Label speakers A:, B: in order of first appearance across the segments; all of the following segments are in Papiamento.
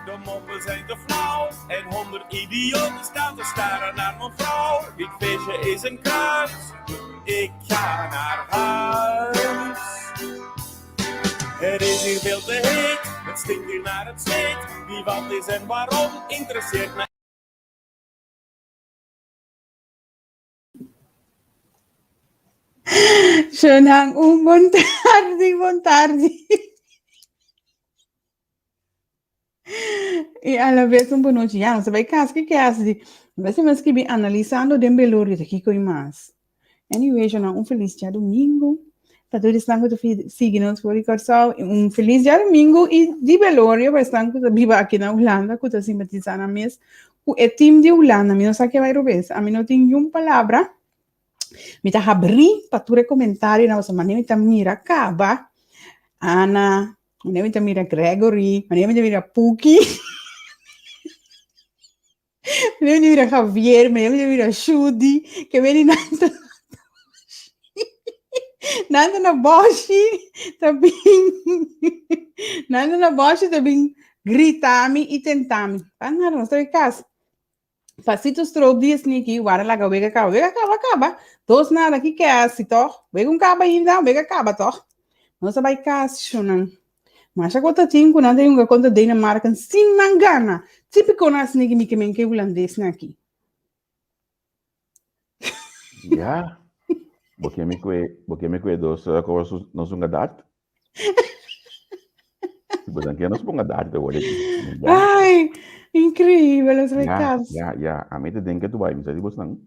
A: De moppen zijn te flauw en 100 idioten staan te staren naar mijn vrouw. Dit feestje is een kruis, ik ga naar huis. Het is hier veel te heet, het stinkt hier naar het zweet. Wie wat is en waarom interesseert me.
B: Shonang un bon tardi, bon tardi. I a la vez un bon nochi. Ya, nos ta bai kas ki kes di. Bes mi a skibi analisando den belorio ta kiko i mas. Anyway, shonang un felis djadumingu. Pa tur esnan ku ta sigui nos for di Kòrsou, un felis djadumingu i di belorio pa esnan ku ta biba aki na Hulanda ku ta simpatisa nan mes ku e tim di Hulanda. Mi no sa ke bai robes. Ami no tin niun palabra. Mi ta habrí pa tur e komentarionan pasobra manera mi ta mira kaba Ana, manera mi ta mira Gregory, manera mi ta mira Puki. Manera mi ta mira Javier, manera mi ta mira Shudi, ke beni nan ta nan ta na bòshi ta bin nan ta na bòshi ta bin grita mi i tenta mi. Pa nada, nos ta bai kas. Pasito stroop di esniki, wara laga wega kaba. Wega kaba kaba. Dos nada, ki ke hasi tòg? Wega un kaba ainda, wega kaba tòg? Nos a bai kas, shonnan. Masha ku ta tin ku nan ta yunga kontra Denemarken sin nan gana. Típiko nan asina ki mi ke men ke hulandesnan aki.
C: Ya. Bo ke mi kue, bo ke mi kue dos uh, ko su, nos un gadat? Si bo ke nos ponga dat te word aquí.
B: Ya. Ai, increíbel, es
C: Ya,
B: rekas.
C: ya, ya. A mi te den ke tu bai, mi sa di bosnan.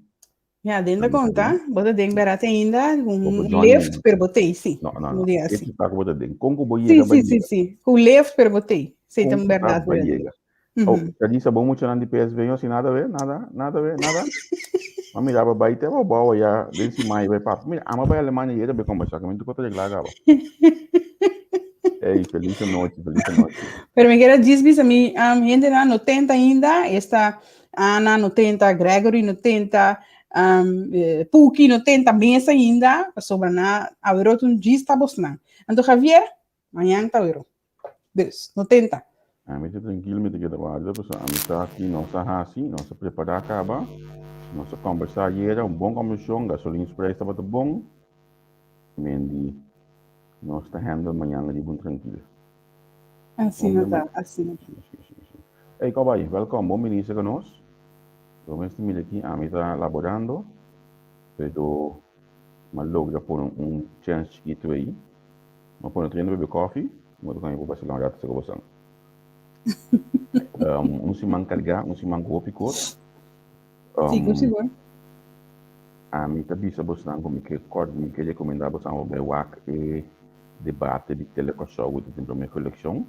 B: Ja, den
C: A
B: ta
C: mi ta
B: konta,
C: den.
B: bo ta den berat ainda,
C: Bo
B: un
C: bo Johnny.
B: lift, pero bo tei, sí.
C: No, no,
B: Mo
C: no.
B: di
C: E
B: así.
C: tu ta ku bo ta den. Kon ku bo
B: Sí,
C: yega ba
B: sí, sí,
C: yega.
B: sí. Ku lift, pero bo tei. Sí,
C: Kon
B: ta
C: ku ta
B: berdad,
C: ba
B: berdad.
C: yega. Oh,
B: Mhm.
C: Kadisa, bo muchanan di PSV no si nada ve, nada, nada ve, nada. Ma mira ba bai te ba bawa ya den si mai bai pap. Mira, ama bai Alemania yera be conversa que mi tu kota regla gaba. Ey, feliz noche, feliz noche.
B: Pero mi quiero djis bisa mi um, hende na no tenta ainda, esta Ana no tenta, Gregory no tenta, um, eh, Puki no tenta mesa ainda, pasobra na awerot un djis ta bosnan. Anto Javier, mañan ta awero. Dus, no tenta.
C: Ami ta trankil, mi ta keda warda, pasobra ami sa ki nos a hasi, nos a prepará kaba, nos a kòmbersá ayera, un bon kòmbersashon, gasolinsprijs tabata bon, mendi nos ta handle mañana riba un trankil.
B: Asina ta, asina ta.
C: Sí, sí, sí, sí. Ey, kòbay, wèlkòm, bon bini serka nos. Bo mes ta mira aki, ami ta laborando, pero mi a logra pone un chèns chikitu ei. Mi a pone otro hende bebe kòfi, mi otro kami por basilá un rato serka bosan. Un siman kargá, un siman ku hopi kos.
B: Sigur, sigur.
C: Ami ta bisa bosnan ku mi ke kòrt, mi ke rekomendá bosan pa bai wak e debate di Tele Kòrsou ku ta tin promé ku elekshon.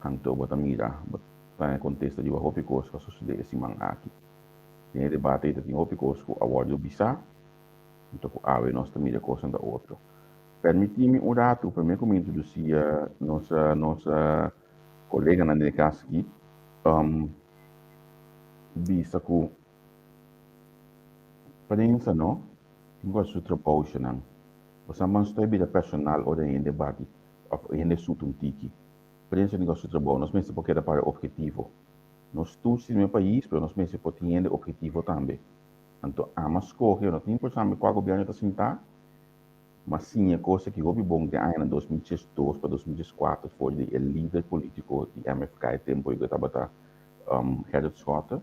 C: Anto bo ta mira, bo ta haña kontesta riba hopi kos ku a sosodé e siman aki. Den e debate ei ta tin hopi kos ku a wòrdu bisá, anto ku awe nos ta mira kosnan ta otro. Permití mi un ratu promé ku mi introdusí nos nos koleganan den e kas aki bisa ku prensa no tin ku hasi su trabounan. Bo sa man stoi bira personal ora hende bati òf hende suta un tiki. Prensa tin ku hasi su trabou. Nos mester por keda para ophetivo. Nos tur sirbi e pais pero nos mester por tin hende ophetivo tambe. Anto ama skohe, no tin importá kua gobièrnu ta sintá, Ma siña kos aki hopi bon den añanan 2002 pa 2014 for di e lider politiko di MFK e tempu ei ku tabata Gerrit Schotte,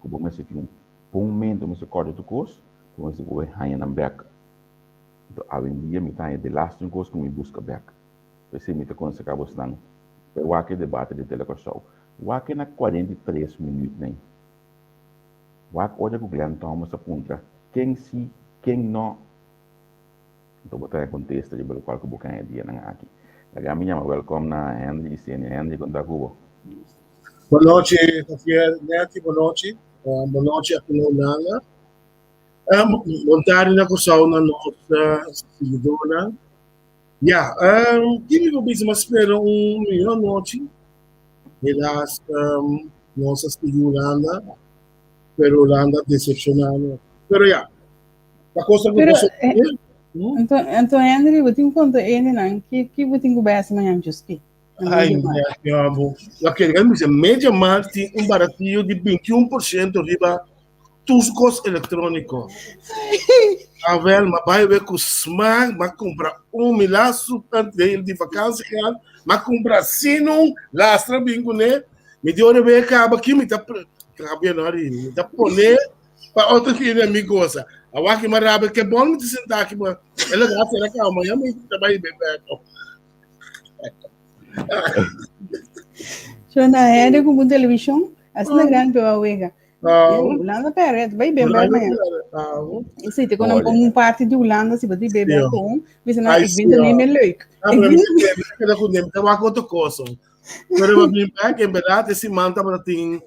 C: ku bo mester tin un bon mente, bo mester kòrda tur kos, bo mester por haña nan bèk. Anto awendia mi ta haña delaster un kos ku mi buska bèk. P'esei mi ta konsehá bosnan bai wak e debate di Tele Kòrsou. Wak e na 43 minüt nei. Wak ora ku Glenn Thomas a puntra ken si, ken nò. Anto bo ta e kontesta riba lokual ku bo kan e dianan aki. Laga mi yama wèlkòm na Henry Isenia. Henry, kon ta ku bo?
D: Bon nochi Javier, Netty, bon nochi. Bon nochi aki na Hulanda. Bon tardi na Kòrsou na nos siguidornan. Ya, ki mi por bisa? Mi a spera un mihó nochi. Helaas nos a sigui Hulanda, pero Hulanda a desepshoná nos. Pero ya. La cosa
B: Pero, eh, anto, anto Henry, bo tin konta ene nan, ki, ki bo tin ku bai hasi mañan juski?
D: Ai, mi amo. La que mi dice, Media Markt tin un baratillo di 21% riba tus kos elektróniko. Awel, ma bai we ku smaak, ma kumpra un mi laatste de di vakantie gaan, ma kumpra sinun, lastra bin kuné. Mi di ora we kaba ki mi ta kabia no ari, mi ta pone Pa otro hende mi goza. Awor ki mi rabia ke bon mi ta sinta aki ma el a gasta na kama ya mi ta bai be bek.
B: So na hende ku un televishon, asina grande pe wega. Hulanda pere, bai ben bek mañana. E si te kon un party di Hulanda si bo di be bek kon, bisa na ik vind het niet meer leuk.
D: Ah, pero mi keda ku nem ta wak otro cosa. Pero mi bin bek, en verdad e siman tabata tin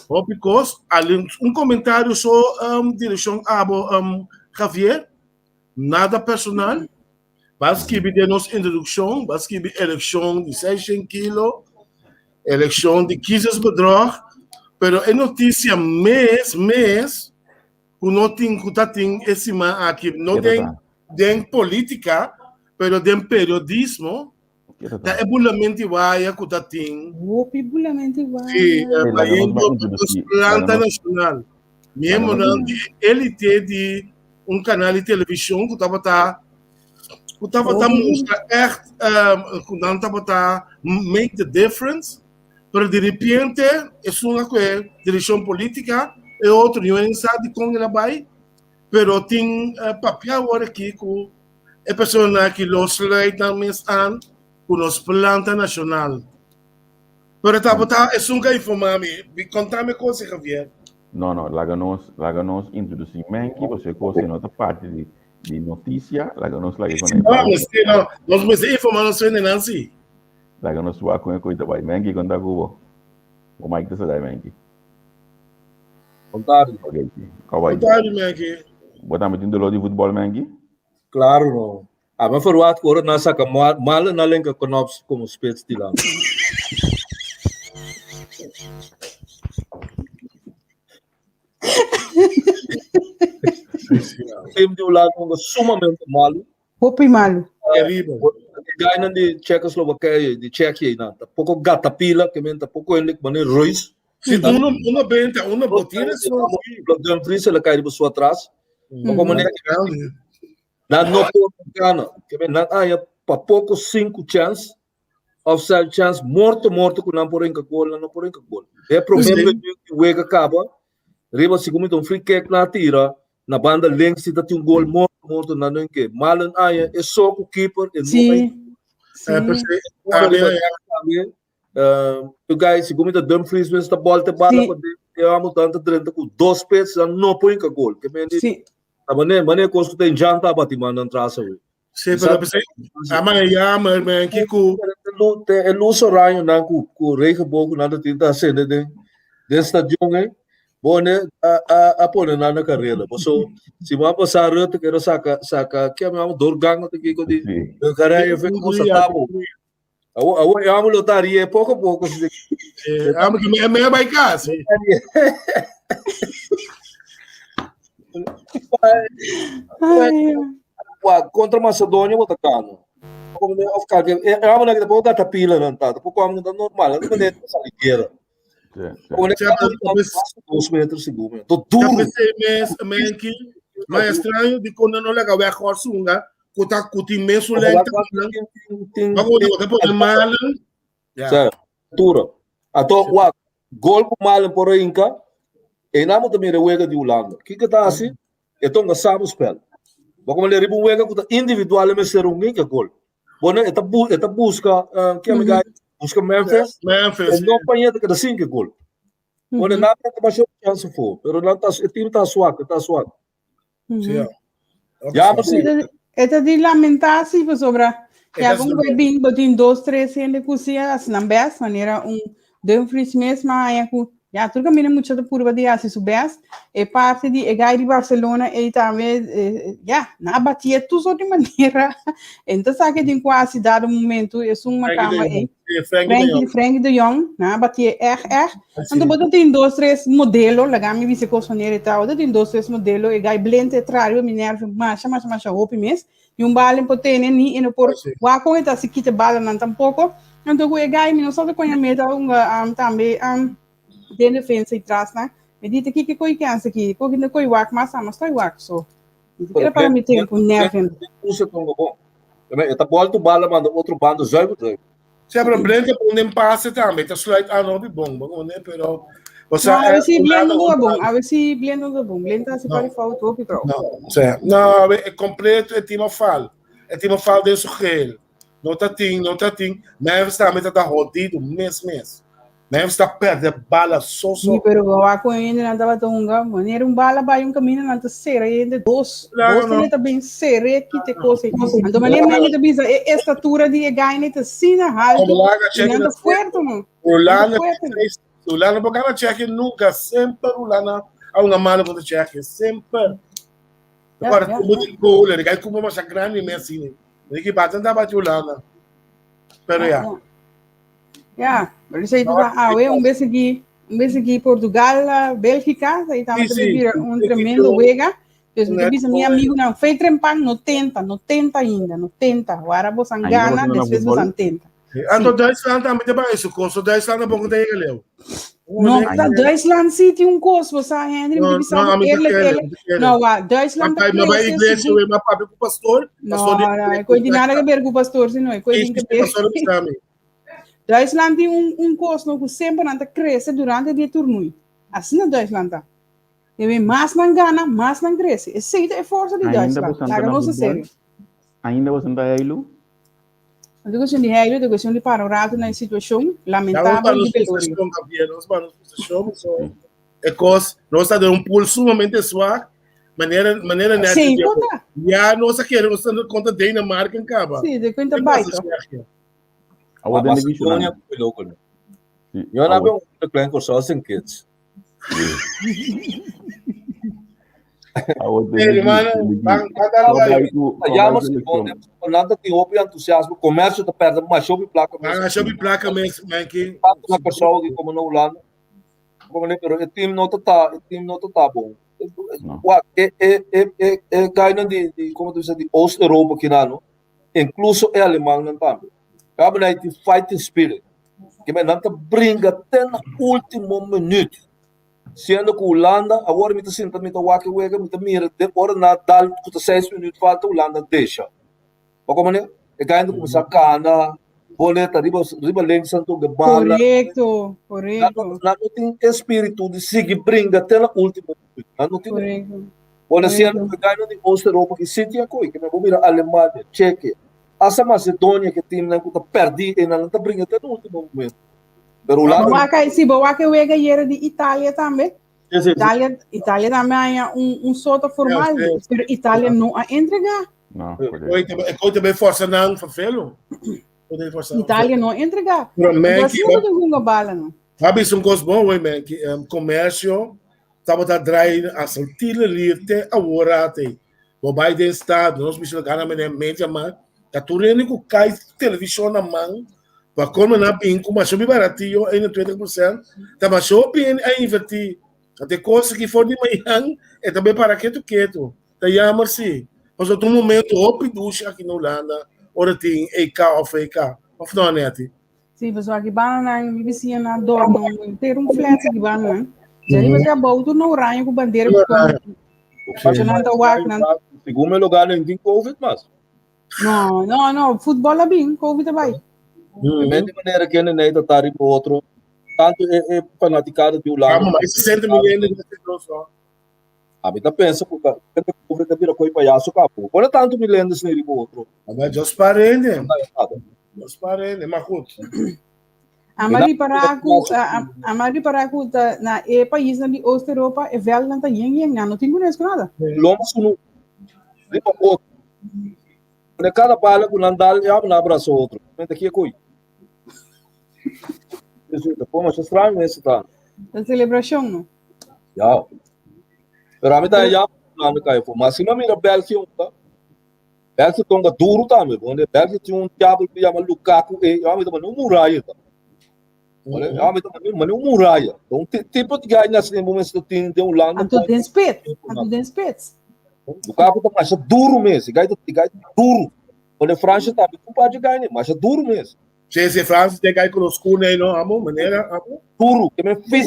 D: hopi kos. Alin un komentario so um, direkshon abo um, Javier. Nada personal. Ba skibi den nos introdukshon, ba skibi elekshon di 600 kilo, elekshon di kiezersbedrog, pero e notisia mes, mes, ku no tin ku ta tin e siman aki, no den, den politika, pero den periodismo, Ta e bulamenti waya ku ta tin.
B: Hopi bulamenti waya.
D: Sí, bayendo nos planta nacional. Miembronan di elite di un kanal di televishon ku tabata ku tabata mustra echt ku nan tabata make the difference, pero di repente esun a kohe direkshon politika, e otro niun sa dikon el a bai, pero tin papia awor aki ku E personanan aki lo sluit nan mes aan ku nos planta nashonal. Pero tabata esun ka informá mi. Konta mi kos, Javier.
C: No, no, laga nos, laga nos introdusí Menki, pasobra e kos ei no ta parti di, di notisia, laga nos laga e kon
D: ei bai. No, sí, no, nos mester informá nos hendenan sí.
C: Laga nos wak kon e kos ta bai. Menki, kon ta ku bo? Bo mic ta sera, Menki.
E: Bon tardi.
C: Ok, sí. Kòw bai?
D: Bon tardi, Menki.
C: Bo tambe tin doló di futbòl, Menki?
E: Claro no. A mi verwacht ku ora nan saka Malen nan lenga Knops komo spits dilanti. Team di Hulanda hunga sumamente malu.
B: Hopi malu.
D: Terribel.
E: E guynan di Checoslovakia, di Tsjechië nan, ta poko gatapila, ke men ta poko hende manera Reus.
D: Si uno, uno benta, uno botina so.
E: Dumfries el a kai riba su atras. Poko manera nan no por gana. Ke men nan haña pa poko sinku chèns, offside chèns, morto morto ku nan por hinka gol, nan no por hinka gol. E promé minuut di wega kaba, riba segun mi ta un free kick nan a tira, na banda links si ta tin un gol morto morto nan no hinke. Malen haña e so ku keeper e no
B: Sí, sí.
E: Tambe tu guy segun mi ta Dumfries mes ta bolte bala pa den e amo tanta drenta ku dos spits nan no por hinka gol. Ke men di ta mane mane kos ku ta injanta a bati man nan tras awe.
D: Sí, pero pensé, ama e jammer, man, kiko.
E: Te e luz oranje nan ku ku regenboog nan ta tin ta asende den den stadion ei. Bone a a a pone nan na karera. Paso si bo a pasa Rutte kero saka saka ke mi doorgang of kiko di
C: Sí.
E: Hongarije fe como sa tabo. Awo awo e amo lo ta rie poco poco si
D: Eh, amo que me me vai casa.
B: Ai,
E: Wa contra Macedonia bo ta kano. Como ne of ka e amo na que poco catapila nan ta. Poco amo ta normal, no ne sa guerra. Dos meter sigur, to duro.
D: Pensei mes, menki, maar estranho di quando não lega weg horsunga, kuta kuti mesu lengte. Maar goed, wat heb je malen?
E: Ja. Altura. Ato wa gol ku malen por inka. E namo ta mira wega di Holanda. Kiko ta assim? E tonga sabe spel. Maar como le ribu wega ku ta individual me ser un inka gol. Bueno, eta bu eta busca que amiga busca Memphis.
D: Memphis.
E: E no panheta que da cinco gol. Bueno, na ta baixo chance for, pero não tá o time tá suave, tá suave.
D: Ja.
E: Ja, maar sim.
B: E ta di lamentá si pasobra. Ja, como vai bem, botin dos, tres hende ku si hasi nan best, manera un Dumfries mes, ma haña ku ja, tur kaminda mucha ta purba di hasi su best. E parti di e gai di Barcelona ei tambe, ja, nan a batié tur sort di manera. E ta sa ke tin ku hasi dado momento, esun makamba ei. Frenkie, Frenkie de Jong, nan a batié ègt, ègt. Anto bo ta tin dos, tres modelo, laga mi bisa kos manera e ta, bo ta tin dos, tres modelo, e gai blente e traha riba mi nervio masha, masha, masha hopi mes. Ni un bala por tene, ni e no por wak kon e ta si kita balanan tampoko. Anto ku e gai mi no sa ta koña meta un um, tambe um, den defensa i trasnan. Mi di ta kiko koi kensa ki, ko ki koi wak mas ama stoi wak so. Era para mi tempo nervio.
E: Usa tongo bom. E ta bolto bala manda outro bando zuiver zuiver.
D: Sí, pero Blind ta pone un pase tambe, ta sluit aan hopi bon, bon, pero
B: o sea, no, a ver si Blind no bon, a ver si Blind no bon, Blind ta haci par fout hopi trouw.
D: No, o sea, no, e completo e team afval. E team afval den su geheel. No ta tin, no ta tin. Memphis tambe ta ta jodido mes mes. Memphis ta perde bala so so.
B: Sí, pero wa con hende nan tabata hunga, wanneer un bala bai un camino nan ta cera hende dos,
D: Claro,
B: dos
D: no.
B: hende ta bin cere kite cosa. Anto wanneer men ta bisa e estatura di e guy ta asina halto,
D: Holanda,
B: y nan ta fuerte no.
D: Holanda,
B: Fuerte, no.
D: Holanda por gana Tsjechië nunca, semper Holanda a una mano contra Tsjechië, semper.
B: Ja,
D: Agora,
B: ja,
D: como
B: ja.
D: de goal, ele cai como uma grande mesmo assim. Ele que bate andava de Holanda. Pero ja.
B: Ja, maar dus ta awe un bes aki, un bes aki Portugal, Bélgica, ahí ta
D: Sí, sí.
B: bira un tremendo wega. Dus mi
D: Net
B: bisa mi amigo nan fe trempan no tenta, no tenta ainda, no tenta. Agora você
C: Ainda
B: gana,
C: você não na
B: después
C: futebol?
B: você tenta.
D: Anto Duitsland tambe ta bai su koso, Duitsland tampoco ta yega leu.
B: No, ta Duitsland sí tin un kos, você Henry,
D: No,
B: mi bisa
D: no, ami ta
B: eerlijk,
D: kere,
B: eerlijk.
D: mi ta kere.
B: No, wa, Duitsland ta
D: Ma bai
B: crece
D: iglesia,
B: sigur.
D: we, ma papia ku pastor,
B: No,
D: pastor di-
B: no, e koi di nada que ver ku pastor, sino e koi
D: Sí,
B: tin
D: sí,
B: que ver.
D: pastor bisa mi.
B: Duitsland tin un, un kos no, ku semper nan ta crece durante di toernooi. Asina Duitsland ta. E ven mas nan gana, mas nan crece. Esei ta e forsa di
C: Ainda
B: Duitsland.
C: bosan
B: Laga
C: ta na
B: nos
C: futbol?
B: serio.
C: Ainda bosan ta heilu?
B: No ta cuestion di heilu, ta cuestion di para un rato na e situacion
D: Ya nos
B: lamentabel
D: para
B: di
D: nos
B: Pelorio.
D: frustracion, Gabriel, nos para nos frustracion, so, e cos, nos ta den un pool sumamente zwak, manera, manera net,
B: Sí,
D: ya,
B: conta.
D: ya nos a kere, nos ta contra Dinamarca en caba.
B: Sí, de cuenta
D: E
B: bai,
D: cos
B: toch?
D: Tsjechië.
C: Awo den division.
E: Macedonia foi louco, né?
C: Sí,
E: Eu não
C: awo-
E: vi um klein corso sem kids.
C: Awo den
D: Hey,
C: digi-
D: hermano,
C: digi-
D: van, van dar
C: Só
D: aí.
C: bai ku- só bai
E: Jammer,
C: seleção.
E: nada tem hoop e entusiasmo. Comércio tá perto, mas show placa
D: Van a show placa mes, man, que
E: Tanto na Corsol que como na Holanda. Como né, pero o time não tá, o time não tá bom.
C: Não.
E: Wa, e e e e e cai de de como tu diz de Oost-Europa aqui na no. Incluso é alemão não também. Cabe na die fighting spirit. Que men não tá brinca até na último minuto. Sendo que Holanda, agora me tá sentando, me tá wake wega, me tá mira, de hora na dal, que tá seis minutos falta, Holanda deixa. Mas como né? E cai no começar cana, boleta, riba, riba links, santo, bala.
B: Correcto, correcto,
E: Não, não tem espírito de seguir brinca até na última minuto. Não, não tem.
B: correcto.
E: Olha, se
B: Correcto.
E: ano que de Oost-Europa, que sítio é coi, que me vou mirar Alemanha, Tchequia, essa Macedônia que tem, né, que tá perdi, e não tá brincando até no último momento. Pero lá,
B: Waka, sí, bo waka wega yera di Italia tambe.
E: sim, sim, sim.
B: Italia, Italia tambe haya un, un soto formal,
D: Ja, sí.
B: pero Italia no a entrega.
C: Não,
D: Koi
C: correto.
D: também, koi também força não, favelo. Koi força não.
B: Italia no entrega.
D: Pero, man,
B: Então, assim
D: que
B: não tem uma bala, não.
D: Sabe, isso é um coisa bom, man, que um, comércio tabata draai hasta el tielenlier te awor ate. Bo bai den stad, nos bisa gana mene media man, ta tur hende ku kai televishon na man, pa colmo nan a bin ku masha hopi baratio, 21%, ta masha hopi hende a inverti. Anto e kos aki for di mañan e ta bai para ketu ketu. Ta jammer si. Pasobra ta un momento hopi dushi aki na Hulanda ora tin EK of VK. Of no, Netty?
B: Sí, pasobra aki banda nan, mi bisiña nan dorno henter un flat aki banda nan. Dja riba te abou tur na oranje ku bandera ku kon. Pasobra nan ta wak nan.
E: Segun mi lugar nan tin covid mas.
B: No, no, no, futbol a bin, covid a bai.
E: De mente manera kende nei ta ta riba otro. Tanto e, e fanaticada di Hulanda.
D: Vamos, mais 60 mil hende no.
E: Ami ta pensa ku ta kende covid ta bira koi payaso kapo. Ora tanto mil hende asina riba otro.
D: Maar just parende. Just parende, maar goed.
B: Ama ripará ku ama ripará ku ta na e paisnan di Oost Europa e vèldnan ta yen yen, nan no tin kunes ku nada.
E: Lomba sunu riba otro. Na kada bala ku nan dal, ya nan abrasa otro. Men ta kia koi. Resulta, pô, mas estranho esse tá.
B: Ta celebracion, no?
E: Ja. Pero a mí tá ya, na cai, pô. Mas se não mira Bélgica, tá? Bélgica tonga duro tambe, onde Bélgica tinha um diabo que chama Lukaku, e eu me também um muralha, tá? Olha, eu me também, mas um muralha. Então, tipo de guy nesse momento tem de Holanda.
B: Anto den spits, anto den spits.
E: Lukaku tá mais duro mesmo, guy tá duro. Onde França tambe un par de guy, mas é duro mesmo.
D: Sí, sí, França tem guy com os cune, no, amo, manera, amo.
E: Duro, que me
B: fez.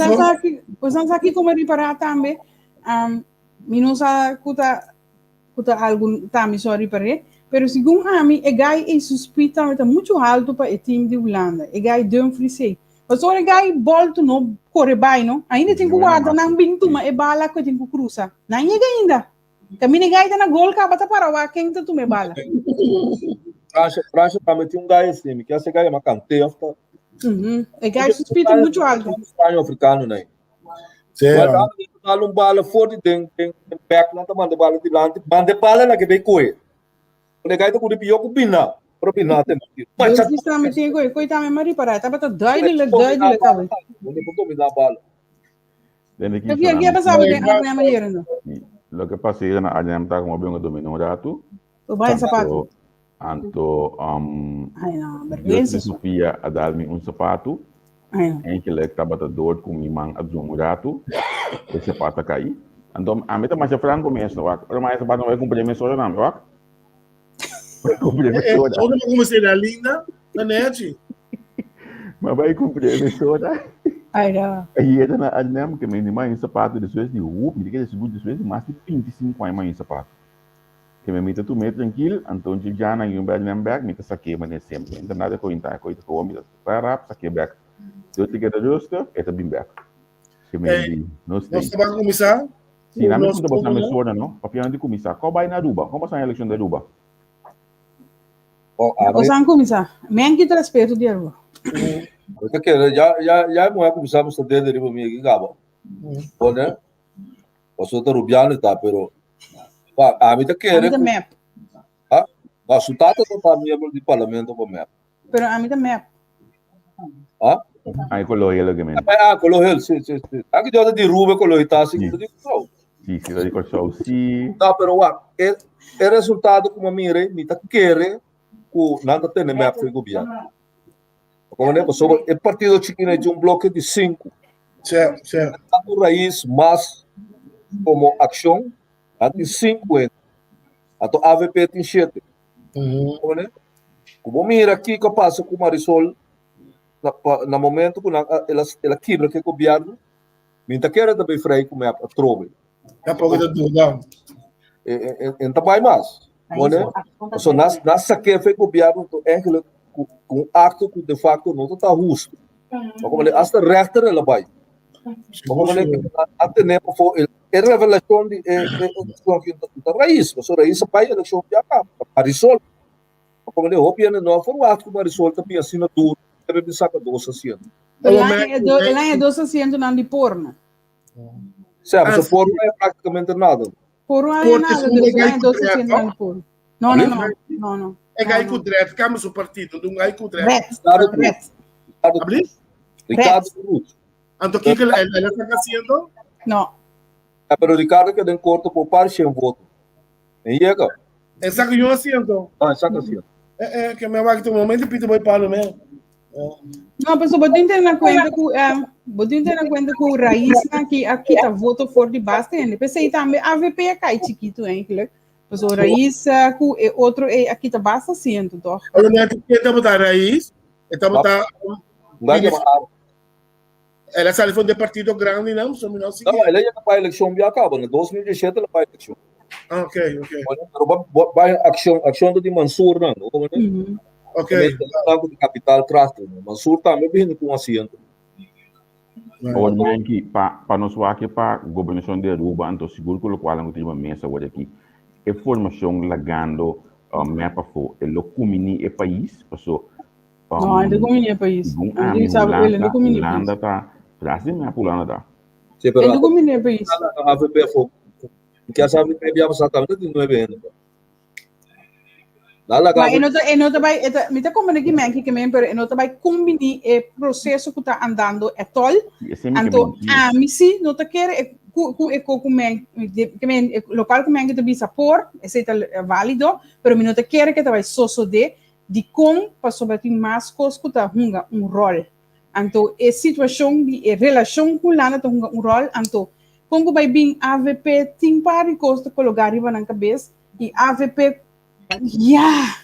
B: Pues nan sa como ripará tambe, um, mi no sa kuta kuta algo tambe so riparé, pero segun ami e guy e su speed tambe ta mucho alto pa e team di Hulanda, e guy Dumfries ei. Pasobra e guy bolto no corre bai no, ainda tin ku warda nan bin tuma e bala ku e tin ku cruza. Nan yega ainda. Camina e gaita na gol caba ta para wak ken ta tuma e bala.
E: Francia, Francia tambe tin un gai así, mi kier gai llama Kanté of ta.
B: Mm E gai su speed ta mucho alto.
E: Spaño africano nai.
D: Sí.
E: Mas tambe ta dal un bala for di den den den back nan ta manda bala dilanti, manda e bala la ke bay kohe. E gai ta kuri pior ku Bina, pero Bina ta meti.
B: Dumfries tambe tin kohe, kohe tambe m'a ripara, tabata duidelijk, duidelijk caba.
E: No por domina bala.
C: Dende ki
B: Javier, ¿qué ha pasado den Arnhem ayer no?
C: Lo que pasa na Arnhem ta como bengo domina un rato.
B: O vai sapato.
C: Anto, um,
B: Ai no,
C: Dios
B: vergüenza.
C: de Sofia a darme un sapato.
B: Ai no.
C: Enkele tabata door ku mi man a zoom un rato. E sapato a kai. Anto, a mi ta masha franco mes, no, wak. Ora mai sapato no vai cumprir mes ora nami, wak. Vai cumprir mes ora.
D: Onde me comecei na linda, na net.
C: Ma vai cumprir mes ora.
B: Ai no.
C: Ayera na Arnhem, que mi mai un sapato después di hoop, mi kere sigur después di mas di 25 aña mai un sapato. Que mi mita tu me tranquil, anto Jana yung bij Arnhem back, mi ta saque mané sempre. Entra nada ko inta, ko ita ko mi ta rap saque back. Deu te queda rustig, e ta bin back. Que mi
D: Hey,
C: di, no
D: Nós
C: stay.
D: estamos a começar.
C: Si, na mi
D: Nos
C: punto basta
D: como,
C: me soda, no? Papiando di cuminsa. Ko bai na Aruba? Como pasa na eleccion di Aruba?
E: Oh, a
B: O
E: mi,
B: san kumisa. Men kita respeto di Aruba.
E: mi ta kere, ya, ya, ya e muher kuminsá mustra dede riba mi aki kaba. Pone, pasobra ta rubiano e ta, pero, pa, ami ta
B: Ami
E: kere
B: ta
E: ku,
B: mep.
E: ah, ma su tata ta ta miembro di parlamento pa mep.
B: Pero ami ta mep.
E: Ah?
C: Ay, color hielo que men.
E: Ah, color hielo, sí, sí, sí. Aki yo di Rube color está así,
C: Sí.
E: di Kòrsou.
C: Sí, sí, di Kòrsou, sí.
E: No, pero wak, e, e resultado ku mi mire, mi ta kere ku nan ta tene mep for gobièrnu. Como ne, pasobra e partido chikino e un bloke di sinku.
D: Sí, sí.
E: Tanto Raiz mas como Accion, nan tin sinku hende. Anto AVP tin shete. Como ne? Ku bo mira kiko a pasa ku Marisol na, pa, na momento ku nan a, el a, el a kibra ku e gobièrnu, mi ta kere ta bay frei ku mep atrobe.
D: Tampoco ta duda.
E: E, e, e, en ta bay mas. Como ne? So nas, nas saké fe gobièrnu to eigenlijk ku, ku un akto ku de facto no ta ta husto. Maar como ne, hasta rechter el a bay. Maar como ne, a tene pafó el E revelashon di e elekshon aki ta Raiz, pasobra Raiz a bai elekshon bia kaba, ta Marisol. Ma komo den hopi hende no a ferwagt ku Marisol ta bin asina duru, debe bin saka dos asiento.
B: El aña dos asientonan di porno.
E: Sea, pasobra porno no hay praktikamente nada.
B: Porno hay nada, dus el aña dos asientonan di porno. No, no, no, no, no.
D: E gai ku dret kambia su partido, un gai ku dret.
B: Red, red.
D: Abri?
E: Ricardo Ruth.
D: Anto kiko el el está haciendo?
B: No.
E: Ja, pero Ricardo keda den korte por par shen voto. En yega.
D: E saka yon asiento.
E: Ah, e saka asiento.
D: Eh, eh, ke me wak un momento pito boy palo me.
B: No, pero bo tin tene na cuenta ku um, bo tin tene na cuenta ku Raiz aki a kita voto for di basta hende. P'esei tambe AVP a kai chikitu eigenlijk. Paso Raiz ku e otro e a kita basta asiento toch?
D: Ora net ke tabata Raiz, e tabata El a sali for di partido grandi nan, so mi no sigui.
E: No, el a yega pa elekshon bia kaba, na 2017 el a bai elekshon.
D: Ah, ok, ok.
E: Pero ba, ba, bai akshon, akshon ta di Mansur nan, no? Como
B: mm -hmm.
D: Ok.
E: Banco di Capital Kracht, Mansur tambe bini ku un asiento.
C: Awor Menki, pa pa nos wak pa gobernashon di Aruba, anto sigur ku lokual nan ku tin riba mesa awor aki, e formashon lagando uh, mep afó, e lo kumini e pais, paso
B: No, e no kumini e pais.
C: Segun
B: Anto
C: ami,
B: sabe, ele
C: Hulanda,
B: no kumini e pais.
C: Hulanda ta tras di mep Hulanda ta.
E: Sí, pero
B: E no kumini e pais.
E: AVP afó. Ke as AVP bia pasá tambe ta tin nuebe hende. La laga
B: Ma e no ta, e no ta bai, e ta, mi ta comprende ki men ki men, pero e no ta bai kumbini e proceso ku ta andando etol.
C: I esei mi ke
B: Anto,
C: men sí.
B: ami si no ta kere e ku ku e ko ku men, ke men, e lokal ku men ki ta bisa por, esei ta válido, pero mi no ta kere ke ta bai sosodé. Dikon? Pasobra tin mas kos ku ta hunga un ròl. Anto e situashon di e relashon ku Hulanda ta hunga un ròl. Anto kon ku bai bin avp tin par di kos ta kologá riba nan kabes i avp ya!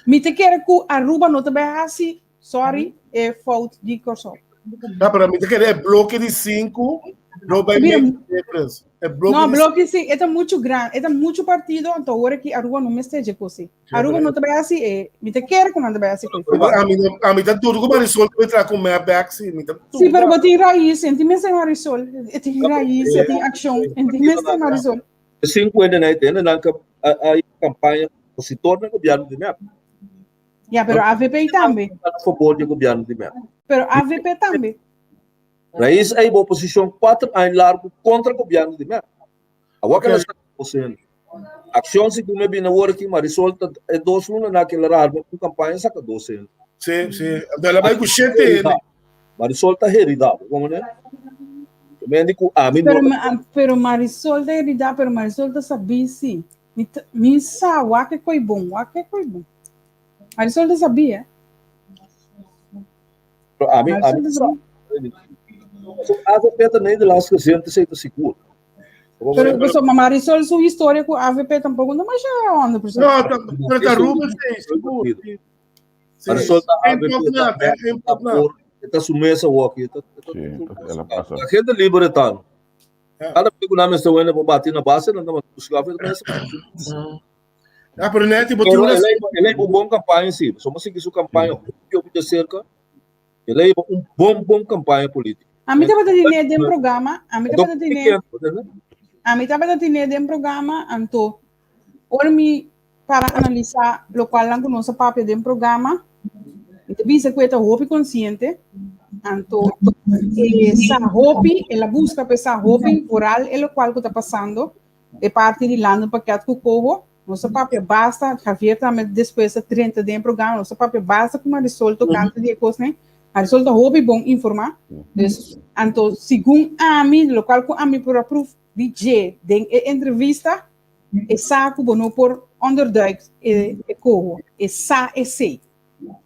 B: Mi ta kere ku Aruba no ta bai hasi, sorry, e fout di Kòrsou.
D: No, pero mi ta kere e bloke di sinku no bai
B: Mira,
D: make a difference. E bloke
B: No,
D: di
B: bloke sí, e ta muchu gran, e ta muchu partido, anto awor aki Aruba no mester dje kos sí. Aruba no ta bai hasi e, mi ta kere ku nan ta bai hasi kos.
D: Pero ami, ami ta duro ku Marisol ku entra ku map back sí, mi ta
B: Sí, pero bo tin rais, en tin mester Marisol, e tin rais, e tin akshon, en tin mester Marisol.
E: E sinku hende na e tende nan ka a a kampaña opositor na gobierno di mep.
B: Ya, pero AVP tambe.
E: A favor di gobierno di mep.
B: Pero AVP tambe.
E: Raiz a hiba oposicion cuater aña largo contra gobierno di mep. Awor ke nan sta opocendo. Accion segun me bini awor aki Marisol ta e dos luna na ke la arma un campaña saca dos hende.
D: Sí, sí. Anto el a bai cu shete hende.
E: Marisol ta herida, bo como ne? Mendi cu ami
B: no. Pero, pero Marisol ta herida, pero Marisol ta sabi si. Mi ta, mi sa wak e koi bon, wak e koi bon. Marisol ta sabi, eh.
E: Pero ami, ami
B: Marisol ta
E: sa.
B: sabi.
E: So, AVP ta Nederlands gezind, esei ta sigur.
B: Pero, pero so, Marisol su historia ku AVP tampoko no masha 100%.
D: No, ta, pero ta Ruben sí, sigur. Sí.
E: Marisol ta
D: Geen
E: AVP, ta
D: popnat,
E: MEP,
D: geen
E: ta
D: popnat.
E: por, ta su mesa woki, ta, ta,
C: Sí, ta, el a pasa.
E: La gente libre ta.
D: Ja.
E: Cada vez ku nan mester wende por bati na base, nan ta manda busca afe mesa.
D: Ja, pero net, bo tin
E: Pero
D: una
E: el a un bon campaña sí. Somos sigui su campaña hopi hopi de cerca. El a un bon bon campaña político.
B: A mi tabata tine den programa, a mi tabata tine, a mi tabata tine den programa, anto ora mi para analisa locual nan cu nos a papia den programa, mi ta bisa cu e ta hopi consciente, anto e sa hopi, el a busca pa e sa hopi vooral e locual cu ta pasando, e parti di landenpakket cu coho, nos a papia basta, Javier tambe despues a drenta den e programa, nos a papia basta cu Marisol tocante di e cosnan, Marisol ta hopi bon informa, dus anto segun ami, locual cu ami por a proef di dje den e entrevista, E sa ku bo no por onderduik e, e koho. E sa esei.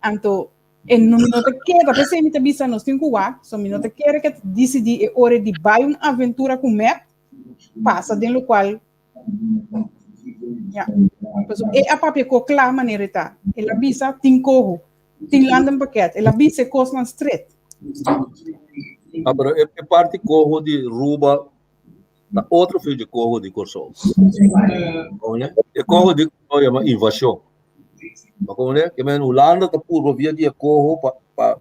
B: Anto, e no, mi no ta kere, p'esei mi ta bisa nos tin ku wak, so mi no ta kere ke disidí e ora di bai un aventura ku mep, pasa den lokual, ya. Pasobra e a papia ko kla manera e ta. El a bisa tin koho, tin landenpakket, el a bisa e kosnan stret.
E: Ah, pero e, e parti koho di Ruba Ta otro fiu di koho di Kòrsou. Komprende? E koho di Kòrsou yama invashon. Bo komprende? Ke men Hulanda ta purba via di e koho pa pa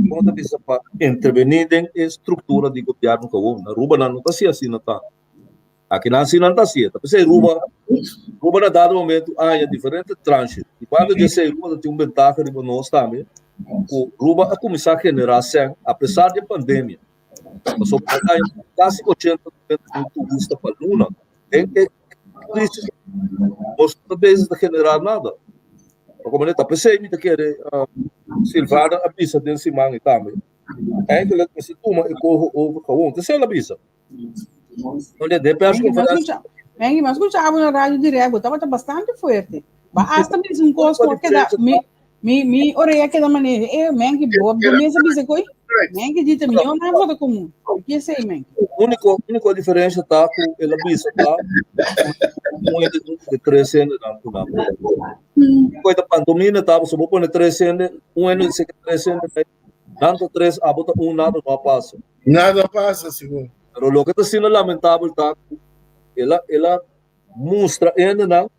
E: komo ta bisa pa intervení den e struktura di gobièrnu kawon. Na Aruba nan no ta hasi asina tantu. Aki nan si nan ta hasi. Ta p'esei Aruba Aruba na dado momento a haña diferente tranche. I banda di esei Aruba ta tin un bentaha riba nos tambe ku Aruba a kuminsá generá sèn apesar di e pandemia. Pasobra nan a kasi 80 mil turista pa luna. Den e crisis nos no ta bezig ta genera nada. Pa como ta pesey mi ta kere Silvana a bisa den siman e tambe. Eigenlijk mester tuma e coho over gewoon. Te sel a bisa. Onde de persconferentie.
B: Mengi, mas escuchava na rádio direto, estava bastante forte. Mas hasta mesmo um cos que da mi mi mi oreia que da maneira. Eh, mengi, boa, boa mesa bisa coi. Mengi dita mi não é voto comum. O que sei, mengi?
E: Único, único diferença tá com ela bisa tá. Um de três anos não com não. Coisa pantomina tá, só vou pôr três anos, um ano de três anos, tanto três, a bota um nada não passa.
D: Nada passa, senhor.
E: Pero lo que está sendo lamentável tá, ela mostra ainda não,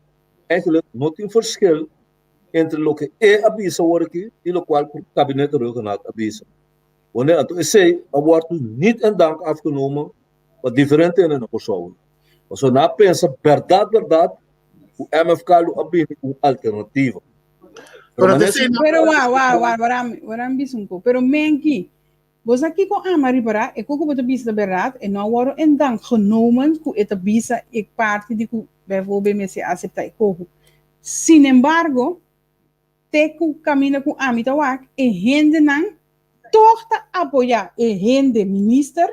E: eigenlijk no tin verschil entre loke e a bisa awor aki y locual cu kabinet Rhuggenaath a bisa. Wanneer anto esey a wordo niet in dank afgenomen pa diferente hende na Kòrsou. Pasobra nan a pensa berdad berdad cu MFK lo a bini cu un alternativa.
D: Pero manera si
B: Pero wa, wa, wa, waram, waram bisa un poco. Pero Menki, bo sa kiko ama ripará? E ku bo ta bisa ta berdad, e no a wòrdu en dank genomen ku e ta bisa e parti di ku bijvoorbeeld mester aseptá e koho. Sinembargo, te ku kaminda ku ami ta wak, e hendenan tòg ta apoyá e hende minister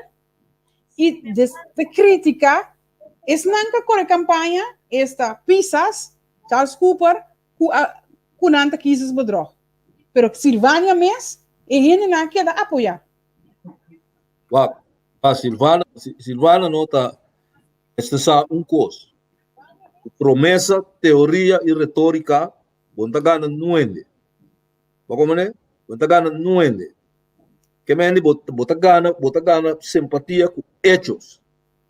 B: i des ta kritiká esnan ku a kore kampaña, esta Pisas, Charles Cooper, ku a ku nan ta kiesdersbedrog. Pero Silvania mes, e hendenan a keda apoyá.
E: Wak, pa Silvana, Silvana no ta mester sa un kos. Ku promesa, teoria i retórika, bo no ta gana nuende. Bo komprendé? Bo no ta gana nuende. Ke mende bo, bo ta gana, bo ta gana simpatia ku hechos.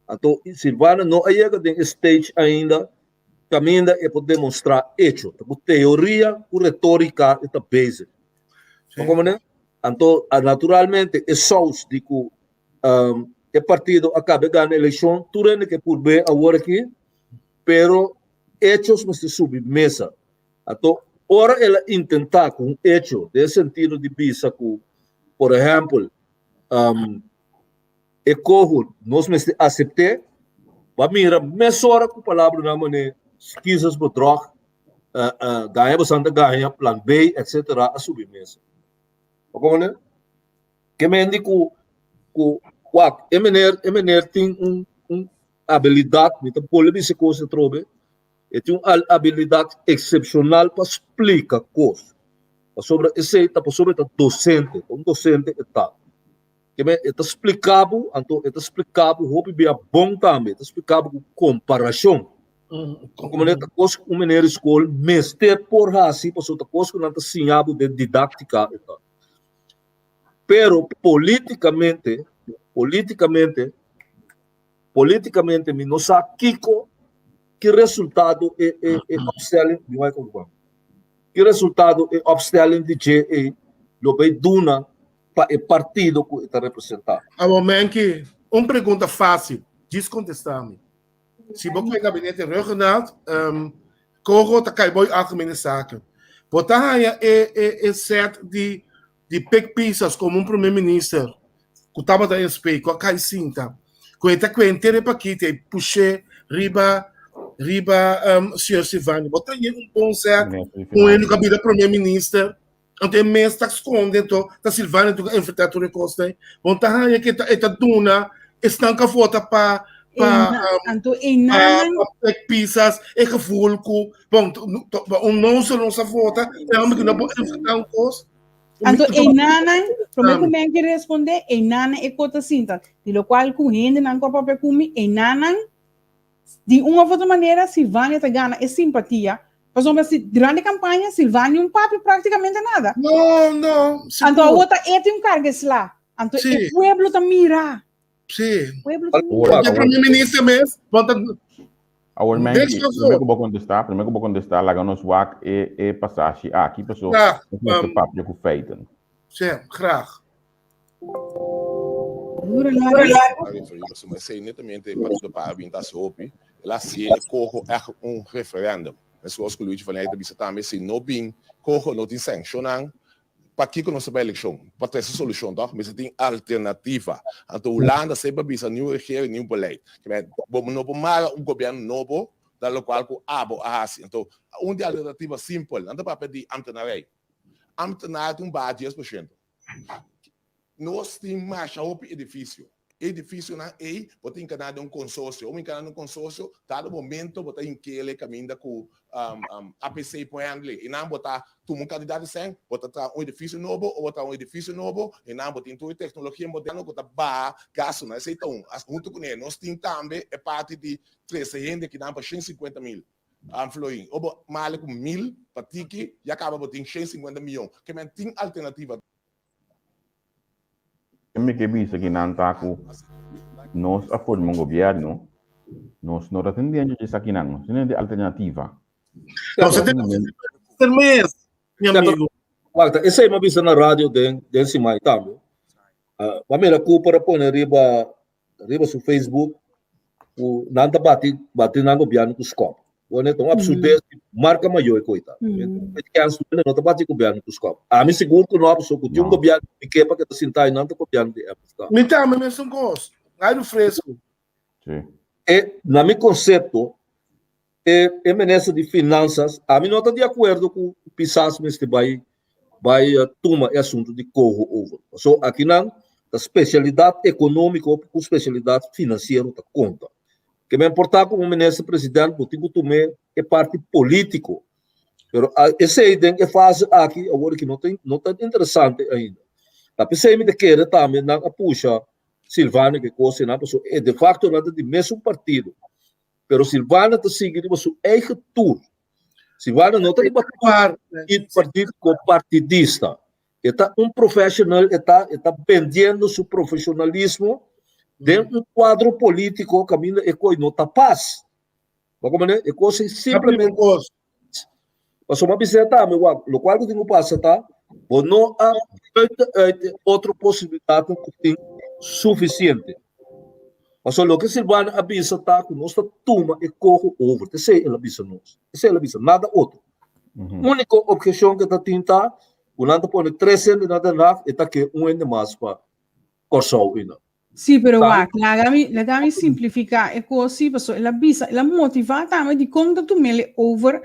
E: Anto Silvana no a yega den e stage ainda kaminda e por demostrá hecho. Ta ku teoria ku retórika e ta bezig. Bo komprendé? Anto, naturalmente e sous di ku e partido a kabe gana elekshon, tur hende ke purb'é awor aki, pero hechos mester subi mesa. Anto, ora el a intentá ku un hecho den e sentido di bisa ku, por ehèmpel, e koho nos mester asept'é, bo a mira mesora ku palabranan manera kiezersbedrog, gaña bosan ta gaña, plan B, etcetera, a subi mesa. Bo komprende? Ke men di ku ku wak e meneer e meneer tin un un abilidat, mi ta bolbe bisa e kos atrobe, e tin un abilidat eksepshonal pa splika kos. Pasobra esei ta pasobra e ta dosente, ta un dosente e ta. Ke men e ta splika bo, anto e ta splika bo hopi bia bon tambe, e ta splika bo ku komparashon. Komo ta kos ku un meneer di skol mester por hasi pasobra ta kos ku nan ta siña bo den didaktika e ta. Pero políticamente, políticamente, políticamente mi no sa kiko, ki resultado e, e, e opstelling, mi wai kon ki resultado e opstelling di dje ei lo bay duna pa e partido ku e ta representá.
D: Awor, Menki, un pregunta fácil, djis kontestá mi. Si bo koe gabinete Rhuggenaath, um, Coho ta kai boi algemene zaken. Bo ta haña e, e, e set di, di Pik Pisas komo un primer minister ku tabata SP, ku a kai sinta, ku e ta kue henter e pakete i push'é riba riba um, señor Silvania. Bo ta haña un bon set, un hende ku a bira primer minister, anto e mes ta skonde anto ta Silvania ku a enfrentá tur e kosnan. Bo ta haña ku e ta e ta duna esnan ku a vota pa pa
B: Anto einan
D: pa Pik Pisas e gevoel ku bon un noso nos a vota, e homber ku no por enfrentá un kos.
B: Anto einanan, promé ku men ke respondé, einanan e kota sinta. Di lokual ku hendenan ku a papia ku mi, einanan, di un òf otro manera Silvania ta gana e simpatia, pasobra si durante kampaña Silvania un papia práktikamente nada.
D: No, no,
B: Anto awor ta e tin un karga e sla. Anto e pueblo ta mira.
D: Sí.
B: Pueblo ta
C: Awor,
D: E primer minister mes, bo ta
C: Awor,
D: Niks
C: Menki,
D: pasó.
C: promé ku bo kontestá, promé ku bo kontestá, laga nos wak e e pasashi aki, paso
D: Graag,
C: nos mester papia ku feiten.
D: Sí, graag.
B: Dura largo.
F: Arin for Yuba Suma esei netamente partido pa a bin ta hasi hopi. El a hasié e koho ègt un referèndum. Meskos ku Luigi van Eyck ta bisa tambe, si no bin koho no tin sanshonnan, Pakiko nos ta bai elekshon? Pa trese solushon, tòg? Mester tin alternativa. Anto Hulanda semper a bisa nieuwe regering, nieuw beleid. Kibè, bo no por mara un gobièrnu nobo na lokual ku abo a hasi. Anto, un di alternativa simpel, nan ta papia di ambtenarij. Ambtenaar tin un baha 10%. Nos tin masha hopi edifisio. Edificionan ei bo ta encarna den un consorcio. Ora bo encarna den un consorcio, dado momento bo ta hinkele caminda cu APC por handle. Y nan bo ta tuma un cantidad di cen, bo ta traha un edificio nobo o bo traha un edificio nobo y nan bo tin tur e tecnologia moderno cu ta baha gastonan. Esey ta un. Hunto cune nos tin tambe e parti di trece hende akinan pa 150 mil florin. O bo male cu mil pa tiki, ya caba bo tin 150 miyon. Ke men tin alternativa.
C: Mi ke bisa ki nan ta ku nos a forma un gobièrnu, nos no ta tendiendo dje esakinan, nos tene di alternativa.
D: Nos ta tene mes, mi amigo.
E: Wak, esei mi a bisa na radio den den siman tambe. Uh, a mira Cooper a pone riba riba su Facebook ku nan ta bati bati nan gobièrnu ku skòp. Bueno, ta un absurdez di marka mayor e koita. Kens no ta bati gobièrnu ku skòp. Ami sigur ku no, pasobra ku tin un gobièrnu ku mi ke pa keda sintá i nan ta gobièrnu di MFK.
D: Mi tambe mesun kos. Airu fresku.
C: Sí.
E: E, na mi konsepto, e e minister di Finanzas, ami no ta di akuerdo ku Pisas mester bai bai tuma e asuntu di coho over. Paso akinan ta spesialidat ekonómiko ku spesialidat finansiero ta konta. Ke men por ta komo minister president bo tin ku tum'é e parti polítiko. Pero esei den e fase aki awor aki no ta no ta interesante ainda. Ta p'esei mi ta kere tambe nan a pusha Silvano ke kos einan pasobra e de facto nan ta di mesun partido. Pero Silvana ta sigui riba su eigen tour. Silvana no ta riba tour partido partidista. E ta un professional, e ta, e ta bendiendo su profesionalismo den un cuadro político caminda e coi no ta pas. Bo comprende? E cosa es simplemente Pasobra mi bisa tambe, wak, lokual ku tin ku pasa ta, bo no a buiten uit e otro posibilidatnan ku tin sufisiente. Pasobra loke Silvana a bisa ta ku nos ta tuma e koho over. Esei el a bisa nos. Esei el a bisa, nada otro. Úniko obheshon ku e ta tin ta ku nan ta pone tres hende na Den Haag, e ta ke un hende mas pa Kòrsou einan.
B: Sí, pero wak, laga mi, laga mi simplifica e cos sí, paso el a bisa, el a motiva tambe di con ta tumele over,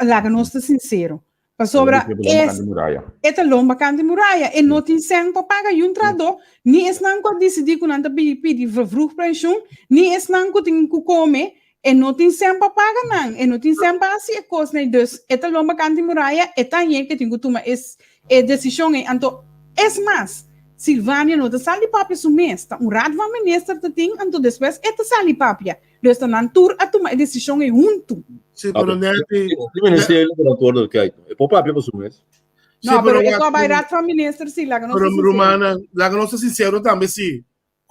B: laga nos ta sincero. Pasobra es, e ta lomba kant di muraya, e no tin sen pa paga yun trahadó, ni esnan ku a disidí ku nan ta pidi pidi vervroeg pensioen, ni esnan ku tin ku kome, E no tin sen pa paga nan, e no tin sen pa hasi e kosnan ei. Dus e ta lomba kant di muraya, e ta hañ'é ke tin ku tuma es e desishon ei. Anto es mas, Silvania no ta sali papia su mes, ta un raad van minister ta tin, anto despues e ta sali papia. Dus ta nan tur a tuma e desishon ei huntu.
D: Sí, pero Netty.
E: Di ministerio lo verantwoordelijk kijk. E por papia pa su mes.
B: No, pero e ko a bai raad van minister sí, laga nos
D: Pero
B: ta sincero.
D: rumannan, laga nos ta sincero tambe sí.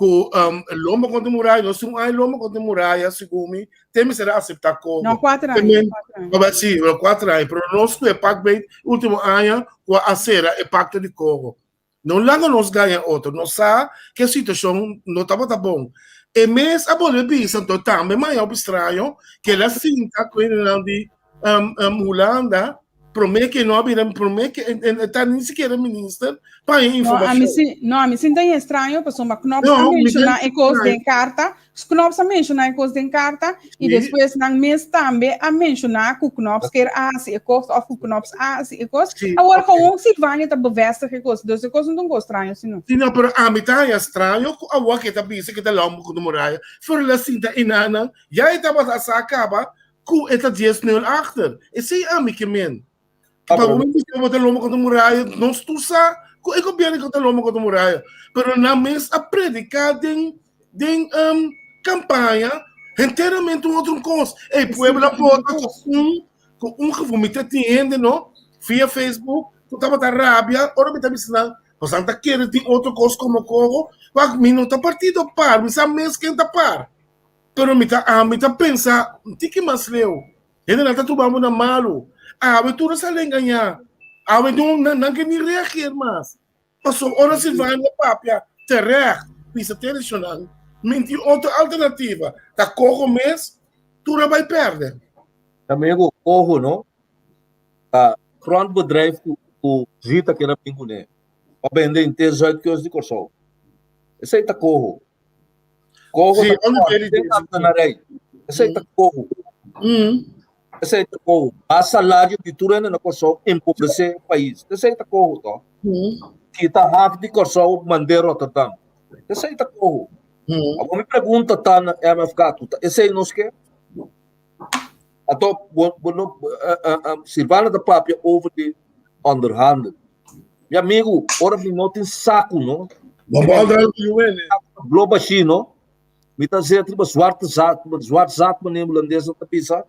D: Ku um, lomba kontra muraya, no un aña lomba kontra muraya, segun mi, te mi será aceptar como.
B: No, cuatro años. Cuatro años.
D: Sí, pero cuatro años. Pero nos ku e pak bij último aña, ku a cera e pacto di Cogo. No laga nos gaña otro. Nos sa que situación no tabata bon. E mes a bolbe bisa, anto tambe maya hopi straño, que la sinta ku hendenan di um, um, Hulanda, promé que no a bira, promé que en, en, ta ni siquiera minister, pa
B: No, a mi
D: información.
B: si, no, a mi sin ta extraño, pasobra Knops a
D: No, mi
B: menciona
D: ta
B: e cos
D: extraño.
B: den carta, Knops a menciona e cos den carta, y
D: Sí.
B: despues nan mes tambe a menciona cu Knops kier a haci e cos, of cu Knops a haci e cos.
D: Sí,
B: Awor
D: ok.
B: gewoon Silvania ta bevestig e cos, dus e cos no ta un cos straño, sino.
D: Sí, no, pero a mi ta haña straño ku awor ke ta bisa ke ta lomba ku muraya. Pero la sinta inanan, ya e tabata sa kaba Ku e ta dies nul achter. Esei ami ke men.
E: Ah,
D: Pa
E: pero-
D: bo bisa bo ta lomba kontra muraya, nos tur sa ku e gobierno ku ta lomba kontra muraya. Pero nan mes a prediká den den um, kampaña enteramente un otro kos. E pueblo a vota ku un ku un gevoel. Mi ta tin hende no via Facebook ku tabata rabia ora mi ta bisa nan pasobra nan ta kere tin otro kos komo koho. Wak mi no ta partido par, mi sa mes ken ta par. Pero mi ta ami ta pensa un tiki mas leu. Hendenan ta tuba bo na malu. Awe tur a sali engañá. Awe no nan nan ke ni reageer mas. Pasobra ora Silvania papia terecht bisa te eleccionnan, min tin otro alternativa. Ta coho mes, tur a bai perde.
E: Amigo, coho no. Ta grondbedrijf ku ku Zita keda bin kuné. Pa bende henter Zuidkust di Kòrsou. Esei ta coho. Coho
D: Sí,
E: ta
D: only
E: coho.
D: very
E: Ten
D: difícil.
E: ambtenarij. Esei ta coho.
D: Mm.
E: Esei ta coho. A salario di tur hende na Kòrsou empobresé e pais. Esei ta coho, to.
D: Mm.
E: Kita haf di Kòrsou mand'é Rotterdam. Esei ta coho. Awor mi pregunta ta na MFK, ku ta esei nos ke? Anto bo bo no Silvana ta papia over di onderhandel. Mi amigu, ora mi no tin saku no.
D: Bo por onderhandel ku UN.
E: Blo bashi no. Mi ta zet riba zwarte zak, zwart zak manera hulandes nan ta bisa.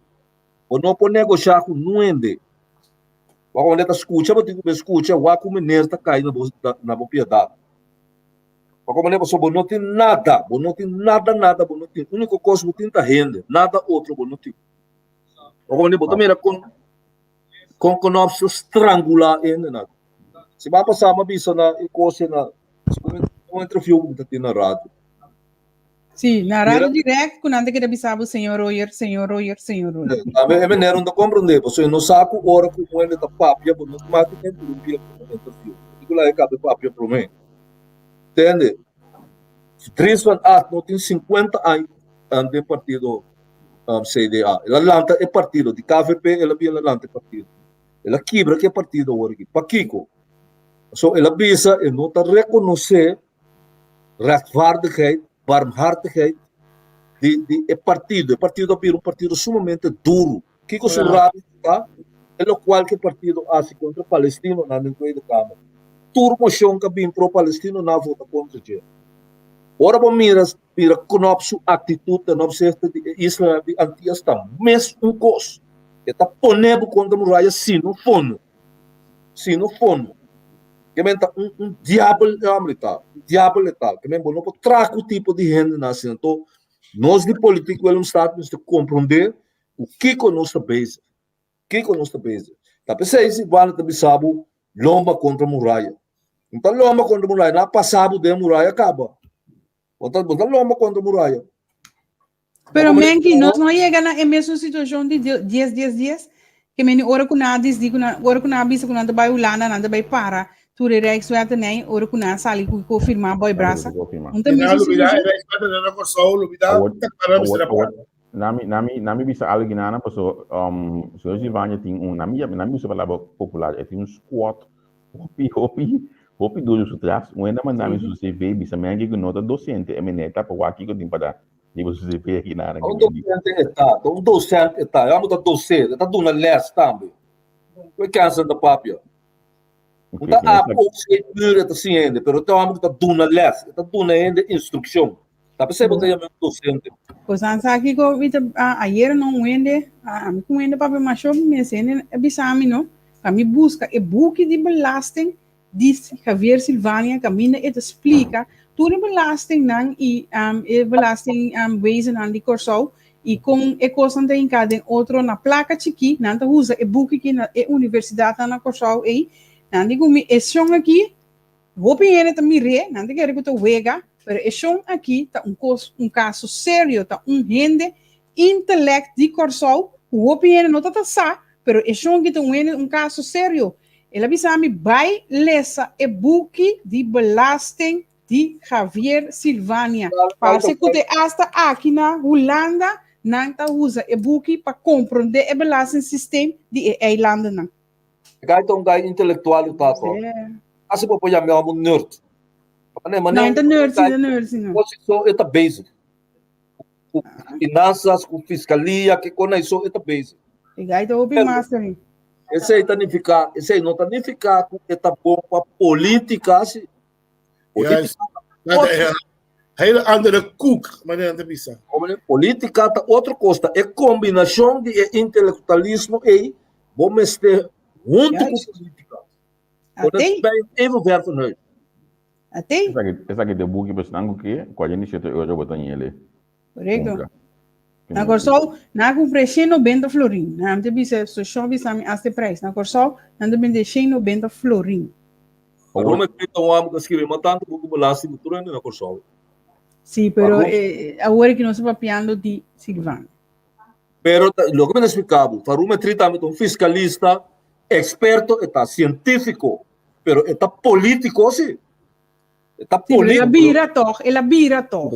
E: Bo no por negoshá ku nuende. Wak wanneer ta skucha bo tin ku skucha wak ku meneer ta kai na bo na bo piedat. Wak wanneer pasobra bo no tin nada, bo no tin nada nada bo no tin. Úniko kos bo tin ta hende, nada otro bo no tin. Wak wanneer bo ta mira kon kon Knops ta strangulá hendenan. Siman pasá mi a bisa na e kos na un interview ku mi ta tin na radio.
B: Sí, na radio direct ku nan ta keda bisa bo señor Royer, señor Royer, señor Royer.
E: Tambe e meneer no ta komprendé, pasobra e no sa ku ora ku un hende ta papia bo no mag di interrumpí pa un interview. Bo tin ku laga e kabe papia promé. Tende? Dries van Acht no tin 50 aña den partido CDA. El a lanta e partido, di KVP el a bin el a lanta e partido. El a kibra ku e partido awor aki. Pakiko? Pasobra el a bisa e no ta rekonosé rechtvaardigheid, barmhartigheid di, di e partido. E partido a bira un partido sumamente duro. Kiko su rabia ta? E locual ku e partido hasi kontra palestinonan den Tweede Kamer. Tur moshon ku a bin pro palestino nan a vota kontra dje. Ora bo mira mira Knops su aktitut ten opzichte di e islanan di Antias ta mes un kos. E ta pone bo kontra muraya sino fono. Sino fono. Ke men ta un un diabel e hombre ta, un diabel e ta. Ke men bo no por traha ku tipo di hendenan asina. Anto nos di politiek Willemstad mester komprondé ku kiko nos ta bezig, kiko nos ta bezig. Ta p'esei si Wanda ta bisa bo lomba kontra muraya. No ta lomba kontra muraya, nan a pasa bo den muraya kaba. Bo ta bo ta lomba kontra muraya.
B: Pero Menki, nos no yega na e mesun situacion di dies dies dies, ke meni ora ku nan a disdi ku nan, ora ku nan a bisa ku nan ta bai Hulanda, nan ta bai para tur e Rijkswetten ei, ora ku nan a sali ku kofirmá Boy Brasa. Un ta
D: mesun
B: situacion.
D: E Rijkswetten na Kòrsou, lubida, ta para mester a para.
C: Nami, nami, nami bisa algo ginana, paso, um, señor Silvania tin un, nami, nami usa palabra popular, e tin un squad Hopi, hopi, hopi duro su tras. Un hende a manda mi su CV, bisa mi anke ku no ta docente, e meneer ta pa wak kiko tin pa da riba su CV aki nada.
E: Un docente e ta, ta un docent e ta, e amo ta docer, e ta duna les tambe. Ku e kensen ta papia. Un ta a o c uur e ta siña hende, pero ta un amo ku ta duna les, e ta duna hende instrukshon. Ta p'esei bo ta yama un docente.
B: Pues nan sa kiko mi ta ayer no un hende ami ku un hende papia masho mi mester hende a bisa mi no pa mi buska e buki di belasting di Javier Silvania kaminda e ta splika tur e belastingnan i e belasting wezennan di Kòrsou i kon e kosnan ta hinká den otro na plaka chikí nan ta usa e buki ki na e universidatnan na Kòrsou ei nan di ku mi e shon aki Hopi hende ta mir'é, nan ta kere ku ta wega, pero e shon aki ta un kos, un kaso serio, ta un hende intelect di Kòrsou ku hopi hende no ta ta sa, pero e shon aki ta un hende, un kaso serio. El a bisa mi bai lesa e buki di belasting di Javier Silvania. Parse ku te asta aki na Hulanda nan ta usa e buki pa komprondé e belastingsysteem di e eilandennan.
E: E guy ta un guy intelektual i ta to. Asi bo por yam'é un nerd.
B: Mane, mane No, ta nerd, si, ta nerd, si, no.
E: So e ta bezig. Ku finanzas, ku fiskalia, ke kona so e ta bezig.
B: E guy ta hopi master.
E: Esei ta nifiká, esei no ta nifiká ku e ta bon pa politika, si.
D: Juist. Dat Hele andere koek, manera nan ta bisa.
E: Politica ta otro kos, ta e kombinashon di e intelektualismo ei bo mester huntu ku politica. Bo ta bij even ver van huis.
B: Atei.
C: Esaki ta e buki pa esnan ku ke, 47 euro bo ta ñele.
B: Korekto. Na Kòrsou, nan a kumpra e 190 florin. Nan ta bisa, Soshon bisa mi hasta e prijs. Na Kòrsou, nan ta bende 190 florin.
E: Awor mi ta un amo ku a skirbi mas tantu buki belasting ku tur hende na Kòrsou.
B: Sí, pero awor ki nos ta papiando di Silvano.
E: Pero loke mi ta splika bo, Faru Metri tambe ta un fiskalista, eksperto, e ta sientífiko, pero e ta polítiko sí. E ta
B: Sí, pero el a bira toch, el a bira toch.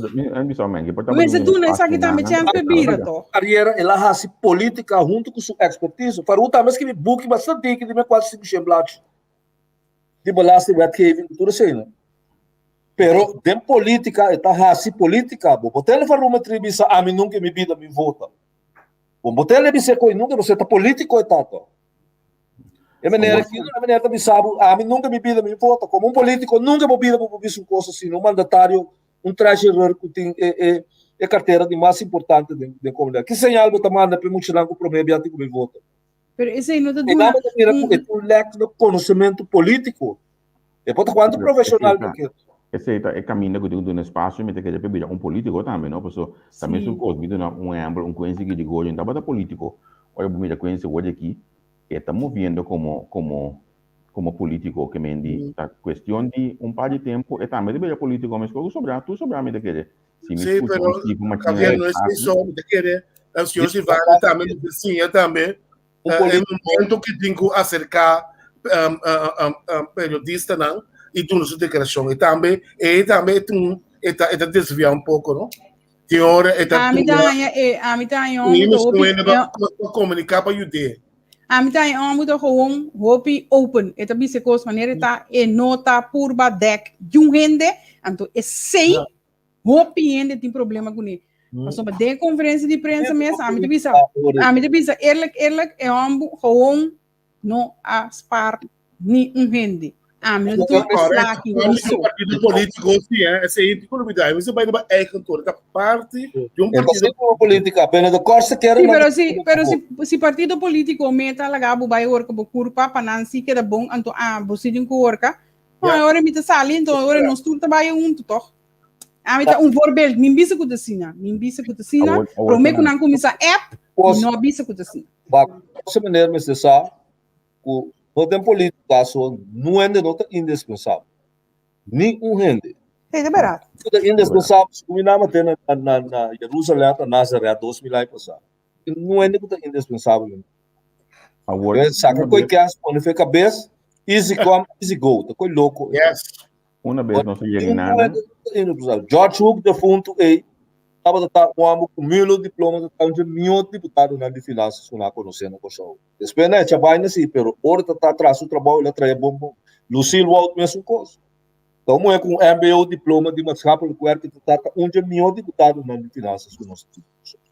B: Mensen doen esaki tambe chance pe bira toch.
E: Carriera el a hasi politica hunto cu su expertise. Faru tambe a scribi buki bastante diki di me cual sinku shen blad di belastingwetgeving tur esei no. Pero den polítika e ta hasi polítika. Bo por tende Van Roemer bisa ami nunka en mi bida mi vota. Bo por tende bisa koe nunka pasobra e ta polítiko e tata. E manera aki e manera ta bisa bo ami nunka en mi bida mi vota. Komo un polítiko nunka bo bida bo por bisa un kos asina. Un mandatario, un treasurer ku tin e e e kartera di mas importante den den komunidat. Ki señal bo ta manda pa e muchanan ku promé bia tin ku bai vota?
B: Pero esei no ta
E: E
B: duna
E: dama ta mira ku
B: un
E: e tin un lek na konosementu polítiko. E por ta kuantu profesional bo kier.
C: Esei ta e kaminda ku tin ku duna espasio mi ta kere pa bira un politiko tambe no paso ta mesun kos mi duna un ehempel un Quincy Girigorio no tabata politiko ora bo mira Quincy awor di aki e ta moviendo komo komo komo politiko ke men di ta kuestion di un par di tempu e tambe ta bira politiko meskos ku sobra tur sobra mi ta kere si mi
D: Sí,
C: skucha
D: pero
C: un tipo machina
D: Javier, no es
C: aki
D: eso, mi ta kere, el señor Silvano tambe mi ta siña tambe
E: Un
D: e
E: político.
D: momento que tin ku acerca um, um, um, periodistanan y duna su declaración. Y tambe, e tambe e e ta, e ta desvia un poco, no? Tin ora e ta
B: Ami ta
D: duna
B: haña e ami ta haña
D: ni
B: homber ta
D: mes
B: hopi
D: ku pa pa comunica pa yud'é.
B: Ami ta haña homber ta gewoon hopi open. E ta bisa e kos manera e ta e no ta purba dek djun hende, anto esei
D: Ja.
B: Hopi hende tin problema kuné. Pasobra den konferensia di prensa mes, ami ta bisa, ami ta bisa eerlijk, eerlijk, e hòmber gewoon no a spaar ni un hende. Ami no ta tuma
D: Correct.
B: slaki
D: Parte
B: ni
D: di
B: so.
D: un partido político, sí, eh. Esei tin ku olvidá. Esei bai riba eigen toren. Ta parti di un
E: E ta
D: partido
E: sin como política, pero de korse kere
B: Sí,
E: nan
B: pero
E: ta
B: si,
E: por
B: pero
E: favor.
B: si, si partido político meta laga bo bai horka bo kurpa pa nan sí keda bon, anto ah, bo sí tin ku horka. No,
D: Ja.
B: ora mi ta sali, anto ora nos tur ta bai huntu, toch? Ami ta un voorbeeld, min bisa ku ta asina, min bisa ku ta asina,
C: Awor, awor
B: promé ku
C: nan-
B: nan kuminsá app, mi
E: Kos,
B: no bisa ku ta asina.
E: ba kos meneer mester sa ku no den polítika so nuende no ta indispensabel. Ni un hende.
B: Hey, ta bèrdat.
E: Ku ta indispensabel, si ku mi nama te na, na, na Jerusalem ta Nazaret 2000 aña pasá. Nuende ku ta indispensabel.
C: Awor,
E: Eh, Saka
C: una
E: koi
C: bes,
E: kens pone fe kabes, easy come, easy go. Ta koi loko.
D: Yes.
C: una bes nos a yega
E: Un
C: nanan,
E: nuende no ta indispensabel. George Hook defuntu ei tabata ta un homber ku milo diploma ta ta un dje mihó diputadonan di finanzas ku nan a konosé na Kòrsou. Despues nan a echa baina si, pero ora ta ta tras su trabou el a trae bon bon. Lucille Wout mesun kos. Ta un muhé ku un mbo diploma di maatschappelijk werk ta ta ta un dje mihó diputadonan di finanzas ku nos tin.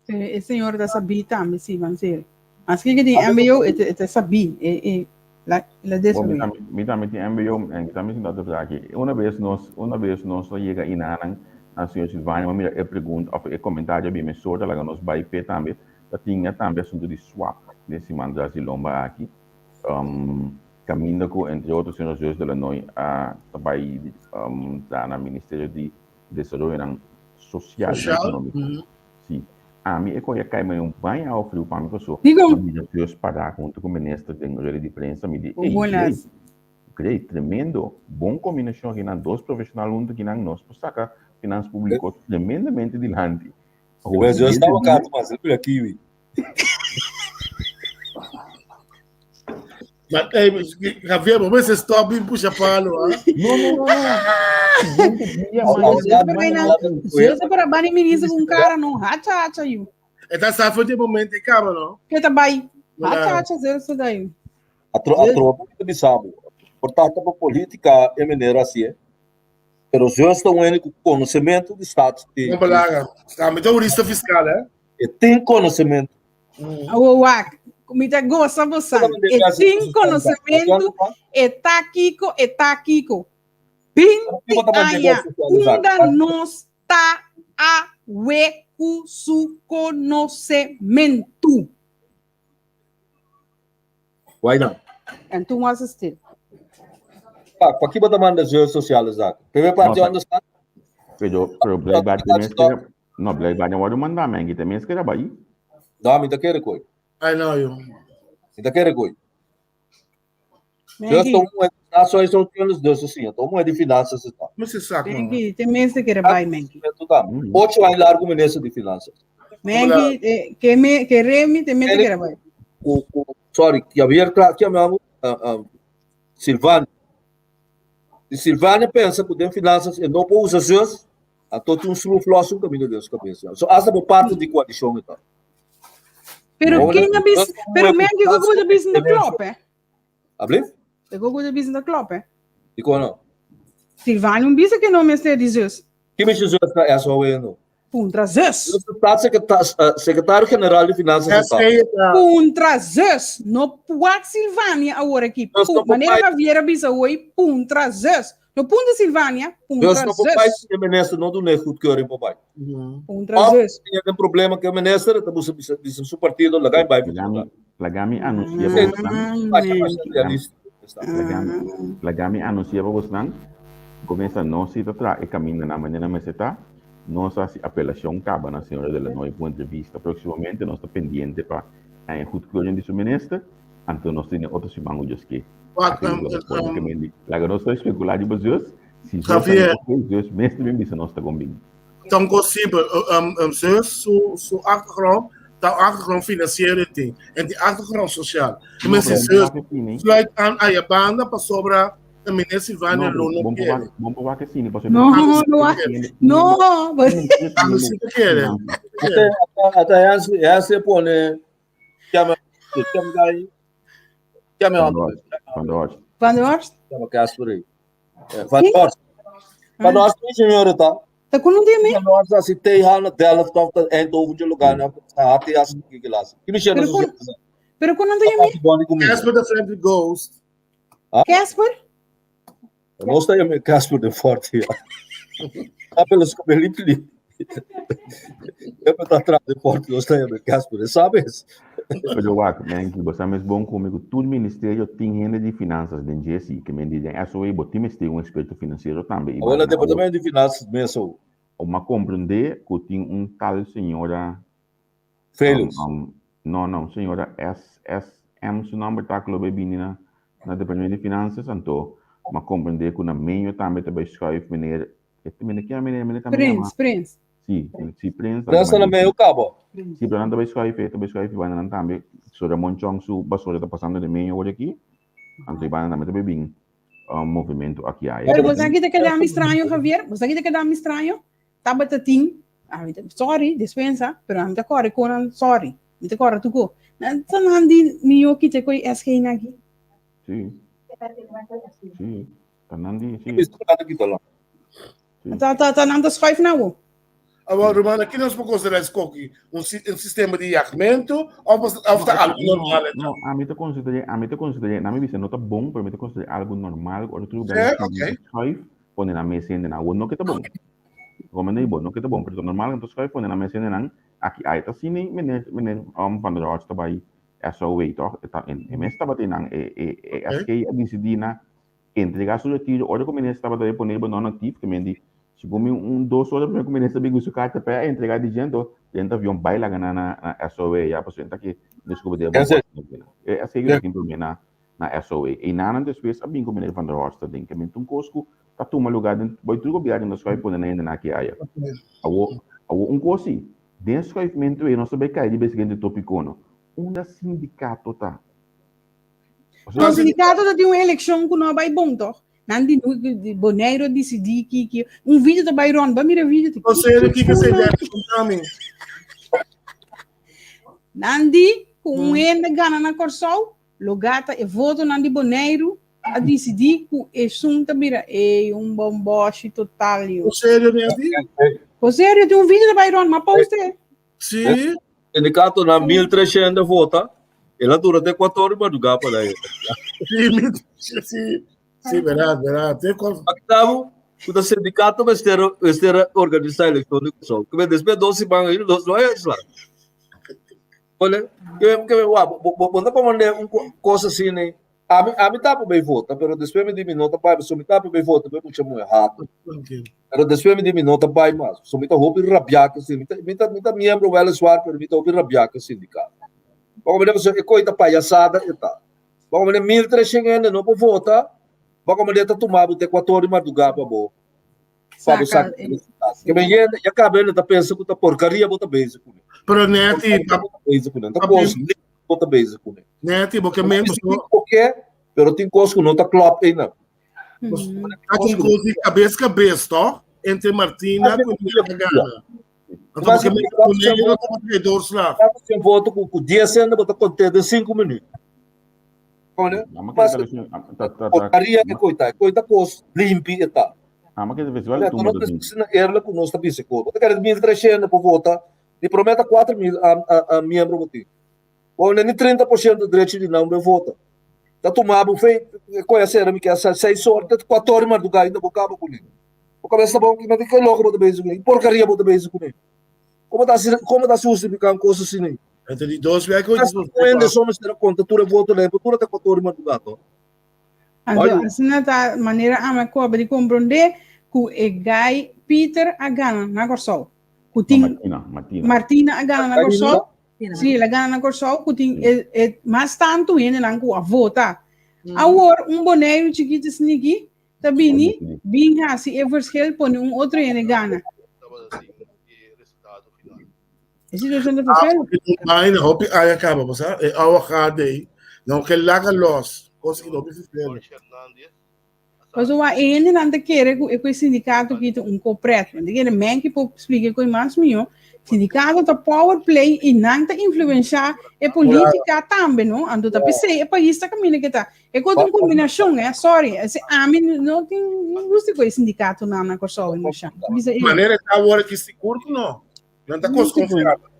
B: E señor ta sabí tambe, sí, van ser. Maske que tin MBO, e ta, e ta sabí. E, e, la, la
C: Bo, mi
B: destruí.
C: tambe, mi tambe tin MBO, en mi tambe sinta te aki. Una bes nos, una bes nos a yega inanan, na señor Silvania, mira e pregunta of e comentario bi me sorta laga nos bai pe tambe, ta tinga tambe asunto di swap den siman tras di lomba aki. Um, caminda cu entre otro señor Zeus de la Noy a ta bai um, ta na Ministerio di Desaroyonan Social y
D: Social.
C: Economico. Si. Ami e koe a kai mei un baña awa friu pa mi paso
B: Dikon?
C: mi mira Dios pará huntu ku minister den rueda di prensa mi di
B: Bo
C: ey great,
B: buenas.
C: great, tremendo, bon kombinashon akinan, dos profeshonal huntu akinan nos por saka finans publiko tremendamente dilanti. Awor
E: Pero yo
C: siguiente
E: estaba
C: dia,
E: acá, mas el pila kiwi.
D: Maar, hey, Javier, bo mester stop bin pusha palo, ah.
C: No, no, no, no. Siguiente dia,
E: Al-
C: man,
E: al-
B: Zeus para
C: man,
B: nan,
E: al-
B: Zeus para bani minister com cara não hacha hacha you.
D: E ta sa for di momento e caba, no?
B: Que ta bai hacha
D: Wala.
B: hacha Zeus ta daí.
E: A tro, a tropa que bisabo. Portanto, pa política é maneira assim, eh? Pero Zeus ta un com conhecimento de Estado.
D: Não balaga. Tá, mas é jurista fiscal, eh?
E: E tem conhecimento.
B: Awo wak, mi ta goza bosan. E tin conocimiento, e ta kiko, e ta kiko. 20 aña, unda nos ta awe ku su conocimiento.
E: Why not?
B: En toen was het stil.
E: Pa, pa ki bota manda zeus sociale zaken? PW party
C: No,
E: understand?
C: Pero, pero blijkbaar tenminste, no, blijkbaar no worden mandar, man, que tenminste que era aí.
E: No, mi ta kere koi.
D: I know you.
E: Mi ta kere koi. Dus
B: Mengi,
E: tomo é só isso que dus assim, tomo é de finanças e tal.
D: Mas você sabe, mano.
B: Mengi, tem mensen que bai, Mengi.
C: Uhum.
E: 8 anos largo ministro de finanças.
B: Mengi, eh, que me, que remi, tem mensen que bai.
E: O, o, sorry, Javier Clark, que amo, uh, Silvano. E Silvano pensa que tem finanças e não pode usar seus, a todo um schroef um caminho de cabeça. So, essa é parte de coalição e tal.
B: Pero
E: Não,
B: quem
E: não,
B: abis,
E: não,
B: pero
E: não,
B: Mengi,
E: não,
B: go go bis in de
E: não,
B: klop, hè?
E: Ablief?
B: Go go bis in de klop, hè?
E: E qual não?
B: Silvania un bisa ke no mester di zus.
E: Ki mishi zus na SOW no?
B: Puntra zus.
E: Sekretario General di Finanzas ta.
B: Puntra zus. No puak Silvania awor aki. Manera Javier a bisa hoy, puntra zus. No puntra Silvania, puntra
E: zus. No bai si e minister no duna e goedkeuring pa bai.
B: Puntra zus.
E: Of tin problema ku e minister, ta busa bisa su partido laga e bai.
C: Laga mi anuncia pa bosnan. Laga mi anuncia pa bosnan. Comienza no si ta tra e caminda na manera mester ta. Nos a hasi apelacion caba na señora De Lanoy pa un entrevista proximamente. Nos ta pendiente pa haña goedkeuring di su minister. Anto nos tene otro siman cu Dios ke. Laga nos no especula riba Zeus. Si Zeus ta ok, Zeus mes ta bin bisa nos ta con bin.
D: Ta un cos simpel. Zeus su, su achtergrond ta un achtergrond financiero e tin. En tin achtergrond social. No, pero Zeus sluit aan aya banda pasobra meneer Silvania lo no kere.
C: Bon pa wak asina
B: pasobra No, no, no.
D: Ami si ta kere.
E: Ata Hansi a pone chama chama gai chama
C: Van der Horst.
B: Van der Horst.
E: Chama Casper aí. Van der Horst. Van der Horst mi señora ta.
B: Ta con un dime?
E: Van der Horst asi TH na Delft of ta Eindhoven de lugar na hati as ki glas. Ki mi
B: chama
E: su.
B: Pero con un dime?
D: Casper the Friendly Ghost.
B: Casper?
E: Nos ta yama Casper de Forte. Ja. Apel com ele pli. Eu tá atrás de Forte, nós ta yama Casper, sabes?
C: Pero wak, men, bo sa mes bon comigo, tur ministerio tin hende di finanzas den JC, ke men di den SOE, bo tin mester un experto financiero tambe.
E: I Awor na departamento di finanzas meso.
C: O ma comprende ku tin un tal señora
E: Felix.
C: No, no, señora S, S, M su nomber ta ku lo bai bini na, na departamento di finanzas, anto ma comprende ku na meño tambe ta bai schuif meneer, meneer ken meneer, meneer tambe
B: Prins, Prins.
C: Si, si Prins.
E: Prins ta na medio cabo.
C: Si, pero nan ta bai schuif, ta bai schuif banda nan tambe. So Ramon Chong su basura ta pasando den meño awor aki, anto e banda tambe ta bai bin un movimento aki aya.
B: Pero bo sa ki ta keda mi straño, Javier? Bo sa ki ta keda mi straño? Tabata tin, sorry, despensa, pero ami ta kore konan, sorry, mi ta kore tuko. Nan ta nan di mi yo kita koi SG na aki.
C: Si. Si. Ta nan di, si.
B: Ta ta ta nan ta schuif na wo.
D: Awor, ruman, aki nos por considera es koki un, un sistema di jagmento of, of ta algo normal?
C: No, ami ta considera, ami ta considera, na mi bisa no ta bon, pero mi ta considera algo normal, ora tu schuif, pone nan mes hendenan. Awor no ke ta bon. Como no bon, no ke ta bon, pero ta normal anto schuif pone nan mes hendenan. Aki ai ta asina meneer meneer um, Van der Horst ta bai SOW toch? E ta e mes tabata nan e e e SG a disidí na entrega su retiro ora ku minister tabata disponible non actief ke men di segun mi un dos ora prome ku minister bin ku su karta pa e entrega di djento den avion bai laga nan na na SOW ya pasobra ta ke deskubre den bon e SG ku tin prome na na SOA. Einanan despues a bin ku meneer Van der Horst ta den. Ke men ta un kos ku ta tuma lugar den bai tur gobièrnu na schuif pone nan hende nan aki aya. Awo, awo un kos si, den schuifmentu ei nos ta bai kai riba e siguiente topikono, Unda sindikato ta?
B: No, sindikato ta tin un elekshon ku no a bai bon tòg. Nan di di Boneiru a disidí ki ki un video ta bai rònt, bai mira e video.
D: Conselho kiko se idea konta mi.
B: Nan di ku un hende gana na Kòrsou, Lo gata e votonan di Boneiru a disidí ku esun ta bira ey un bomboshi total yo.
D: Serio Nedy?
B: Ko serio tin un video ta bai rond ma post e.
D: Si.
E: Sindikato na 1300 vota, el a dura te 4 ora di madrugá pa dai.
D: Si, si, si, verdad, verdad. Te kos.
E: Octavo, ku ta sindikato mester mester organisá elekshon di Kòrsou. Ku despues dos siman ei nos no a isla. Ole, ke ke wa, bo bo bo ta pa mande un cosa así ni. Ami ami ta pa bay vota, pero despues mi di mi no ta bay, pasobra mi ta pa bay vota pa e mucha muhe hato. Pero despues mi di mi no ta bay mas, pasobra mi ta hopi rabia ku si, mi ta mi ta mi ta miembro weliswaar, pero mi ta hopi rabia ku e sindikato. Bo komprende? Pasobra e koi ta payasada e ta. Bo komprende? 1300 hende no por vota, bo komprende ta tuma bo te kuator di mardugá pa bo pa bo
B: Saca
E: saca e resultado. Ke men yende, ya caba hende ta pensa ku ta porcaria bo ta bezig kuné.
D: Pero Neti,
E: Porcaria bo ta bezig kuné. Ta kos lindo bo ta bezig kuné.
D: Neti, bo ke men,
E: Bo tin koke, pero tin kos ku no ta klop einan.
D: Ta tin kos di kabes kabes, toch? Entre Martina ku Neti gana. Anto bo ke men ku Neti no tabata e doorslag.
E: Sin voto ku ku 10 hende bo ta konté den 5 minuut. Mas porcaria e koi ta, e koi ta kos limpi e ta.
C: Ama ke festival di tumba ta bin.
E: Asina eerlijk ku nos ta bisa ku. Bo ta kere 1300 por vota, di promé ta 4000 miembro bo tin. Bo no ni 30% derecho di nan bo vota. Ta tuma bo fe, koe a sera mi ke a 6 or, te 4 or di mardugá ainda bo kaba kuné. Bo kabesa ta bon, ki mester ke loko bo ta bezig kuné, ki porkaria bo ta bezig kuné. Komo ta komo ta hustifiká un kos asina?
D: Entre di dos wek
E: ocho dos wek. Hende so mester a konta tur e votonan, por tur ta 4 or di mardugá to.
B: Anto asina ta manera ami a koba di komprondé ku e guy Peter a gana na Kòrsou. Ku tin
C: Martina, Martina.
B: Martina a gana na Kòrsou. Sí, el a gana na Kòrsou ku tin e, e mas tantu hendenan ku a vota. Awor un Boneiru chikitu sniki ta bini bin hasi e verschil pone un otro hende gana. E situacion ta vervelend.
D: Vaina, hopi aña kaba, bo sa? E awa gaat ei. No ke laga los. Kos ki hopi vervelend.
B: Pasobra e hendenan ta kere ku e ku e sindikato ki ta un kopret. Want e kere men ki por splika ku e mas mihó. Sindikato ta power play i nan ta influenshá e polítika tambe, no? Anto ta p'esei e pais ta kaminda ke ta. E kos ta un kombinashon, eh, sorry. Ese ami no tin no gusta ku e sindikatonan na Kòrsou i Masha. Bisa e.
D: Manera e ta awor aki sigur ku no. Nan ta kos konfiabel.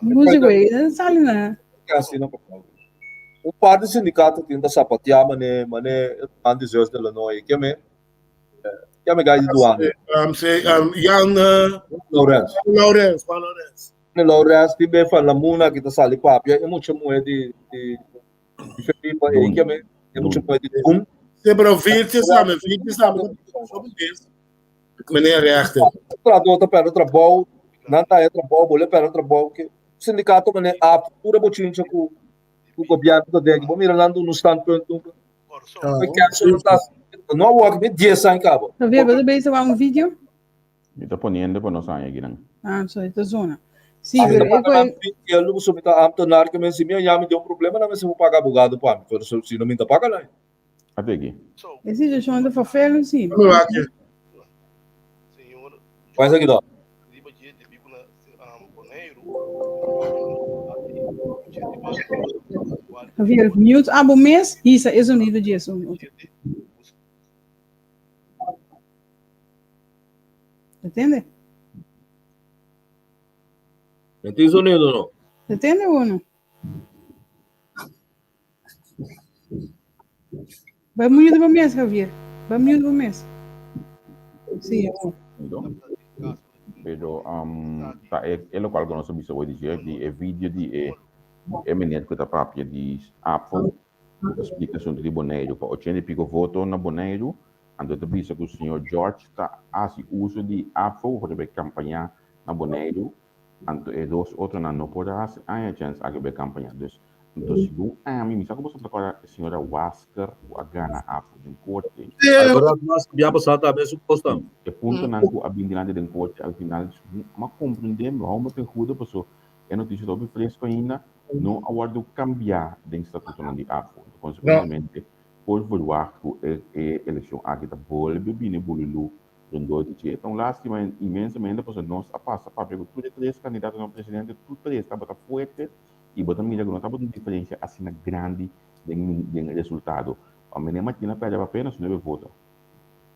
B: Músico ei, nan sali na.
E: Kasi na papel. Un par di sindikato tin ta sapateá mané mané man di Zeus de la Noye. Ke me? Ke me gai di duane?
D: Um, se, um, Jan uh,
E: Laurens.
D: Laurens, Juan Laurens.
E: Ne Laurens tin be van la muna ki ta sali papia e mucha muhe di di di Felipa ei ke me e mucha muhe di Dun.
D: Se, pero Virtje sabe, Virtje sabe. Meneer Rechter.
E: Trahador ta perde trabou, nan ta haya trabou, bo le perde trabou. Ke sindikato meneer A pura bochincha ku ku gobierno ta den. Bo mira nan duna un standpunt nunca.
D: Ah.
E: E caso no ta no a wak mi 10 aña kaba.
B: Javier, bo ta bezig wak un video?
C: Mi ta poniendo pa nos haña akinan.
B: Ah, so e ta zona. Sí,
E: Ah,
B: pero
E: ta
B: e
E: paga nan
B: koe
E: 20 euro, bo mi ta ambtenaar ke men si mi a yami den un problema nan mester bo paga abogado pa mi, pero si no mi ta paga nan.
C: Ate aki.
B: E situacion ta vervelend, sí.
D: Dame wak hier.
E: Kua esaki ta?
B: Javier, mute abo mes, hisa e sonido di esun. Entende?
E: No tin sonido no.
B: Entende o no? Bai mute bo mes, Javier. Bai mute bo mes. Sí, amor.
C: Pero um, ta e, e locual que nos bisa hoy di di e video di e e meneer que ta papia di Apple, ta explica asunto di Boneiru, pa 80 y pico voto na Boneiru, anto ta bisa cu señor George ta haci uso di Apple pa bay campaña na Boneiru, Anto e dos otronan no por a hasi aña chèns aki pa e kampaña. Dus, anto segun ami, mi sa ku boso ta kòrda e señora Wasker ku a gana afo den korte.
E: Alvarado Wasker bia pasá tambe su kos tambe.
C: E puntonan ku a bin dilanti den korte al final, segun mi a komprendé, mi hou mi ten hudo paso e notisia ta hopi fresku ainda, no a wòrdu kambiá den statutonan di afo. Anto konsekuentemente por verwagt ku e e elekshon aki ta bolbe bini bululú Rondó di dje. Ta un lástima inmensamente pasobra nos a pasa papia ku tur e tres kandidatonan presidente, tur tres tabata fuerte i bo ta mira ku no tabata un diferensia asina grandi den den resultado. Pa Meneer Martina pèrdè pa apenas nuebe voto.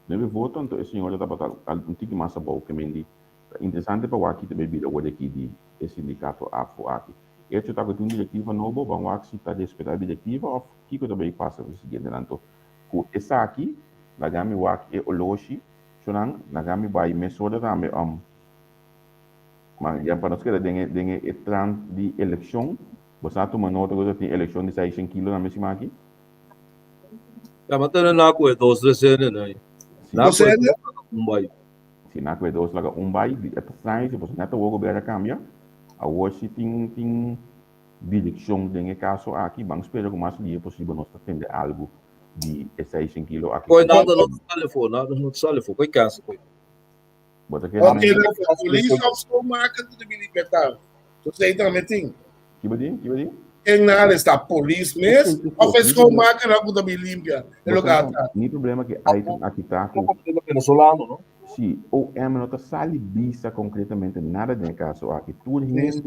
C: Nuebe voto, anto e señora tabata un tiki mas abou ke men di. Ta interesante pa wak kita bay bira word aki di e sindikato AFO aki. Echo ta ku tin un direktiva nobo, ban wak si ta respetá e direktiva òf kiko ta bay pasa ku e siguientenan. Anto Ku esaki, laga mi wak e oloshi, shonan, laga mi bai mesora tambe om. Ma ya pa nos keda den e den e trant di elekshon, bo sa tuma nota ku ta tin elekshon di seishen kilo tambe siman aki?
E: Ya, ma tene na ku e dos resende nai.
C: Si.
E: Na ku e dos laga un bai.
C: Si na ku e dos laga un bai, e ta straño si pasobra nèt awor gobierno a kambia, awor si tin tin Direkshon den e kaso aki, ban spera ku mas dia posibel nos ta tende algu di e seishen kilo aki.
E: Koe nada no ta sali afó, nada no ta sali afó, koe kansa koe.
C: Bo ta kere
D: Ok,
C: men.
D: dan polis of schoonmaker ku debe libertad. Dus ei tambe tin.
C: Ki bo di? Ki bo di?
D: Ken nan arestá? Polis mes of e schoonmaker nan ku ta bin limpia e lugar ta?
C: Mi problema ku e item aki ta ku.
E: Problema venezolano, no?
C: Si, OM no ta sali bisa konkretamente nada den e kaso aki. Tur hende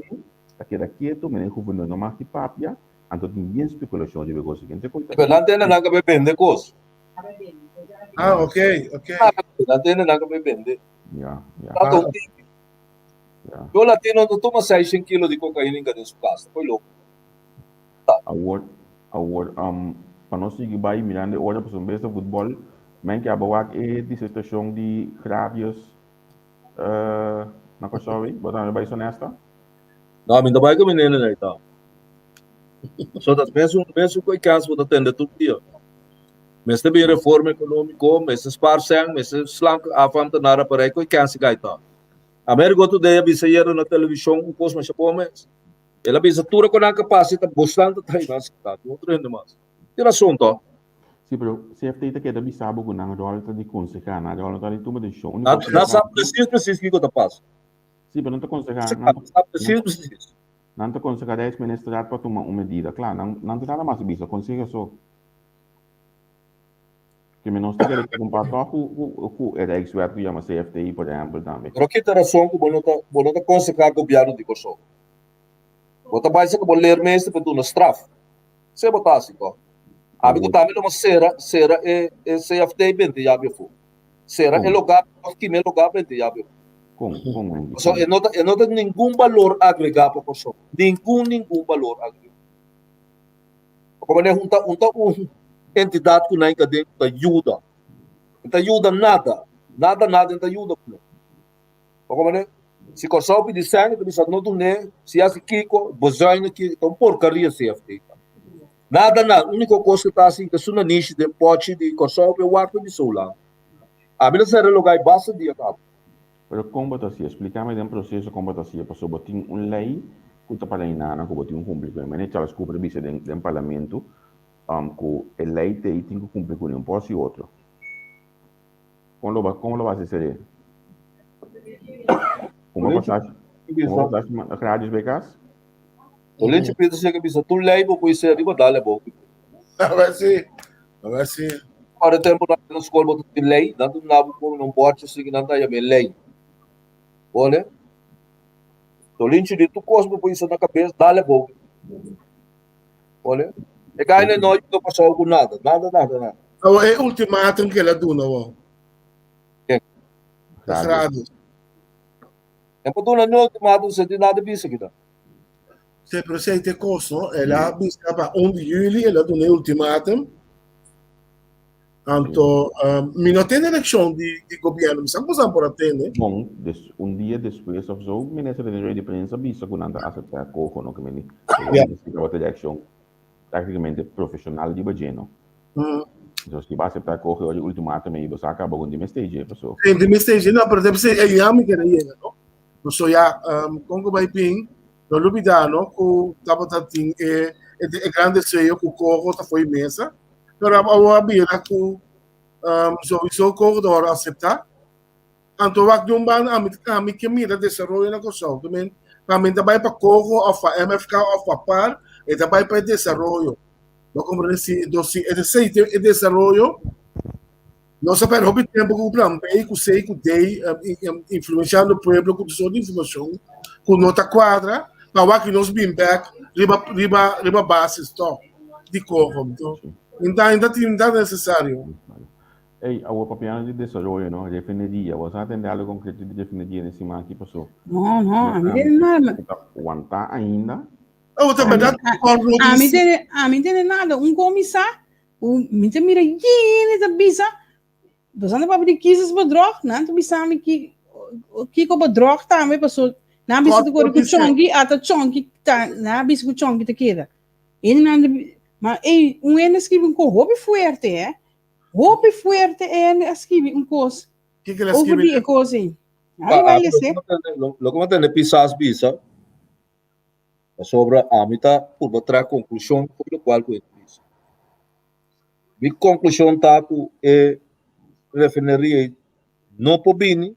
C: Ta keda ketu, meneer guvernor no mag di papia, anto tin bien spekulashon riba e kos aki. Entonces koe ta.
E: Pero nan tende nan ka bay bende kos.
D: Ah, ok, ok.
E: Nan tende nan ka bende.
C: Ja, ja.
E: Tanto un tiki.
C: Ja.
E: Yo latino no tuma 600 kilo di cocaína inga den su casa. Koy loco.
C: Awor, awor, um, pa nos sigui bai mirando e ora pasobra un bes ta futbol, men ke aba wak e disertacion di Gravius uh, na Kòrsou ei? Bo tambe bai Sonesta?
E: No, mi no bai ku mi nene nei ta. So dat mesun mesun ku e kans bo ta tende tur dia. Mester bin reforma ekonómiko, mester spaar sèn, mester slank af ambtenaar aparei ku e kans gai ta. Amerigo Today a bisa ayera na televishon un kos masha bon mes. El a bisa tur e ku nan kapasi ta bosnan ta traha nan siudat, no otro hende mas. Tin rason to.
C: Sí, pero CFT ta keda bisa bo ku nan ròl ta di konsehá, nan ròl no ta di tuma desishon. Úniko
E: Nan
C: kos ku
E: nan
C: ta
E: sa
C: hasi.
E: presis presis kiko ta pasa.
C: Sí, pero nan ta konsehá,
E: Sa
C: nan ta,
E: sa
C: nan
E: presis presis.
C: nan ta konsehá Rijksministerraad pa tuma un medida. Kla, nan nan ta nada mas bisa, konseho so. Ke mi nos ta kere kumpa tòg ku ku ku e Rijkswet ku yama CFTI, por ehèmpel, tambe.
E: Pero ki ta rason ku bo no ta bo no ta konsehá gobièrnu di Kòrsou? Bo ta bai saka bo leermeester pa duna straf. Se bo ta hasi tòg. Abi ku
C: Awor,
E: tambe lo bo sera sera e e CFT bente yabi afó. Sera e
C: kon?
E: lugá òf kima e lugá bente yabi afó.
C: Kon, kon, Wendy,
E: Pasobra
C: kon?
E: e no ta e no ta ningun balor agregá pa Kòrsou. Ningun ningun balor agregá. Como ne un ta un ta un entidad cu nan ka den cu ta yuda. No ta yuda nada. Nada nada no ta yuda cu nan. Como ne si Kòrsou pidi sèn ta bisa no dun'é, si hasi kiko, bezuinig kiko, ta un porcaria CFT. Nada nada, único kos ku ta hasi ta su nanishi den pòchi di Kòrsou pa e wak di Soulán. Ami ta sera e lugá ei basta dia kaba.
C: Pero kon bo ta hasié? Spliká mi den proseso kon bo ta hasié, pasobra bo tin un lei ku ta para inana ku bo tin ku kumpli ku e. Meneer Charles Cooper a bisa den den parlamento ku e lei t'ei tin ku kumpli kuné un por hasi otro. Kon lo kon lo bo hasi ser'é? Kon bo pasa kon bo pasa gradius bai kas?
E: Tolinchi Petersen a bisa tur lei bo por hise riba dal abou.
D: A ver si, a ver si.
E: Ora tempo nan na skol bo ta tin lei, nan ta duna bo por un bòrchi asina nan ta yama e lei. Bole? Tolinchi di tur kos bo por hisa na kabes, dal abou. Bole? E gaina no yuda Kòrsou ku nada, nada, nada, nada.
D: Awor e ultimatum ku el a duna awor.
E: Ken?
D: Gradius.
E: E por duna ni ultimatum si tin nada bisa kita.
D: Sí, pero esei ta e kos, no? El a bisa pa un di juli, el a duna e ultimatum. Anto, um, mi no tende elekshon di, di gobierno, mi sa ku boso por a tende.
C: Bon, des, un dia despues of zo, minister den rueda di prensa bisa ku nan ta aseptá koho, no? Ke meni,
D: Ja.
C: tabata reakshon práktikamente profeshonal riba dje, no? So, si bo aseptá koho e ora di ultimatum ei, bo sa kaba ku di mester dje, paso.
D: Sí, di mester dje, no, pero debe ser ei ya mi kere yega, no? Paso ya, um, kon ku bai bin, No lubida no ku tabata tin e e gran deseo ku Coho ta fo'i mesa, pero awor a bira ku souiso Coho ta wòrdu aseptá. Anto wak di un banda ami ami ke mira desaroyo na Kòrsou. Ke men pa mi ta bai pa Coho òf pa MFK òf pa par, e ta bai pa e desaroyo. Bo komprende? Si si esei ta e desaroyo Nos a perde hopi tempo ku plan B, ku C, ku D, influenciando pueblo ku tur sort di informacion ku no ta cuadra, pa wak nos bin bek riba riba riba basis toch di coho. Enton, inta inta tin inta necesario.
C: Ey, awor papiando di desaroyo, no? Refineria. Bo sa tende algo concreto di refineria den siman aki pasó?
B: No, no, a mi tende nada.
C: Ta wantá ainda.
D: Oh, ta berdad.
B: A mi tende, a mi tende nada. Un comisa Ku mi ta mira yini ta bisa, boso anda papia di kiezersbedrog, nan ta bisa mi ki kiko bedrog tambe paso nan bisa ta kore ku chonki, ata chonki ta nan bisa ku chonki ta keda. Hende nan ta ma ey un hende a skibi un kos hopi fuerte eh, hopi fuerte e hende a skibi un kos over di e kos ey. Ai bai lese.
E: Loke mi a tende Pisas bisa Pasobra ami ta purba traha konklushon for lokual ku e ta bisa. Mi konklushon ta ku e refineria ei no por bini,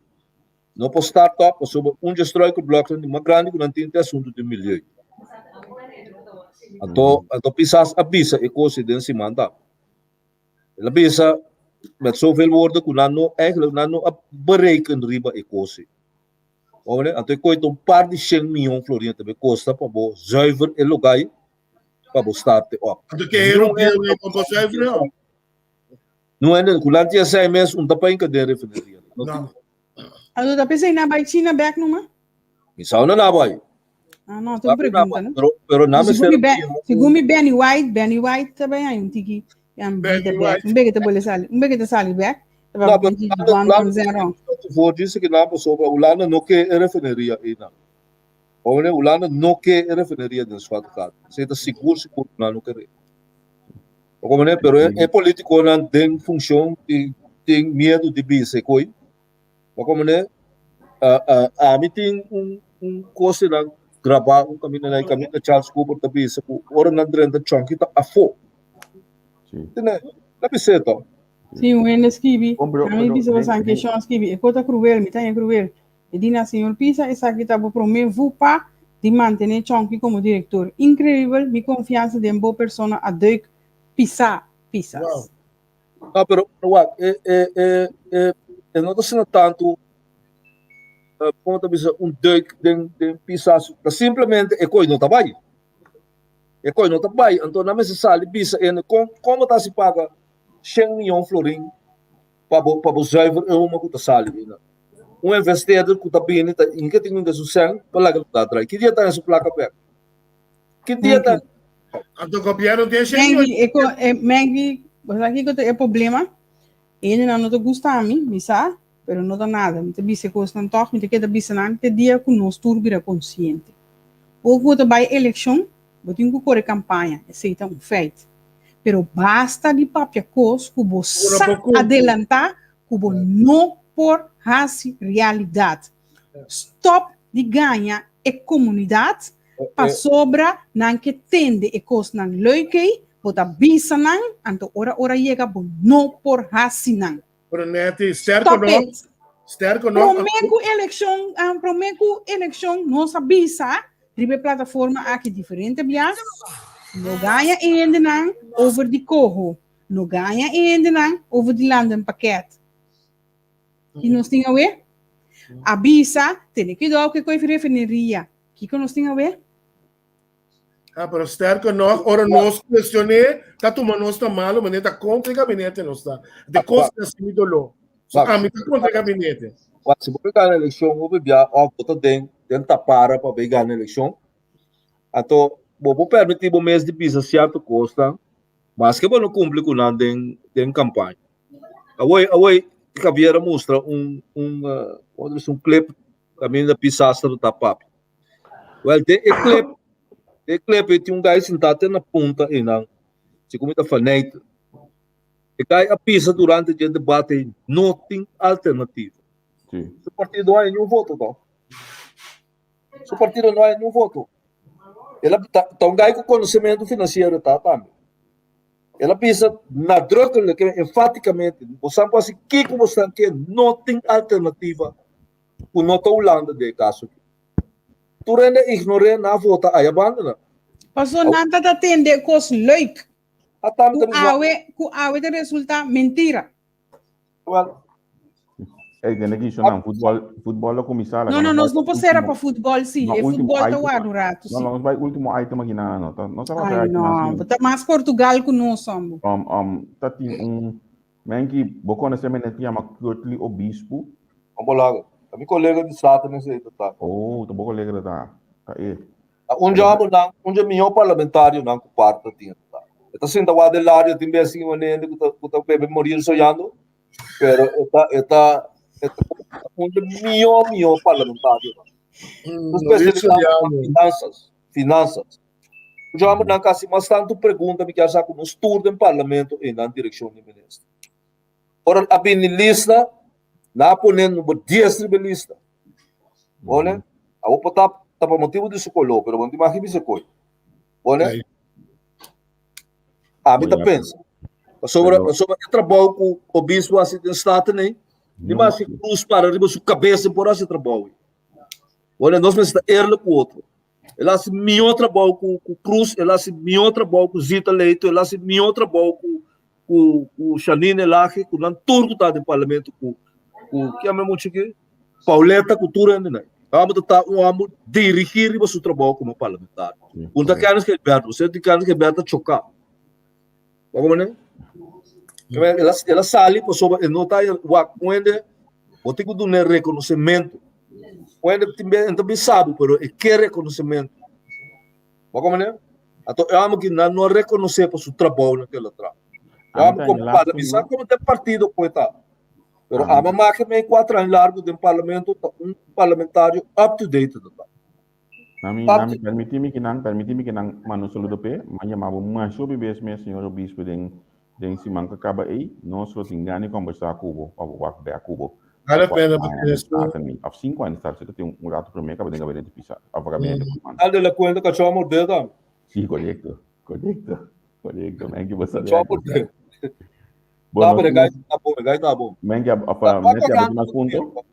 E: no por start up pasobra un dje struikelbloknan di mas grandi ku nan tin ta e asuntu di milieu. Anto, anto Pisas a bisa e kos ei den siman ta. El a bisa met zoveel woorden ku nan no eigenlijk nan no a bereken riba e kos ei. Hombre, anto e koe ta un par di shen miyon florin ta be kosta pa bo zuiver e lugay pa bo starte op.
D: Anto ke hero bieu e pa bo zuiver op?
E: No hende ku nan tin esei mes un ta pa hinka den refineria. No tin.
D: No.
B: Anto ta p'esei nan bai China bek numa?
E: Mi sa unda nan bai.
B: Ah, no, ta un pregunta, no?
E: Pero, pero nan
B: Segun
E: mester
B: mi Ben, segun mi Benny White, Benny White ta bai un tiki yan
D: Benny
B: bida bek.
D: White.
B: Un beke ta bole sali, un beke ta sali bek. Ta
E: No,
B: ba
E: pero
B: un tiki
E: Hulanda,
B: one
E: Hulanda,
B: from zero.
E: voor dice que nan pasobra Hulanda no ke e refineria einan. Hombre, Hulanda no ke e refineria den Zwarte Gat. Esei ta sigur sigur ku nan no kere. Okomane, pero e, e politikonan den funshon tin, tin miedu di bisa e koi. Okomane, uh, uh, ami tin un, un kos nan grabá un kaminda na e kaminda Charles Cooper ta bisa ku ora nan drenta chonki ta afó.
C: Sí.
E: Tene, la bis'é to.
B: Sí, un hende skibi,
C: Bon, pero,
B: ami
C: pero
B: bisa
C: den,
B: basan
C: den,
B: keshon skibi, e kota kruel, mi ta haña kruel. E di na señor Pisa, esaki ta bo promé vupa di mantené Chonky komo direktor. Inkreibel, mi konfiansa den bo persona a duik pisá, Pisas.
D: Wow.
E: No, pero wak, e, e, e, e, e no ta asina tantu, eh, komo ta bisa, un duik den, den Pisas. Ta simplemente e koi no ta bai. E koi no ta bai, anto nan mester sali bisa ene kon, kon bo ta hasi paga shen miyon florin pa bo pa bo zuiver e huma ku ta sali ei nan. Un investeerder ku ta bini ta inke tin ku su sèn pa laga lugá drai. Ki dia ta haña su plaka bèk? Ki dia ta
D: Anto gobierno tin shen miyon.
B: Mengi, e ko, e, Mengi, bo sa kiko ta e problema? E hendenan no ta gusta mi, mi sa, pero no ta nada. Mi ta bisa e kosnan tòg, mi ta keda bisa nan te dia ku nos tur bira konsiente. Ora ku bo ta bai elekshon, Bo tin ku kore kampaña, esei ta un feit. Pero basta di papia kos ku bo sa adelantá ku bo no por hasi realidat. Stòp di gaña e komunidat pasobra nan ke tende e kosnan leuk ei, bo ta bisa nan, anto ora ora yega bo no por hasi nan.
D: Pero Netty, sterko
B: Stop
D: no,
B: it!
D: sterko no.
B: Promé ku elekshon, promé ku elekshon nos a bisa riba e plataforma aki diferente bia, no gaña e hendenan over di koho, no gaña e hendenan over di landenpakket. Ki nos tin awe? A bisa, tene kuidou ku e koe refineria. Kiko nos tin awe?
D: Ah, pero sterker nog, ora nos cuestioné, ta tuma nos ta malo, meneer ta contra e gabinete nos ta. De cos ta sin dolor. So,
E: Wak.
D: a mi ta contra e gabinete.
E: Wak, si bo ke gana elekshon, hopi bia òf bo ta den den tapara pa bay gana elekshon, anto bo por permití bo mes di bisa sierto kosnan, maske bo no kumpli ku nan den den kampaña. Awor, awor Javier a mustra un un komo ta bisa un clip kaminda Pisas tabata papia. Wel, den e clip, den e clip ei tin un guy sintá te na punta einan, si ku mi ta faneit. E guy a bisa durante dje debate ei, no tin alternativa.
C: Sí.
E: Su partido no haña niun voto to. Su partido no haña niun voto. El a, ta, ta un guy ku konosementu finansiero ta tambe. El a bisa nadrukkelijk, enfatikamente, bosan por hasi kiko bosan ke, no tin alternativa. ku no ta Hulanda den e kaso aki. Tur hende a ignor'é, nan a vota aya banda nan.
B: Paso nan ta ta tende e kos leuk.
E: Ata mi
B: Ku
E: ta bisa.
B: awe, ku awe ta resulta mentira.
E: Wel.
C: Ey, tende ki shonan, futbol, futbol a kuminsá,
B: No, no, nos no por sera pa futbol, sí.
C: No,
B: E
C: último
B: futbol ta
C: item.
B: warda un rato,
C: No,
B: sí.
C: nos bai último item aki na, no, ta, no ta
B: Ay, no, bo ta mas Portugal ku nos, hombo.
C: Ta tin un, Menki, bo konosé mene ku yama Curtly Obispo?
E: Bo bolaga. Ta mi kolega di Satan esei ta ta.
C: Oh, ta bo kolega ta ta. Ta e.
E: Ta un dje hobennan, un dje mihó parlamentarionan ku parti ta tin ta. E ta sinta wak den lario tin bes sin un hende ku ta ku ta bebe morir soñando, pero e ta e ta e ta un dje mihó mihó parlamentarionan. Su
D: Morir
E: spesialidat ta
D: soñando.
E: finansas, finansas. Dje hobennan kasi mas tantu pregunta mi kier sa ku nos tur den parlamento ei nan direkshon di minister. Ora a bini lista, nan a pone number dies riba e lista. Bone? Awor por ta ta pa motibu di su koló, pero bo no tin mag di bisa koi. Bone? Ami ta pensa. Pasobra, pasobra e trabou ku obispo hasi den Staten ei, ni mas ki krus para riba su kabes e por hasi e trabou ei. Bone? Nos mester ta eerlijk ku otro. El a hasi mihó trabou ku ku Cruz, el a hasi mihó trabou ku Zita Leito, el a hasi mihó trabou ku ku ku Janine Elhage, ku nan tur ku ta den parlamento ku ku ki ame mucha aki? Pauletta ku tur hendenan. Amo ta ta un amo dirigí riba su trabou komo parlamentario. Un ta Kenneth Gilberto, bo senti Kenneth Gilberto ta choká. Wak manera? El a, el a sali pasobra e no ta wak un hende, bo tin ku dun'é rekonosementu. Un hende tin be, e no ta bin sabi, pero e ke rekonosementu. Bo komprendé? Anto e hòmber ki nan no a rekonosé pa su trabounan ku el a traha. E
C: Ami
E: hòmber
C: ta
E: komo
C: haña
E: parla, mi sa
C: lástima.
E: komo den partido ku e ta. Pero
C: Ami
E: ami a maka mei kuater aña largu den parlamento, ta un parlamentario up to date e ta ta.
C: Nami,
E: Up
C: nami,
E: to
C: permití mi ki nan, permití mi ki nan manda un saludo p'e. M'a yama bo masha hopi bes mes, señor Obispo, den, den siman ku a kaba ei. Nos lo tin gana di kombersá ku bo, pa bo wak bèk ku bo.
D: Vale
C: Kuater
D: pena pa
C: aña
D: tene
C: antes
D: su.
C: tata mi, òf sinku aña antes tata, si ta tin un ratu promé kaba den gabinete pisa, òf gabinete Koopman.
E: Al de la cuenta kachó a mordé tambe.
C: Sí, korekto, korekto, korekto. Menki bo sa
E: Kachó a
C: bèk.
E: mordé.
C: Bo
E: No,
C: nos
E: pero e
C: tin
E: gai
C: mas,
E: ta bon, e gai ta bon.
C: menki, òf,
E: Ta
C: menki
E: pa
C: abo tin
E: corante
C: mas punto?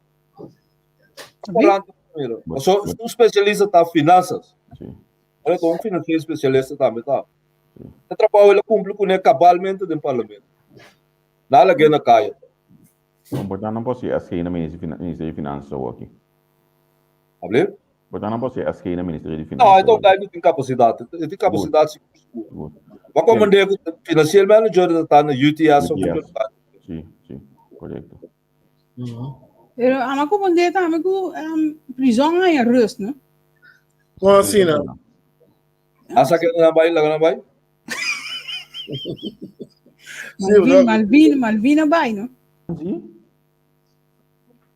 E: Corante mira.
C: Bo,
E: So,
C: bo,
E: un specialista ta finanzas.
C: sí,
E: Ora con un financiero specialista tambe ta.
C: sí.
E: E trabajo el a cumpli cune cabalmente den parlamento. Na la na caya.
C: Bon, por tanto, no por ser SG na Ministerio di Finanzas awor aki.
E: Hable?
C: Por tanto, no por ser SG na Ministerio di
E: No,
C: Finanzas
E: então
C: awor.
E: daí não tem capacidade. Ele tem
C: Good,
E: capacidade seguro. seguro.
C: good.
E: Mas
C: Bien,
E: como é que financial manager está na UTS of
C: UTS. Sí, sí, correcto.
B: Pero ama ko bonde tambe ku um, prison ay rust, no?
D: Kon asina?
C: Prison.
E: Asa que na bai, laga na bai.
D: Sí,
B: Malvin,
D: bro.
B: Malvin, Malvina bai, no?
C: Sí?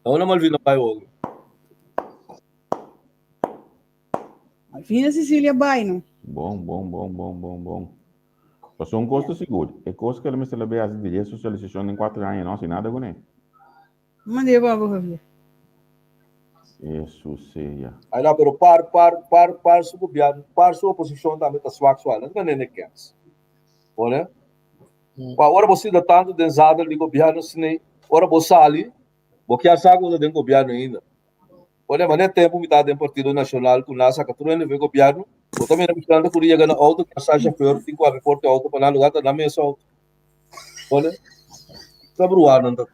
E: No, na Malvina bai hoor.
B: Malvina Cecilia bai, no?
C: Bon, bon, bon, bon, bon, bon. Pasó un kos ta sigur, e kos ku el mester a bay hasi di resosialisashon den kuater aña no hasi nada kuné.
B: Mandé babo Javier.
C: Hesus sea.
E: Ay no, pero par, par, par, par su gobierno, par su oposicion tambe ta swak swak. No ta nene kens. Pone? Pa ora bo sinta tanto den zadel di gobierno asina, ora bo sali, bo kier sa ku bo ta den gobierno ainda. Pone, ma ne tempo mi ta den Partido Nacional ku nan saka tur hende for gobierno, bo ta mira mi tanta ku yega na auto, kier sa chauffeur tin ku habri porta di auto pa nan lugar ta nan mes auto. Pone? Ta bruha nan ta.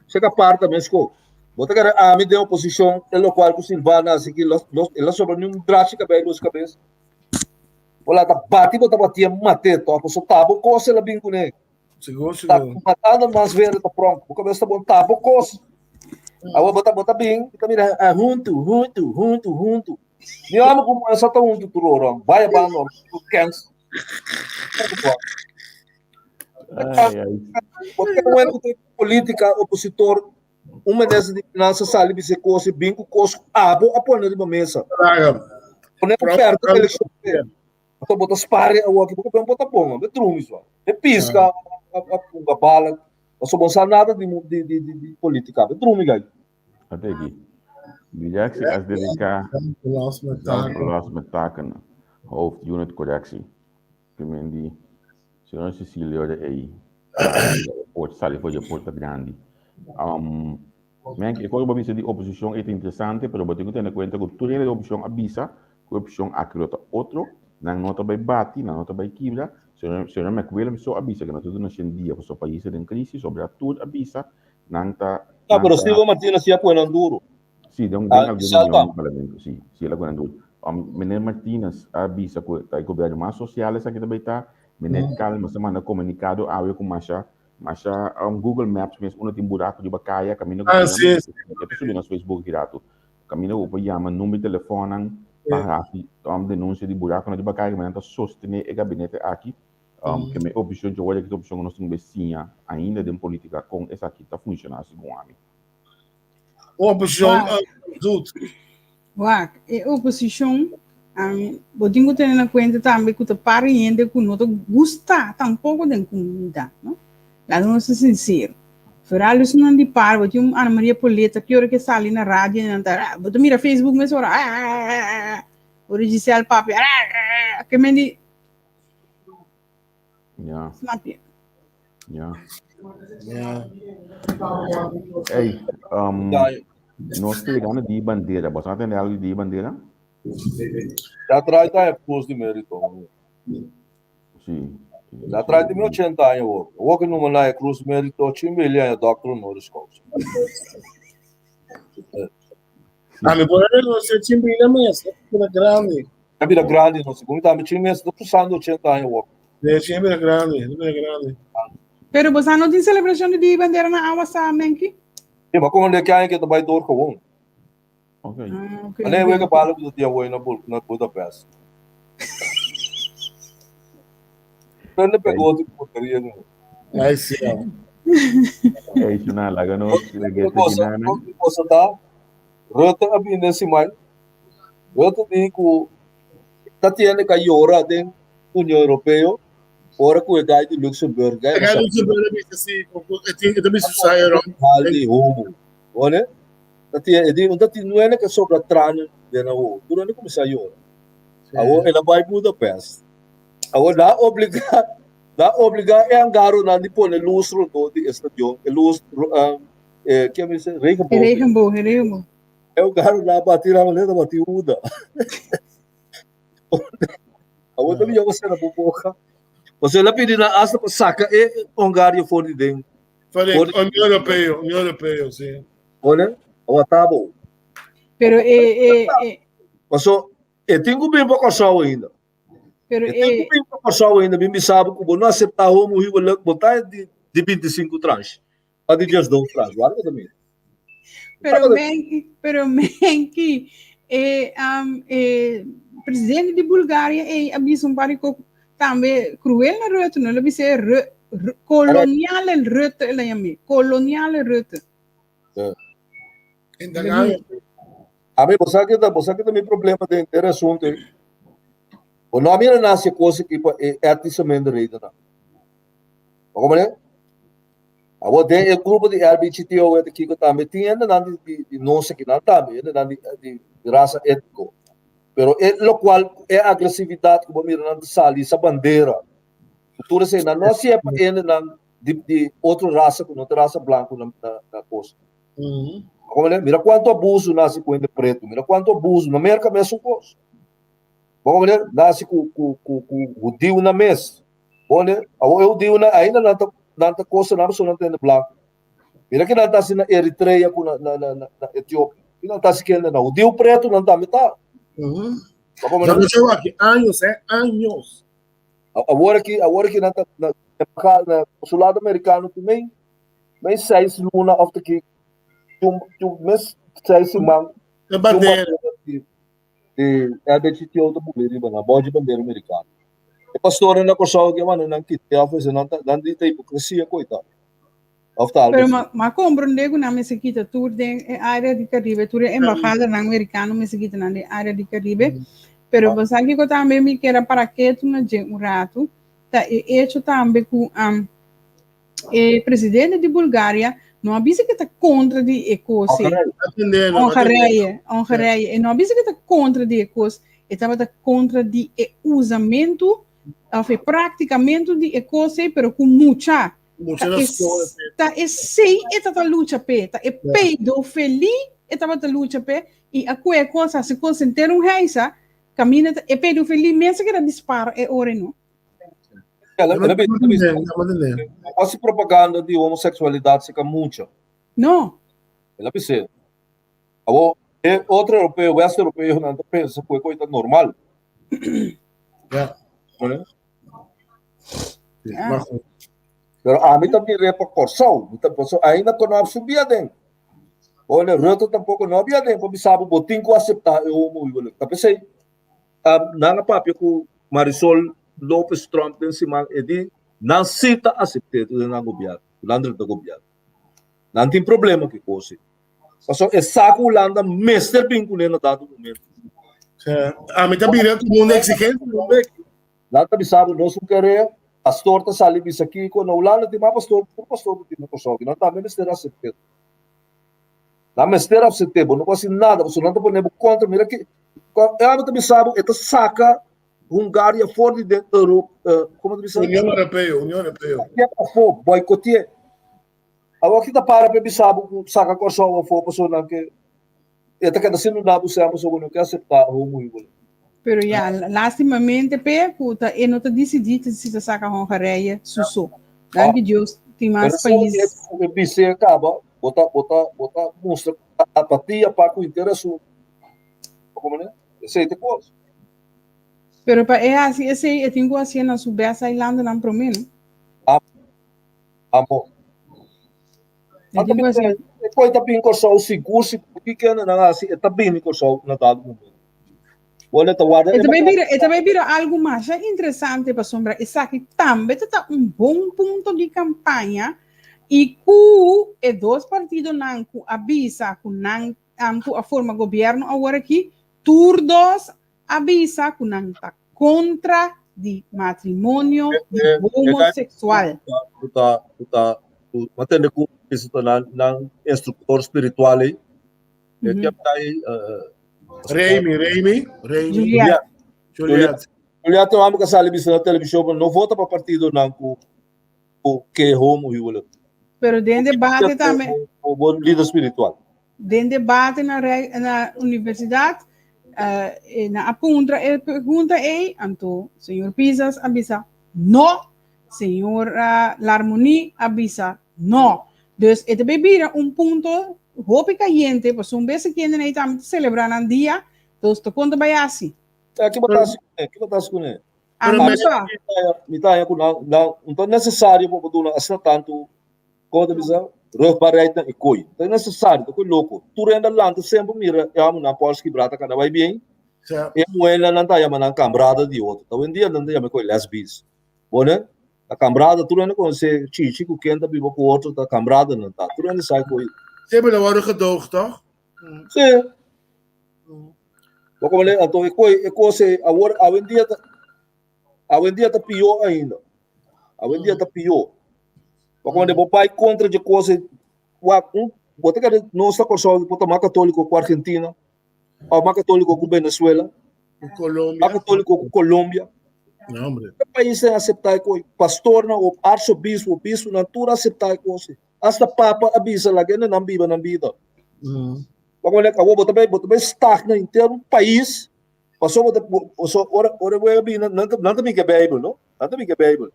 E: Seka parta mes ko. Bo ta kere ami den oposicion e locual ku Silvana hasi ki los los el a sobra ni un drachi kabei los kabes. Bo lata bati bo ta batia mate to paso ta bo kos el a bin kune.
D: Sigur,
E: Ta
D: sigur.
E: matando mas verde ta pronk. Bo kabes ta bon ta bo kos. Awa bo ta bo ta bin i ta mira ah, huntu, huntu, huntu, huntu. Mi amo ku muher sa ta huntu tur ora. Bai abando kens.
C: Ai, ai.
E: Porque não é política opositor, un minister di finansa sali bisa kos i bin ku kos abo a pone riba mesa.
D: Traga.
E: Pone ku perde elekshon. Anto bo ta spare awor ki bo bo ta pon, be drumi so. Be piska a punga bala. Paso bo sa nada di di di di, di politica. Be drumi gai.
C: Ate aki. Directie SDDK
D: Zelfbelast met taken.
C: zelfbelast met taken. Hoofdunit correctie. Primer di Señor Cecilio de ei por sali for di porta grandi. Um, men, e cosa bisa di oposicion e interesante, pero bo tin ku tene cuenta ku tur hende di oposicion a bisa ku e oposicion aki lo ta otro, nan no ta bai bati, nan no ta bai kibra. Señor, señor McWilliams so a bisa ku nos ta duna shen dia pasobra pais ta den crisis, sobra tur a bisa nan ta
E: No,
C: nan
E: pero
C: ta
E: Silvio Martina sí a pone nan duro.
C: Sí, den, den
E: Ah,
C: algun
E: Michel
C: reunion
E: tambe.
C: di parlamento, sí, sí, el a pone duro. Um, meneer Martinez a bisa ku ta e gobierno mas social esaki ta bay ta. Meneer Calmes a manda komunikado awe ku masha, masha um, Google Maps mes unda tin buraku riba kaya, kaminda ku
D: Ah,
C: por
D: sí,
C: yama,
D: sí.
C: e ta subi nos Facebook aki ratu. Kaminda ku por yama number di telefonnan pa hasi um, denunsia di burakunan riba kaya, ku nan ta sostené e gabinete aki. Um, ke me oposishon dje wòrdu, ke ta oposishon ku nos tin ku bay siña ainda den politika kon esaki ta funshoná segun ami.
D: Oposishon
B: Wak,
D: doet.
B: wak, e oposishon, um, bo tin ku tene na kuenta tambe ku ta par hende ku no ta gusta tampoko den komunidat, no? Laga nos ta sinsero. Vooral esnan di par, bo tin un Ana Maria Poleta ki ora ke sali na radio nan ta, ah, bo ta mira Facebook mesora, ah, ah, ah, ah, ora Giselle papia, ah, ah, ah, ke men di,
C: Ja.
B: Snap je?
C: Ja.
D: Ja.
C: Hey, um, nos ta llegando di bandera. Bo sa tende algo di bandera?
E: Ya trae ta e cruz di merito.
C: Sí.
E: Ya trae di 80 aña hoor. Hoor que no na e cruz merito, chimbili aña doctor honoris causa.
D: A mi por reconocer Chimbila mes, bira grande.
E: A bira grande, no, segun tambe Chimbila ta cruzando 80 aña hoor.
D: Sí, Chimbila grande, bira grande.
B: Pero boso no tin celebracion di Dia di Bandera na awa sa, Menki?
E: Sí, maar kon de ke aña ke ta bai door gewoon.
C: Ok.
B: Ah, ok.
E: Alleen wega bala ku dia hoy na Bul- na Budapest. Prende pegou de porcaria. no.
D: Ai, sí.
C: Ei, Shuna, laga nos lag'é
E: Outra cosa,
C: terminá, né?
E: outra cosa tá, Rutte a bini siman, Rutte di ku ta tiene ka yora den Union Europeo ora ku e gai di Luxemburg, gai
D: E gai Luxemburg a bisa si, e tin, e ta bisa sa e ron.
E: hal di homo. One, ta tin, e di, un ta tin nuene ka sobra tranen den awo. Tur hende kuminsá yora. Awo el a bai Budapest. Awo nan obliga, nan obliga e hangaronan di pone lus rondó di e stadion, e lus, e, ke mi bisa, regenboog.
B: E regenboog, e regenboog.
E: E hangaronan a bati nan manera ta bati huda. Awo ta mihó bo sera bo boka. Pasobra el a pidi nan asta pa saka e hongario for di den.
D: For di Union Europeo, Union Europeo, si.
E: One, awo ta bo.
B: Pero e, e, e.
E: Paso, e tin ku bin pa Kòrsou ainda.
B: Pero
E: E tin ku bin pa Kòrsou ainda, bin bisa bo ku bo no aseptá homo huwelijk, bo ta di di 25 tranche, pa di 12 tranche. Wak bo ta mira.
B: Pero Menki, pero Menki, e, um, e presidente di Bulgaria ei a bisa un par di koko tambe cruel na Rutte, no? El a bisa e Ru, Ru, koloniale Rutte, el a yam'é, koloniale Rutte.
D: En dan aña.
E: A mi, bo sa ke ta, bo sa ke ta mi problema den e asunto ei? Bo no a mira nan hasi e kos aki pa e etnische minderhedennan. Bo komprende? Awor den e grupo di LBGTO e kiko tambe tin hendenan di di di nos akinan tambe, hendenan di di rasa etniko. Pero e lokual e agresividat ku bo mira nan ta sali sa bandera ku tur esei nan no a siña pa hendenan di di otro rasa ku no ta rasa blanku na na na kos. Bo mira kuantu abuso nasi ku hende pretu, mira kuantu abuso na Merka mesun kos. Bo mira nasi ku ku ku ku hudiunan mes. Pone, awor e hudiunan ainda nan ta nan ta kosa nan pasobra nan ta hende blanku. Mira ke nan ta hasi na Eritrea ku na na na na Etiopia. Ke nan ta hasi kende nan? Hudiu pretu nan tambe ta. Bo komprende?
D: Nan ta aki años, eh, años.
E: Awor aki, awor aki nan ta na na konsulado amerikano tin mei mei seis luna òf ta ki tin tin mes seis siman.
D: E bandera.
E: E LBGTO ta buli riba nan, bou dje bandera amerikano. E pastornan na Kòrsou ke manda nan kite òf esei nan ta nan di ta hipokresia koita. Òf ta algu
B: Pero
E: así.
B: ma ma komprondé ku nan mester kita tur den e área di Karibe, tur e embahadanan merikano mester kita nan den área di Karibe. Pero bo sa kiko tambe mi kier a para ketu na dje un ratu, ta e echo tambe ku e presidente di Bulgaria no a bisa ke ta kontra di e kos ei.
D: Hongarije.
B: Hongarije, Hongarije. E no a bisa ke ta kontra di e kos, e tabata kontra di e usamentu of e praktikamentu di e kos ei, pero ku mucha.
D: Mucha
B: Ta
D: na
B: e,
D: skola.
B: ta esei e tabata lucha p'e, ta e pedofilie e tabata lucha p'e, i a kue e kos hasi kos henter un heisa, kaminda ta e pedofilie mes a keda dispara e ora ei no.
E: No hasi propaganda di homosexualidad cerca mucha.
B: No.
E: El a bis'é. Awor, e otro europeo, west europeonan ta pensa ku e kos ta normal.
D: Ja.
B: Ja.
E: Pero ami ta mir'é pa Kòrsou. Mi ta pasobra ainda ku no a subi aden. Ole, Rutte tampoko no a bia aden pa bisa bo, bo tin ku aseptá e homohuwelik. Ta p'esei Nan a papia ku Marisol Lopez Tromp den siman e di nan si ta asept'é den nan gobièrnu, ku nan drenta gobièrnu. Nan tin problema ku e kos ei. Pasobra e sa ku Hulanda mester bin kuné na dado momento.
D: Ami ta bira komo un eksigensia un bek.
E: Nan ta bisa bo nos un kere, pastor ta sali bisa kiko, na Hulanda tin mas pastor ku tur pastor ku tin na Kòrsou, nan tambe mester asept'é. Nan mester asept'é, bo no por hasi nada, pasobra nan ta pone bo kontra, mira ki E abo ta bisa bo e ta saka Hungaria for di den Euro, como ta bisa?
D: Union Europeo, Union Europeo.
E: Saké afó, boicoteé. Awor ki ta para pa e bisa bo ku saka Kòrsou afó pasobra nan ke e ta keda sin duna bo sèn pasobra bo no ke aseptá homo huwelijk.
B: Pero ya, lastimamente p'e ku ta e no ta disidí si ta saka Hongarije su so. Danki Dios tin mas
E: Pero
B: pais.
E: e bis'é kaba, bo ta bo ta bo ta mustra apatia pa ku henter asuntu. Esei ta kos.
B: Pero pa e hasi esei e tin ku hasié na su bes eilandennan promé, no?
E: Ah. Amo. Anto mi e koi ta bin Kòrsou sigur sigur ki kende nan hasi e ta bini Kòrsou na dado momento. Bo ta warda
B: E ta bai bira, e ta bai bira algu masha interesante pasobra esaki tambe ta ta un bon punto di kampaña i ku e dos partidonan ku a bisa ku nan ku a forma gobièrnu awor aki tur dos a bisa ku nan ta kontra di matrimonio di homoseksual.
E: Ku ta, ku ta, ku m'a tende ku bisa ta nan, nan instruktor spiritual ei. E ke ta ei,
D: Remy, Remy, Remy.
B: Juliet.
D: Juliet.
E: Juliet ta wak ka sali bisa na televishon, pero no vota pa partidonan ku ku ke homo huwelijk.
B: Pero den debate tambe.
E: Bo bo lider spiritual.
B: Den debate na na universidad eh, na a puntra e pregunta ei, anto señor Pisas a bisa no, señor uh, Larmonie a bisa no. Dus e te bira un punto hopi caliente, pues un bes kende nei tambe celebra nan dia, dus te konta bai asi.
E: Eh, ki batas, ki batas kuné?
B: Pero
E: mi ta mi ta ku nan nan no ta necesario pa duna asina tantu Como ta bisa rugbaarheid na e kooi. Ta necesario, ta kooi loco. Tur hende a lanta semper mira e homennan Polski brata kada bai bien. E muhernan nan ta yama nan cambrada di otro. Ta hoendia nan ta yama e kooi lesbies. Bo ne? Ta cambrada, tur hende conoce Chichi cu ken ta biba cu otro, ta cambrada nan ta. Tur hende sa e kooi.
D: Semper nan worde gedoogd, toch?
E: Sí. Bo como anto e kooi, e cos ei, awor, awendia ta, Awendia ta pió ainda. Awendia ta pió. Pa cuando bo bai contra dje cosa, wak, un, bo ta kere nos ta Kòrsou por ta mas katóliko ku Argentina, òf mas katóliko ku Venezuela,
D: Ku Colombia.
E: mas katóliko ku Colombia.
D: No, hombre.
E: E paisnan aseptá e kos. Pastornan, o arsobispo, bisponan, tur aseptá e kos. Asta papa a bisa laga hende nan biba nan bida. Pa cuando awor bo ta bai, bo ta bai stagna henter un pais Pasobra bo ta, pasobra ora, ora bo a bini, nan ta, nan ta bin ke Bijbel, no? Nan ta bin ke Bijbel.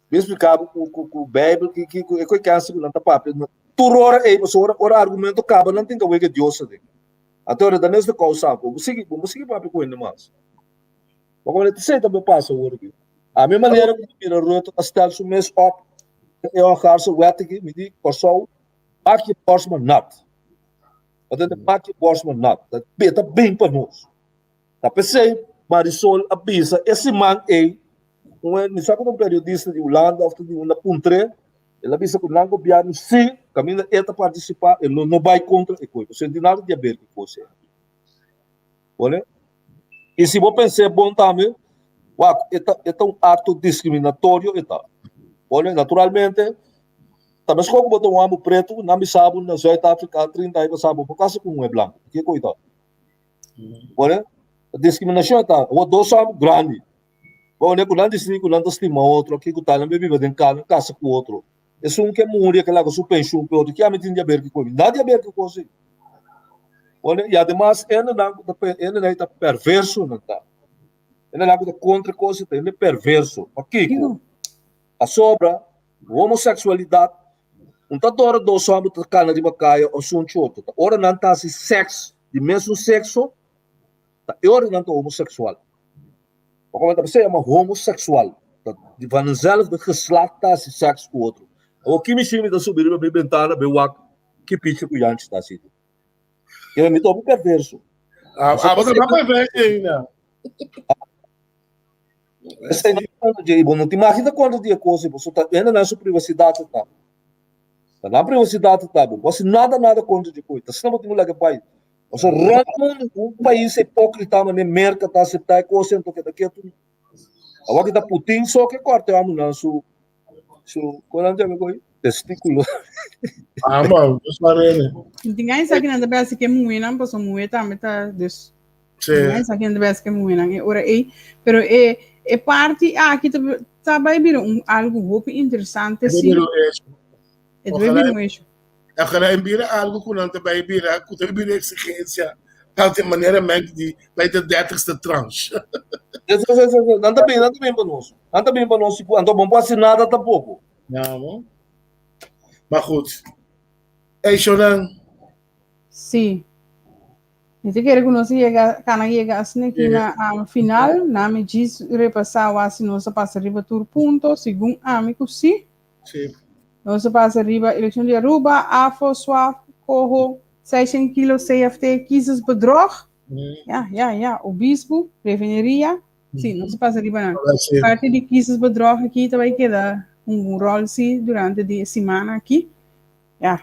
E: Mi explica bo ku, ku, ku Bijbel, ki, ki, ku e koi kansa ku nan ta papia. Tur ora ei, pasobra ora, ora argumento kaba, nan tin ka wega Dios aden. Anto ora ta mes ta kousa, bo sigui, bo no sigui papia ku hende mas. Bo komende, esei ta bo pasa awor aki. A mi manera ku mi mira Rutte a stel su mes op e Hongaarse wet aki, mi di, Kòrsou, maak je borst maar nat. Pasobra ta pak e bòrsman nat, ta beta bin pa nos. Ta p'esei Marisol a bisa e siman ei, un mi sa ku ta un periodista di Hulanda òf ta di unda puntr'é, el a bisa ku nan gobièrnu si kaminda e ta partisipá e lo no bai kontra e kos, pasobra e no tin nada di aber ku e kos ei. Wole? I si bo pens'é bon tambe, wak, e ta e ta un akto diskriminatorio e ta. Wole? Naturalmente, ta meskos ku bo ta un hòmber pretu, nan bisa bo na Zuid Afrika 30 aña pasá bo por kasa ku un muhé blanku. Ke ku e ta? Wole? Diskriminashon e ta. Awor dos hòmber grandi, wole, ku nan disidí ku nan ta stima otro, ke ku ta, nan bai biba den kas, nan kasa ku otro. Esun ke muri ke laga su penshun pe otro, ke ami tin di aber ku koe? Nada di aber ku kos ei. Wòrdu, i ademas hendenan ku ta hendenan ei ta perverso nan ta. Hendenan ku ta kontra kos ei ta hende perverso. Pakiko? Pasobra homoseksualidat un ta dora dos hòmber ta kana riba kaya òf sun choto. Ta ora nan ta hasi sèks di mesun sekso, ta e ora nan ta homoseksual. Pasobra ta se yama homoseksual. Ta di van eenzelfde geslacht ta hasi sèks ku otro. Awor ki mi shimi ta subi riba mi bentana bai wak ki pichi ku Yanchi ta hasi. Kere mi ta hopi perverso.
D: Ah, ah, bo ta perverso ainda.
E: Esei no ta dje, bo no tin mag di ta kontra di e kos ei, pasobra ta hende nan su privasidat ta. Ta nan privasidat ta, bo no hasi nada nada kontra dje kos ei. Ta asina bo tin ku laga bai. Pasobra rònt mundu un pais hipókrita manera Merka ta aseptá e kos ei, anto keda ketu. Awor ki ta Putin so ke kòrta e hòmbernan su su kon nan yama e kos ei? Testíkulo.
D: Ah, man, nos pa rene.
B: Tin gaña sa kinan ta bèsi ke muhénan, pasobra muhé tambe ta dus.
D: Sí.
B: Tin gaña sa kinan ta bèsi ke muhénan e ora ei. Pero e e parti aki ta ta bai bira un algu hopi interesante
D: E ta
B: sí.
D: bira un hecho.
B: E ta bai
D: Ojalá
B: bira un hecho.
D: Ojalá e bira algu ku nan ta bai bira, ku ta bira eksigensia, tantu e manera mente di bai de dertigste tranche.
E: Sí, sí, sí, sí. Nan ta bin, nan ta bin pa nos. Nan ta bin pa nos sigur. Anto bo no por hasi nada tampoko.
D: Ja, man. Maar goed. Hey, Shonan.
B: Sí. Mi ta kere ku nos yega, kana yega asina aki na um, final. Na mi djis repasá wak si nos a pasa riba tur punto. Segun ami ku sí.
D: Sí.
B: Nos a pasa riba elekshon di Aruba, AFO, SWAF, Coho, 600 kilo CFT, kiezersbedrog. Ja, ja, ja, Obispo, refineria. Sí, nos a pasa riba nan.
D: Sí.
B: Parte di kiezersbedrog aki ta bai keda un rol sí durante di e simana aki. Ja,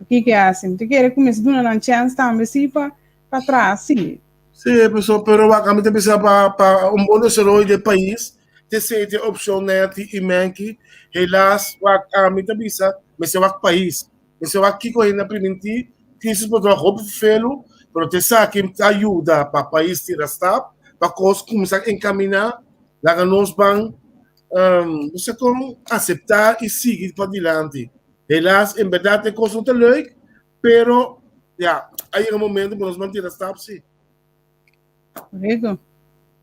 B: kiko hasi? Mi ta kere ku mester duna nan chèns tambe sí pa pa traha sí.
D: Sí, pero, pero wak, ami ta bisa pa, pa un bon desaroyo di e pais, te sei te opcion neti i menki, helaas, wak, ami ta bisa, mester wak pais, mester wak kiko hende a primintí, crisis por traha hopi felu, pero te esaki ta yuda pa pais tira stap, pa kos kuminsá enkaminá, laga nos ban, um, no sé kon, aseptá i sigui padilanti. Helaas, en berdad e kos no ta leuk, pero ya, a yega momento ku nos ban tira stap sí.
B: Correcto.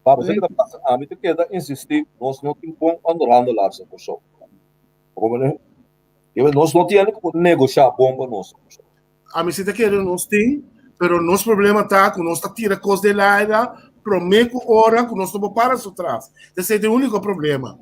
E: Pa bo sa pasa, ami ta keda insistí, nos no tin bon onderhandelaars na Kòrsou. Bo Nos no tin ku negoshá bon pa nos.
D: Ami si ta kere nos tin, pero nos problema ta ku nos ta tira kos den aire promé ku ora ku nos no por para su tras. Esei ta e úniko problema.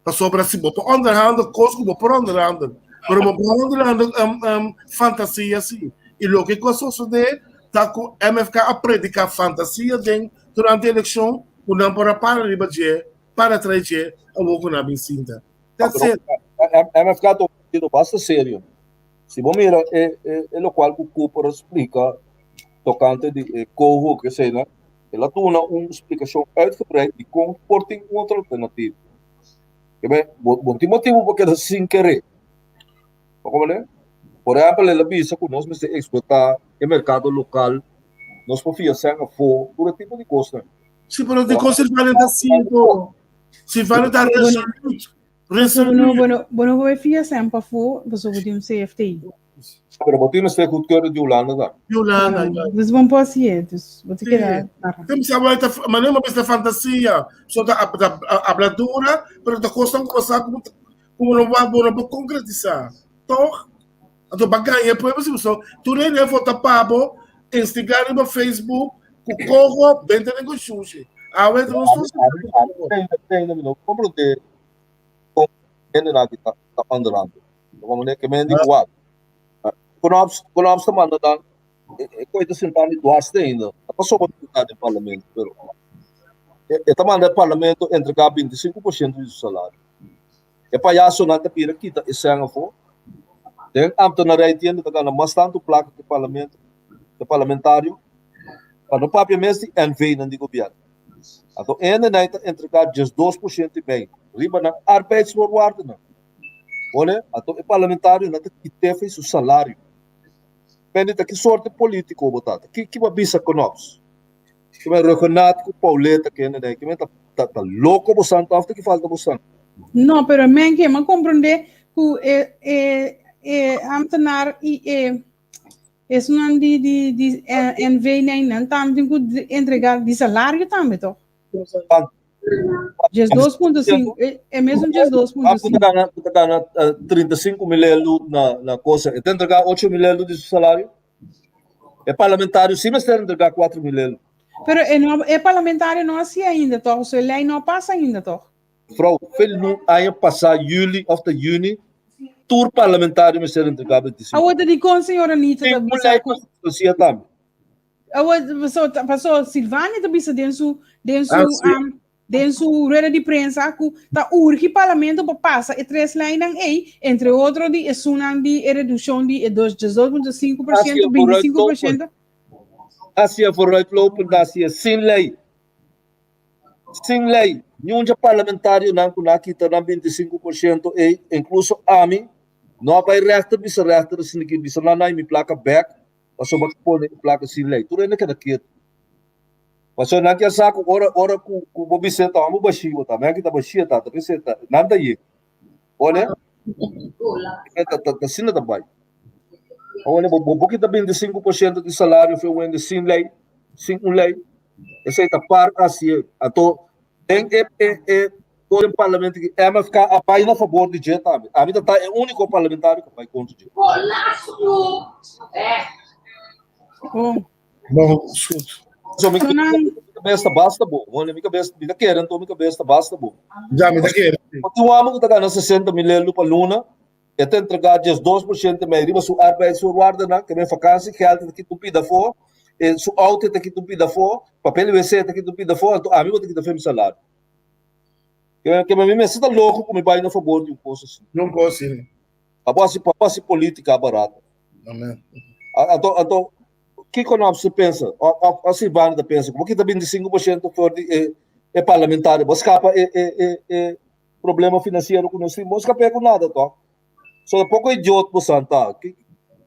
D: Pasobra si bo por onderhandel kos ku bo por onderhandel, pero bo por onderhandel um, um, fantasia si. I loke ku a sosodé ta ku MFK a prediká fantasia den durante elekshon ku nan por a para riba dje, para trai dje, awor ku nan a bin sinta. That's it.
E: MFK ta un partido basta serio. Si bo mira e, e, e lokual ku Cooper a splika tokante di e koho ku esei, El a duna un splikashon uitgebreid di kon por tin un otro alternativa. Kebe, bo, bo tin motibu pa keda sin kere. Bo komprende? Por ehèmpel, el a bisa ku nos mester eksplotá e merkado lokal, nos por fia sèn afó, tur e tipo di kosnan.
D: Sí, pero di kos Silvano ta sinto. Silvano ta resoluut. Resoluut.
B: Bueno, bueno, bueno, bo fia sèn pafó, pasobra bo tin un CFT.
E: Pero bo tin mester goedkeuring di Hulanda ta.
D: Di Hulanda, ja.
B: Dus bon por hasié, dus bo ta keda para.
D: Tem sa bo ta mané mo bista fantasia, so ta habladura, pero ta kosnan ku bo sa ku ku no bo no por konkretisá. Toch? Anto ba gaña e pueblo si bo so tur hende a vota pa bo, instiga riba Facebook ku koho benta den ku shushi. Awe nos tur sa ku koho.
E: Tende mi no komprondé kon hendenan aki ta onderhandel. Como meneer que men di wak. Knops, Knops ta manda dan e koe ta sentá ni dwars te ainda. Ta pasó pa deputado den parlamento, pero e ta manda e parlamento entregá 25% di su salario. E payasonan ta bira kita e sèn afó. Den ambtenarij tiende ta gana mas tantu plaka ke parlamento, ke parlamentario. Pa no papia mes di NV-nan di gobièrnu. Anto hende nan ta entregá 12% i mei riba nan arbeidsvoorwaardennan. Pone, anto e parlamentarionan ta kit'é for su salario. Penny, ta ki sorte politico bo ta? Ta ki ki bo a bisa Knops? Ki men Rhuggenaath ku Pauletta kende den? Ki men ta ta ta loko bo san òf ta ki falta bo san?
B: No, pero men ke m'a komprondé ku e e e ambtenaar i e esunnan di di di NV nan tambe tin ku entregá di salario tambe toch? 12.5, e mesun 12.5.
E: Ku ta gana, ku ta gana 35 mil euro na, na cosa. E ta entrega 8 mil euro di su salario. E parlamentario sí mester entrega 4 mil euro.
B: Pero e, no, e parlamentario no hacía ainda toch, so e ley no pasa ainda toch.
E: Vrouw, veel nu aña pasá, juli of ta juni, tur parlamentario mester entrega 25.
B: Awor ta di kon señora Anita ta
E: Tin un
B: bisa
E: ley
B: ku
E: pa tambe.
B: Awor, paso, paso Silvania ta bisa den su, den su,
D: Ah, sí.
B: um, den su rueda di prensa ku ta urgi parlamento pa pasa e tres leinan ei, entre otro di esunnan di e reduccion di e dos, 2.5%, 25%.
E: Así es vooruitlopend, así es, sin ley. Sin ley. Ni un parlamentarionan ku nan kita nan 25% ei, incluso ami, no a bai rechter bisa rechter asina ki bisa nan nan mi plaka bek, Pasobra bo pone e plaka sin lei, tur hende keda ketu. Pasobra nan kier sa ku ora ora ku ku bo bis'é ta hopi bashí bo ta, men ki ta bashí ta, ta bis'é ta, nan ta yega. Pone? Ta ta ta asina ta bai. Awor bo bo kita 25% di salario for un hende sin lei, sin un lei. Esei ta par hasié. Anto den e e e Por den parlamento ki MFK a bai na fabor di dje tambe. Ami ta ta e úniko parlamentario ku a bai kontra dje.
B: Oh.
D: Bon, goed.
E: So mi
B: So nan-
E: kabes ta basta bon. Hoor, mi kabes, mi ta kere anto mi kabes ta basta bon.
D: Ja, mi ta kere.
E: Bo tin un amo ku ta gana 60 mil euro pa luna. E ta entregá 12% mei riba su arbeidsvoorwaardennan, ke men vakansiegeld e ta kita un pida afó, e su outo e ta kita un pida afó, papel di wc e ta kita un pida afó, anto ami bo ta kita afó mi salario. Ke ke men mi mester ta loko ku mi bai na fabor di un kos asina.
D: Di un kos asina.
E: Pa bo hasi pa bo hasi politika barato.
D: Amen.
E: Anto anto kiko nan ta pensa òf òf Silvano ta pensa ku bo kita 25% for di e e parlamentario bo skapa e e e e problema finansiero ku nos tin bo skap'é ku nada tòg. So ta poko idiot bo san ta.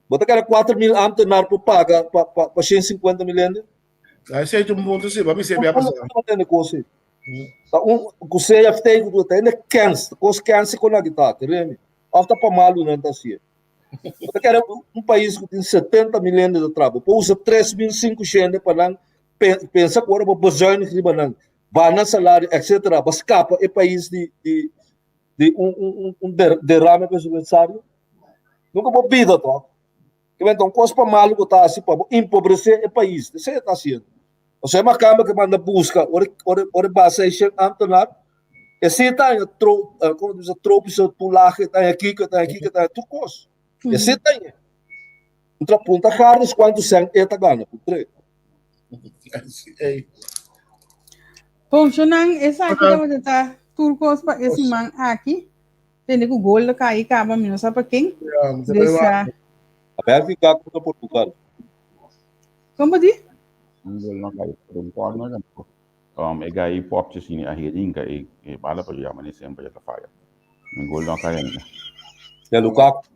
E: Bo ta kere 4000 ambtenaar por paga pa pa pa 150 mil hende?
D: Esei ta un punto si, bo a bisa e bia pasá.
E: No tende kos ei. Ta un ku CFT ku ta hende kens, ta kos kens ku nan ta, keremi. Òf ta pa malu nan ta hasié. Bo ta kere un pais ku tin 70 mil hende ta traha, bo por usa 3500 pa nan pensa ku ora bo bezuinig riba nan, baha nan salario etcetera, bo skapa e pais di di di un un un derame presupuestario. Nunka bo bida tòg. Kiba ta un kos pa malu ku ta hasi pa bo empobresé e pais. Esei e ta hasiendo. Pasobra e makamba ke manda buska ora ora ora e basa e shen ámtenar, esei ta haña tro komo ta bisa tropische toelage, ta haña kiko, ta haña kiko, ta haña tur kos. Esei ta haña. Un tra punta Carlos kuantu sèn e ta gana puntr'é.
B: Bon, shonnan, esaki tabata ta tur kos pa e siman aki. Tende ku gol ta kai kaba mi no sa pa ken. Dus
E: A Bélgica kontra Portugal.
B: Kon bo di?
C: Un gol no kai por un corner tampoco. Um, e gai popje sini a herinka e e bala pa yama ni semper ya ta falla. Un gol no kai ainda.
E: Ya Lukaku.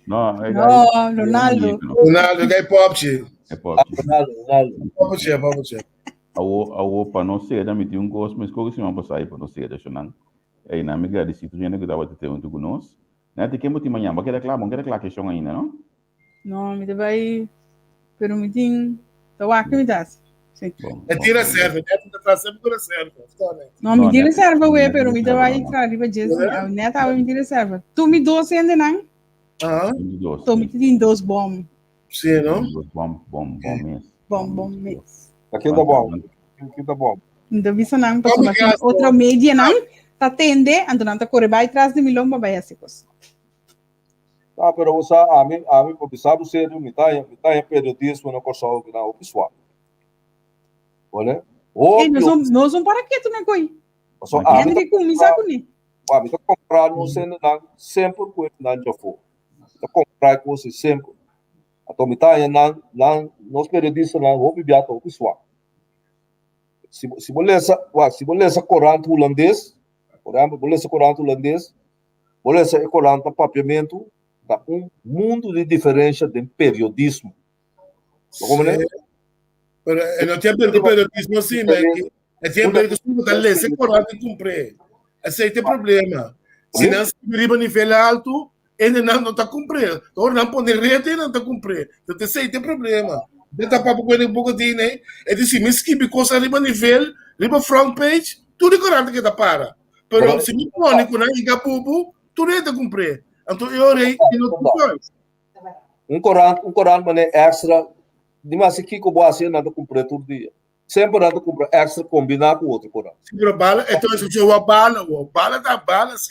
C: No, e gai
B: No, Ronaldo.
D: Ronaldo, gai popje.
C: E popje.
E: Ronaldo, Ronaldo.
D: Popje, popje.
C: Awo, awo pa no seda mi tin un kos mi skohe siman pasá pa no seda shonan. Ey, nan mi gradisí tur hende ku tabata te huntu ku nos. Nèt, ken bo tin mañan? Bo a keda kla? Bo no keda kla keshon ainda, no?
B: No, mi ta bai, pero mi tin, ta wak mi ta hasi. Sí.
C: Bon,
D: E
C: bon,
D: tin
C: bon.
D: reserva, Nèt ta traha semper ku reserva. Stò, Nèt.
B: No, mi
C: No,
B: tin
C: Nèt,
B: reserva we,
C: Nèt
B: pero mi ta
C: reserva
B: bai
C: no.
B: traha riba dje. Sí. Awe Nèt awe mi tin reserva. Tur mi dos hendenan,
D: Aha.
C: Tin dos,
B: to mi
C: sí.
B: tin dos bom.
D: Sí, no?
C: Tin dos bom, bom, bom mes.
B: Bom, bom mes.
E: Ta ken ta bom? Ken ta bom?
B: Mi ta bisa nan pasobra tin otro medianan ta tende, anto nan ta kore bai tras di mi lomba bai hasi kos.
E: Ah, pero bo sa, ami, ami, pa bisa bo serio, mi ta haña, mi ta haña periodismo na Kòrsou ku nan hopi swak. Bone?
B: Ey,
E: Hopi,
B: nos
E: hopi.
B: un, nos un para ketu na koi.
E: Pasobra ami ta
B: Henry kuminsá kuné.
E: ami ta kompara nos hendenan semper ku hendenan djafó. Mi ta kompara e kos ei semper. Anto mi ta haña nan, nan, nos periodistanan hopi bia ta hopi swak. Si bo, si bo lesa, wak, si bo lesa korant hulandes, por ehempel, bo lesa korant hulandes, bo lesa e korant na papiamentu, ta un mundu di diferensha den periodismo. Bo komprende?
D: Sí. Pero e no tin haber ku periodismo así, Menki. E tin haber ku si bo ta lesa e korant i kumpr'é. Esei ta e problema. Si nan skibi riba nivel altu, Hende nan no ta kumpré. Ora nan pone rete nan ta kumpré. Entonces esei ta e problema. Mi ta papia ku hende un poko di nei, e di si mi skibi kos ariba nivel, riba front page, tur e korant ke ta para. Pero si mi pone ku nan higa bubu, tur hende ta kumpré. Anto e ora ei mi no tin choice.
E: Un korant, un korant manera extra, di mas kiko bo hasi nan ta kumpré tur dia. Semper nan ta kumpra extra kombiná ku otro korant.
D: Si, pero bala, entonces yo wa bala, wo. Bala ta bala, si.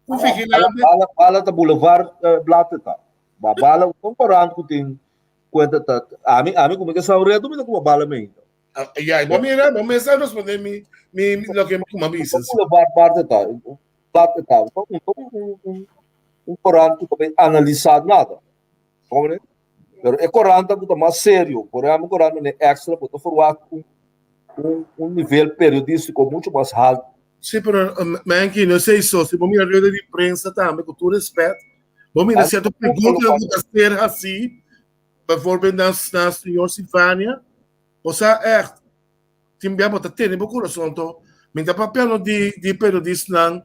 D: Ku vigilante.
E: Bala, bala ta boulevard uh, blad ta. Ba bala un korant ku tin kuenta ta. Ami, ami ku mi ke sa reto mi ta kuma bala me.
D: Ah, ya, bo mira, bo mesa responde mi, mi, lo que kuma bisa.
E: Boulevard parte ta. Blad ta. Un, un, un, un korant ku ta bai analisá nada. Komprende? Pero e korant ku ta mas serio, por ehempel korant manera Extra, bo ta verwacht un, un, un nivel periodístiko mucho mas haltu.
D: Sí, pero Menki, no esei so. Si bo mira rueda di prensa tambe, ku tur respet, bo mira sierto preguntanan ku ta ser hasí, bijvoorbeeld na, na señor Silvania, bo sa ègt, Tin bia bo ta tene bo kurason to. Mi ta papiando di di periodistanan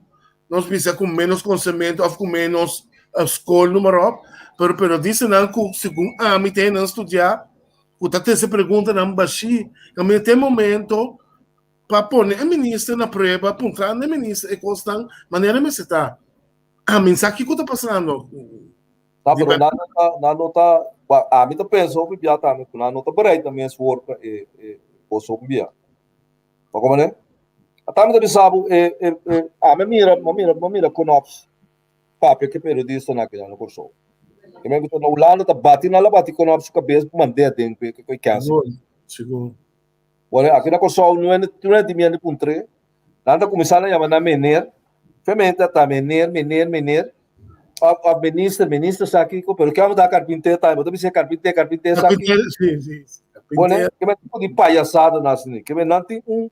D: nos bisa ku menos konosementu òf ku menos skol noem maar op, pero periodistanan ku segun ami ta hende nan studiá ku ta trese preguntanan bashí. Kaminda tin momento pa pone e minister na prueba, puntra na e minister e kosnan manera mester ta. Ami no sa kiko ta pasando.
E: Ta, pero nan no ta, nan no ta, ba, ami ta pensa hopi bia tambe ku nan no ta bereid nan mes for pa e, e kos hopi bia. Ta komprende? Ata mi ta bisa bo, e, e, e, ami a mira, mi a mira, mi a mira Knops. papia ku e periodistanan aki na Kòrsou. Ke men ku ta na Hulanda ta bati nan la bati konop su kabes pa mand'é aden ku e kènsel.
D: Sigur, sigur.
E: Bueno, aki na Kòrsou no hende no hende tin miedu puntr'é. Nan ta kuminsá na yama nan meneer. Femente ta meneer, meneer, meneer. Of, of minister, minister sa kiko, pero ke amo ta karpinter tambe. Bo ta bisa karpinter, karpinter sa kiko.
D: Karpinter, si, si.
E: Bueno,
D: Karpinter.
E: ke men tipo di payasada nan asina. Ke men nan tin un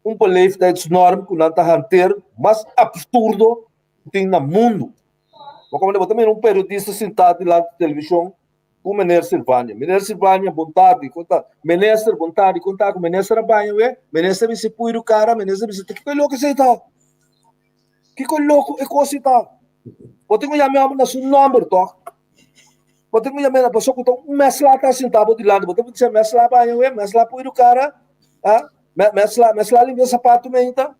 E: un beleefdheidsnorm ku nan ta hanteer mas absurdo ku tin na mundu. Bo komprende? Bo ta mira un periodista sintá dilanti televishon ku meneer Silvania. Meneer Silvania, bon tardi. Kon ta? Minister, bon tardi. Kon ta ku minister a baña we? Minister bisa puiru kara, minister bisa ta kiko e loke esei ta? Kiko loko e kos ei ta? Bo tin ku yama e hòmber na su nòmber tòg. Bo tin ku yama e pasobra ku ta un mèsla ta sintá bo dilanti. Bo ta bisa mèsla a baña we, mèsla a puiru kara, ah, mèsla, mèsla a limpia sapatu meinta.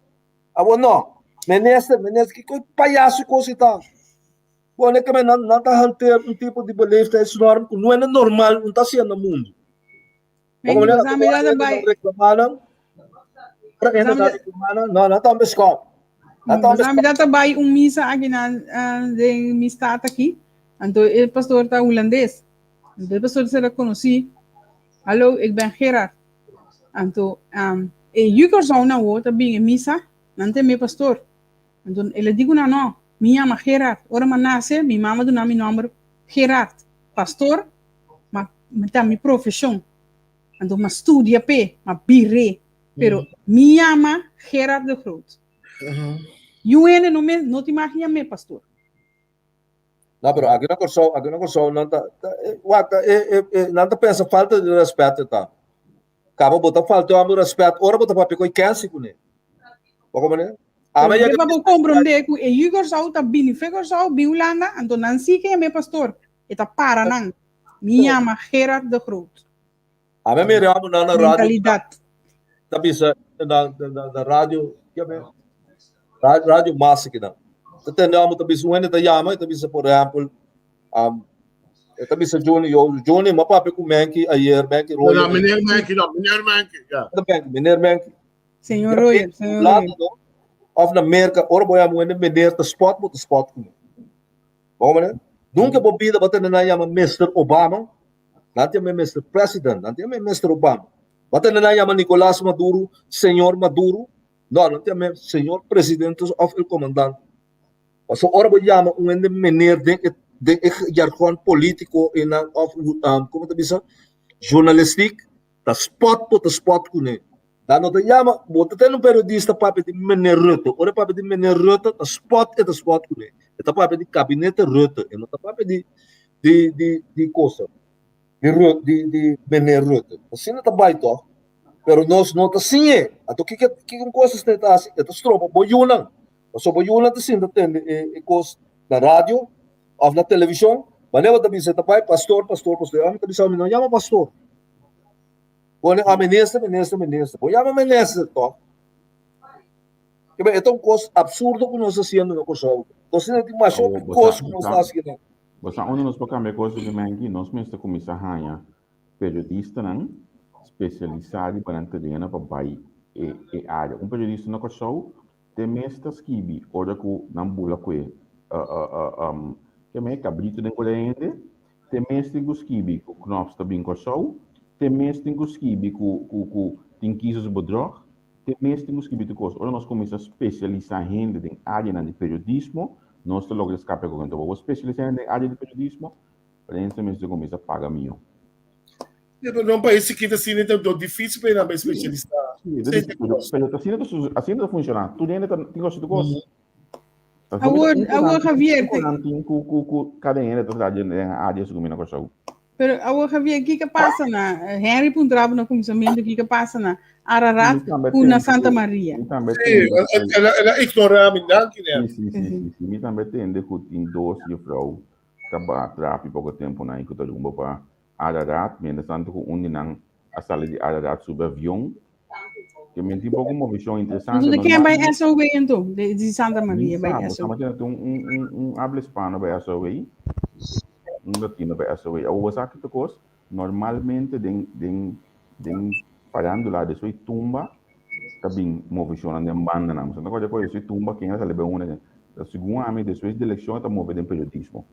E: Awor no. Minister, minister, kiko e payaso kos ei ta? Bo ne keme nan nan ta hanteer un tipo di beleefdheidsnorm ku no e normal, no ta hasiendo na mundu.
B: Venga,
E: Como
B: pues, a mira bai.
E: Reclamanan, no, no ta beskop.
B: Pues, a mira bai un misa aki na den mi stad aki. Anto e pastor ta holandês. Anto e pastor se reconocí. Hallo, ik ben Gerard. Anto um, e juker na wo ta bin e misa, nan te mi pastor. Anto el a di ku nan, No, mi yama Gerard. Ora mi a nase, mi mama duna mi nòmber Gerard. Pastor, ma ta mi profeshon. Anto mi a studia p'e, mi a bir'é. Pero mi yama Gerard de Groot. Yu hende no me, no tin mag yam'é pastor.
E: No, pero aki na Kòrsou, aki na Kòrsou nan ta, wak, nan ta pensa falta di rèspèt e ta. Kaba bo ta falta e hòmber rèspèt ora bo ta papia ku e kènsi kuné. Bo komprendé?
B: Pero ke pa bo komprendé ku e yu Kòrsou ta bini fe Kòrsou, bin Hulanda, anto nan si ke yam'é pastor. E ta para nan. Mi yama Gerard de Groot.
E: Ami a mira e hòmbernan na radio.
B: Mentalidat.
E: Ta bisa na na radio, radio mas akinan. Ta tende hòmber ta bisa un hende ta yama, e ta bisa por ehèmpel, e ta bisa Johnny, yo Johnny, mi a papia ku Menki ayer, Menki
D: Royer. No, meneer Menki, no, meneer Menki, ya.
E: Meneer Menki.
B: Señor Royer, señor Royer.
E: Of na Merka, ora bo yama un hende meneer ta spòt, bo ta spòt kuné. Bo komprende? Nunka bo bida bo tende nan yama Mister Obama, nan ta yama Mister President, nan ta yama Mister Obama. Bo tende nan yama Nicolas Maduro, Señor Maduro, no, nan ta yama Señor Presidente of el Comandante. Pasobra ora bo yama un hende meneer den e den e jargon politico einan of como ta bisa journalistiek, ta spot bo ta spot kuné. Nan no ta yama, bo ta tende un periodista papia di meneer Rutte, ora e papia di meneer Rutte ta spot e ta spot kuné. E ta papia di kabinete Rutte, e no ta papia di di di di cosa, di Rutte, di di meneer Rutte. Asina ta bai tòg, pero nos no ta siñ'é. Anto kiko kiko un kos esei ta hasi? E ta stroba bo yunan, pasobra bo yunan ta sinta tende e e kos na radio òf na televishon, manera bo ta bisa e ta bai pastor, pastor, pastor, ami ta bisa mi no yama pastor. Bo a minister, minister, minister. Bo yama minister toch? E ta un kos absurdo ku nos ta hasiendo na Kòrsou. Nos tin tin masha hopi kos ku nos ta hasi nan.
C: Bo sa unda nos por kambia kos di Menki? Nos mester kuminsá haña periodistanan spesialisá riba nan tereno pa bai e e área. Un periodista na Kòrsou te mes ta skibi ora ku nan bula ku e keme kabritu den kore hende, te mes tin ku skibi ku Knops ta bin Kòrsou, te mes tin ku skibi ku ku ku tin kiezersbedrog, te mes tin ku skibi tur kos. Ora nos kuminsá spesialisá hende den áreanan di periodismo, nos ta logra skapa e kos. Enton, bo spesialisá hende den área di periodismo, prensa mester kuminsá paga mihó.
D: Sí, pero un país chiquito asina ta do difícil pa nan especialista.
C: Sí, pero asina ta asina ta funciona. Tur hende ta tin cos tur cos.
B: Awor, awor Javier, te...
C: tin ku ku ku kada hende ta traha den área su kumina Kòrsou.
B: Pero awor Javier, kiko pasa na Henry puntraba na kuminsamentu kiko pasa na Ararat ku na Santa Maria.
C: Mi tambe
D: Sí,
C: tende.
D: el a el a ignora mi, danki Nel.
C: Sí, sí, sí, sí, sí. Mi tambe tende ku tin dos juffrouw ta ba trapi poko tempu nan i ku ta rumbo pa Ararat, mientras tanto ku un di nan a sali di Ararat subi avion. Ke men tin poko movishon interesante.
B: Entonces, ken bai SOW enton? De, di Santa Maria bai
C: Sa,
B: SOW.
C: bo tin un, un, un habla hispano bai SOW, un latino bai SOW. Awor bo sa ki ta kos? Normalmente den, den, den farándula de soy tumba ta bin movishonnan den bandanan. Bo sa ta kòrda ku e soy tumba ken a sali bai unda. Ta segun ami despues di elekshon e ta move den periodismo.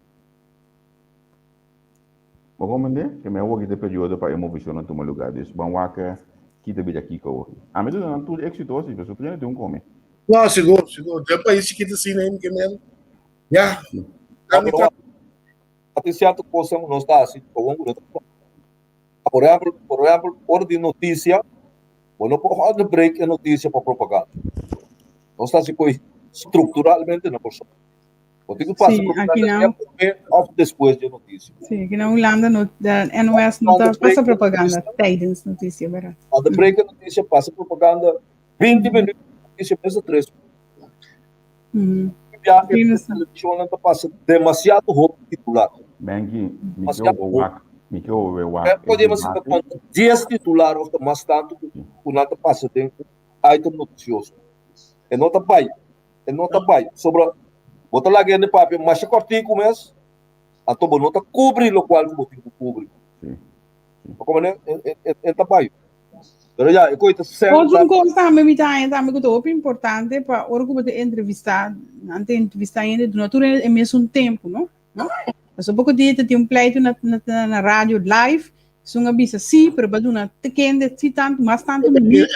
C: Bo comprende? Ke mi a wak e periodo pa e movishonnan tuma lugar. Dus ban wak ki ta bira kiko awor. Ami ta duna nan tur éxito si, pasobra tur hende tin un kome.
D: No, sigur, sigur. Den pais chikito asina, ke men, ya.
E: Ami ta. Tin cierto cosnan cu nos ta haci gewoon cu no ta bon. Por ehempel, por ehempel, ora di noticia, bo no por onderbreek e noticia pa propaganda. Nos ta haci coi structuralmente na Kòrsou. Bo tin cu pasa
B: Sí, aki
E: propaganda
B: na-
E: promé of despues di e noticia.
B: Sí, aki na Hulanda no, de NOS no ta pasa propaganda tijdens noticia, verdad?
E: Onderbreek e noticia, pasa propaganda 20 minuut, noticia mes ta 3 minuut. Biaha televishonnan ta pasa demasiado hopi titular.
C: Benki, mi ke obo wak, mi ke obo wak.
E: Podemos ta konta 10 titular of ta mas tantu ku nan ta pasa den un item notisioso. E no ta bai, e no ta bai. Sobra bo ta laga hende papia masha kòrtiku mes, anto bo no ta kubri lokual ku bo tin ku kubri. Bo komprende? E ta bai. Pero ya, e koe ta sèn.
B: Otro un kos tambe mi ta haña tambe ku ta hopi importante pa ora ku bo ta entrevistá, nan ta entrevistá hende duna tur hende e mesun tempu, no? No? Pasobra poko dia ta tin un pleitu na na na radio live, esun a bisa sí, pero bo a duna te kende si tantu, mas tantu minuut,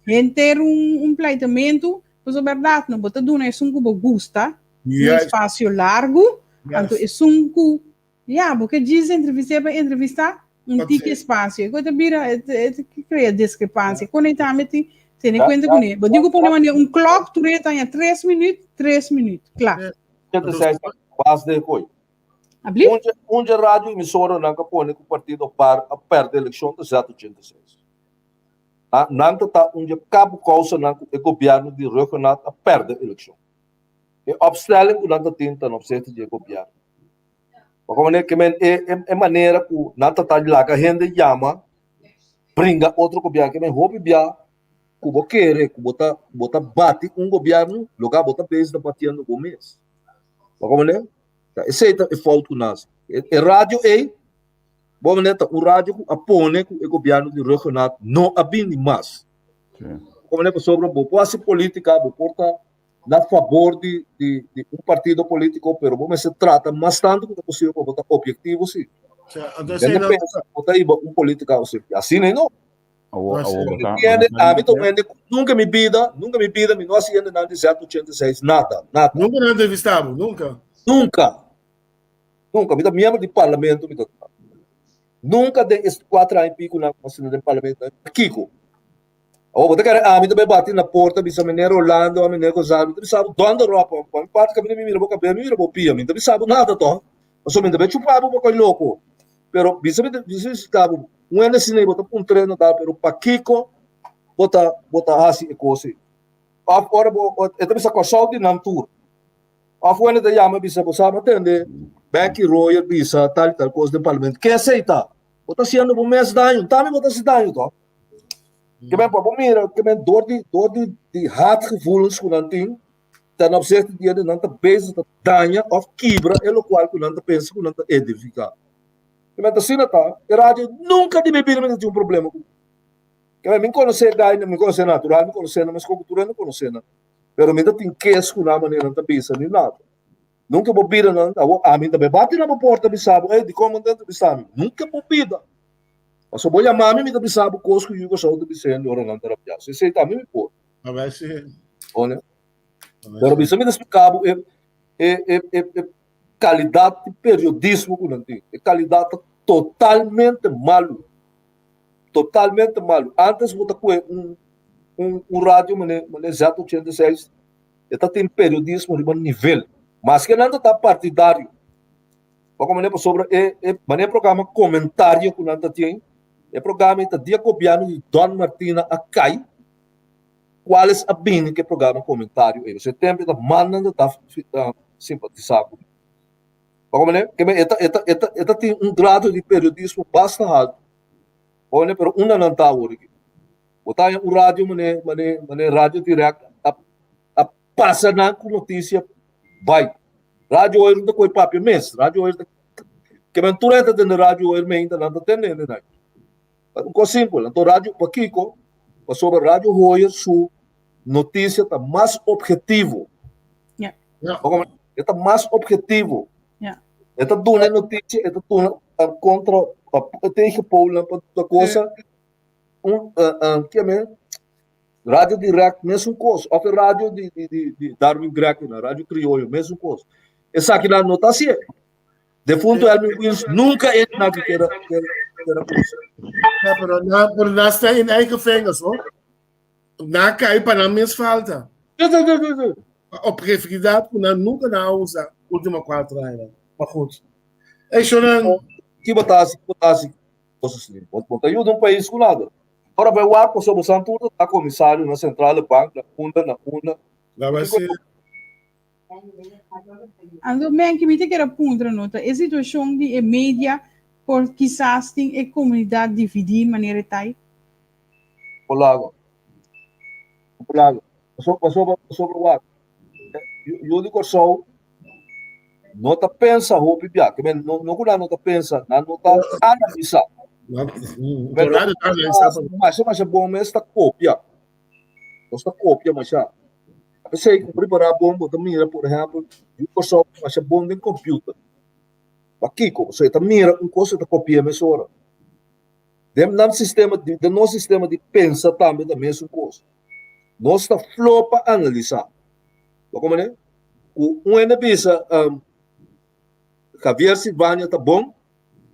B: henter un un pleitamentu, pasobra bèrdat no, bo ta duna esun ku bo gusta un espasio largu, anto esun ku Ya, bo ke djis entrevist'é pa entrevistá un tiki espasio. E ku ta bira, e ta krea diskrepansia. Kon ei tambe tin tene kuenta kuné. Bo tin ku pone manera un klòk tur e ta haña tres minüt, tres minüt, kla.
E: 86 bas de koi.
B: Ablief?
E: Un un dje radio emisoranan ka pone ku partido par a pèrdè elekshon ta Z86. Ah, nan ta ta un dje kabu kousanan ku e gobièrnu di Rhuggenaath a pèrdè elekshon. E opstelling ku nan ta tin ta na opzichte di e gobièrnu. Pasobra manera ke men e e manera ku nan ta ta laga hende yama bringa otro gobièrnu ke men hopi bia ku bo kere ku bo ta bo ta bati un gobièrnu loga bo ta bezig ta batiendo bo mes. Pasobra manera ta esei ta e fout ku nan hasi. E radio ei bo manera ta un radio ku a pone ku e gobièrnu di Rhuggenaath no a bini mas. Pasobra manera pasobra bo por hasi politika bo por ta na fabor di di di un partido politico, pero bo mester trata mas tanto ku ta posibel pa bo ta objetivo si. Hende pensa bo ta hiba un politica o si. Asina no.
C: Awo, awo, bo ta,
E: Entiende? Ami ta un hende ku nunca mi bida, nunca mi bida mi no hasi hende nan di Z86, nada, nada.
D: Nunca nan entrevista bo, nunca.
E: Nunca. Nunca. Mi ta miembro di parlamento, mi ta. Nunca den es 4 aña y pico nan a sinta den parlamento, kiko? Awor bo ta kere ami ta bai bati na porta bisa meneer Rolando a meneer Gonzalo mi ta bisa bo donder op pa mi parti kaminda mi mira bo kabel mi mira bo pia mi ta bisa bo nada to pasobra mi ta bai chupa bo pa koi loko pero bisa mi bisa mi splika bo un hende asina bo ta puntra no ta pero pakiko bo ta bo ta hasi e kos ei of ora bo e ta bisa Kòrsou di nan tur of un hende ta yama bisa bo sa bo tende Becky Royer bisa tal i tal kos den parlamento ke esei ta bo ta hasiendo bo mes daño tambe bo ta hasi daño to. Ke men pa bo mira, ke men door di, door di, di haatgevoelens ku nan tin, ten opzichte di hende nan ta bezig ta daña of kibra e lokual ku nan ta pensa ku nan ta edifiká. Ke men ta asina ta, e radio nunka di mi bida mi ta tin un problema ku. Ke men mi konosé guy, mi konosé natural, mi konosé nan, meskos ku tur hende konosé nan. Pero mi ta tin kes ku nan manera nan ta bisa ni nada. Nunka bo bida nan, awor ami ta bai bati na bo porta bisa bo, ey dikon bo no ta entrevistá mi? Nunka bo bida. Pasobra bo yama mi, mi ta bisa bo kos ku yu Kòrsou ta bisa hende ora nan ta rabiá. So esei tambe mi por.
D: A si.
E: One. Pero bisa mi ta splika bo e e e e e kalidat di periodismo ku nan tin. E kalidat ta totalmente malu. Totalmente malu. Antes bo ta kue un un un radio mane mane Z86 e ta tin periodismo riba nivel. Maske nan ta ta partidario. Bo manera pasobra e e manera programa komentario ku nan ta tin, e programa ei ta dia gobièrnu di Don Martina a kai, kuales a bini ku e programa komentario ei. Pasobra e tempu ei ta mannan ta ta simpatisá ku mi. Bo manera ke men e ta e ta e ta e ta tin un grado di periodismo basta haltu. Bo manera pero unda nan ta awor aki? Bo ta haña un radio manera manera manera Radio Direct a a pasa nan ku notisia bai. Radio Oir no ta koe papia mes. Radio Oir ta ke men tur hende ta tende Radio Oir meinta nan ta tende hende nan. Un kos simpel. Anto radio pakiko? Pasobra Radio Hoyer su notisia ta mas objetivo.
B: Ja.
D: Ja.
E: E ta mas objetivo.
B: Ja.
E: E ta duna noticia, e ta duna contra, tegen Polen, pa tudo cosa. Un, uh, uh, que me? Radio Direct, mesmo coisa. Of radio de, de, de, de Darwin Greco, na Radio Criollo, mesmo coisa. Esaki nan no ta así. Defunto Elvin Williams nunca e na que era que era cosa.
D: Ja, pero na, pero na sta in eigen vingers, hoor. Na cai pa na mes falta.
E: Sí, sí, sí, sí.
D: Objetividad ku na nunca na usa último cuatro aña. Maar goed. Hey, Shonan.
E: Ki botasi, botasi, cosas así. Bot ayuda un país com nada. Ora vai o ar, sobre Santo tá comissário na Centrale Bank, na Funda, na Funda.
D: Dat was het.
B: Ando men que mi te quero puntra nota e situacion di e media por quizás tin e comunidad dividí manera tai.
E: Polago. Polago. Paso, paso, paso, wak. Yu di Kòrsou no ta pensa hopi bia. Ke men no no ku nan no ta pensa, nan no ta analisá. Masha masha bon mes ta kopia. Nos ta kopia masha. P'esei ku prepará bon bo ta mira por ehèmpel yu Kòrsou masha bon den kòmpiuter. Pakiko? Pasobra e ta mira un kos e ta kopi'é mesora. Den nan sistema di den nos sistema di pensa tambe ta mesun kos. Nos ta flo pa analisá. Bo komprendé? Ku un hende bisa um, Javier Silvania ta bon,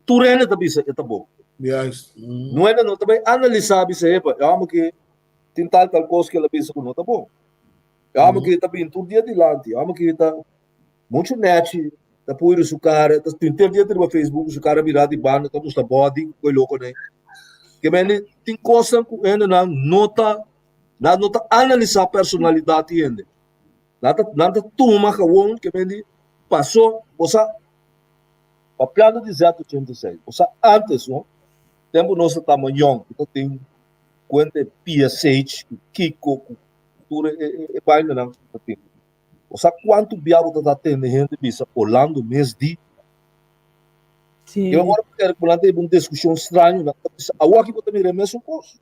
E: tur hende ta bisa e ta bon.
D: Juist.
E: Un hende no ta bai analisá bisa epa, e hòmber ki tin tal tal kos ku el a bisa ku no ta bon. E hòmber ki ta bin tur dia dilanti, e hòmber ki ta Muchu nechi ta pui su cara, ta tin ter dia riba Facebook su cara bira di banda ta mustra body ku e loko nei. Ke mende tin kosnan ku hendenan no ta nan no ta analisa personalidat di hende. Nan ta nan ta tuma gewoon ke mende paso bo sa papiando di Z86 bo sa antes no tempu nos ta tama yòn ku ta tin kuenta e PSH ku Kiko ku tur e e bainanan ku ta tin. Bo sa kuantu bia bo ta ta tende hende bisa Orlando mes di?
B: Sí.
E: I ora bo kere ku nan ta hiba un diskushon straño, nan ta bisa, awor aki bo ta mira e mesun kos.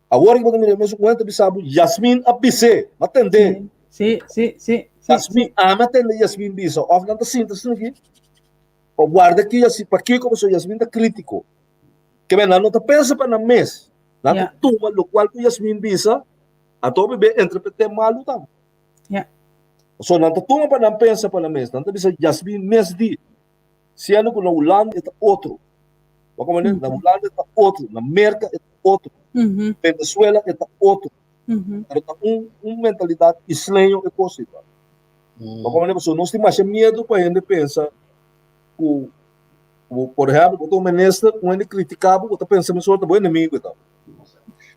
E: Awor aki bo ta mira e mesun kos, hende ta bisa bo, Yasmin a bis'é, m'a tend'é.
B: Sí, sí, sí, sí,
E: Yasmin,
B: sí.
E: ami a tende Yasmin bisa, òf nan ta sinta asina aki, pa warda ki Yasmin, pakiko pasobra Yasmin ta krítiko. Ke men, nan no ta pensa pa nan mes, nan ta
B: Ja.
E: tuma lokual ku Yasmin bisa, Anto hopi be interpreté malu tambe.
B: Ja.
E: So nan ta tuma pa nan pensa pa nan mes. Nan ta bisa Jasmin mes di. Siendo ku na Hulanda e ta otro. Bo komprende? Na Hulanda e ta otro, na Merka e ta otro, Venezuela e ta otro. Pero ta un un mentalidat isleño e kos ei ta. Bo komprende? Pasobra nos tin masha miedu pa hende pensa ku ku por ehèmpel bo ta un minister, un hende kritiká bo, bo ta pensa mesora ta bo enemigu e ta.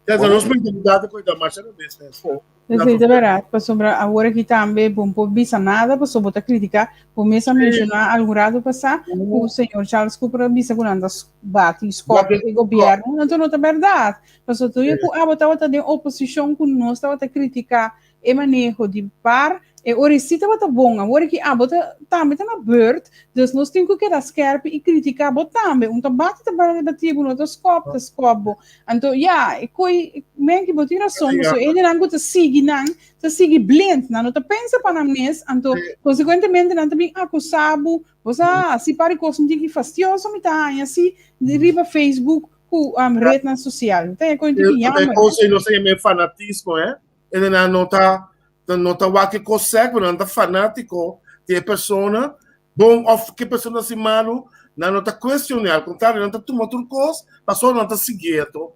D: Ja, ta nos mentalidad ku ta masha robes mes.
B: Esei ta bèrdat, pasobra awor aki tambe bo no por bisa nada pasobra bo ta kritiká. Bo mes a menshoná algun rato pasá ku señor Charles Cooper a bisa ku nan ta bati skòp e gobièrnu. Anto no ta bèrdat, pasobra tur ku abo tabata den oposishon ku nos tabata kritiká E maneho di par e ora si tabata bon, awor ki abo ta tambe ta na beurt, dus nos tin ku keda skerpi i kritiká bo tambe. Un ta bati ta bati bo, no ta skòp ta skòp bo. Anto ya, e koi men ki bo tin rason, pasobra e hendenan ku ta sigui nan ta sigui blind, nan no ta pensa pa nan mes, anto konsekuentemente nan ta bin akusá bo, bo sa hasi par di kos un tiki fastioso mi ta haña si riba Facebook ku retnan sosial. Ta e koi un tiki jammer.
D: E kos ei nos ta yama e fanatismo, eh. E nan no ta no ta wak e kos sek, pero nan ta fanátiko di e persona, bon òf ke persona hasi malu, nan no ta kuestion'é, al kontrario nan ta tuma tur kos pasobra nan ta siguié to.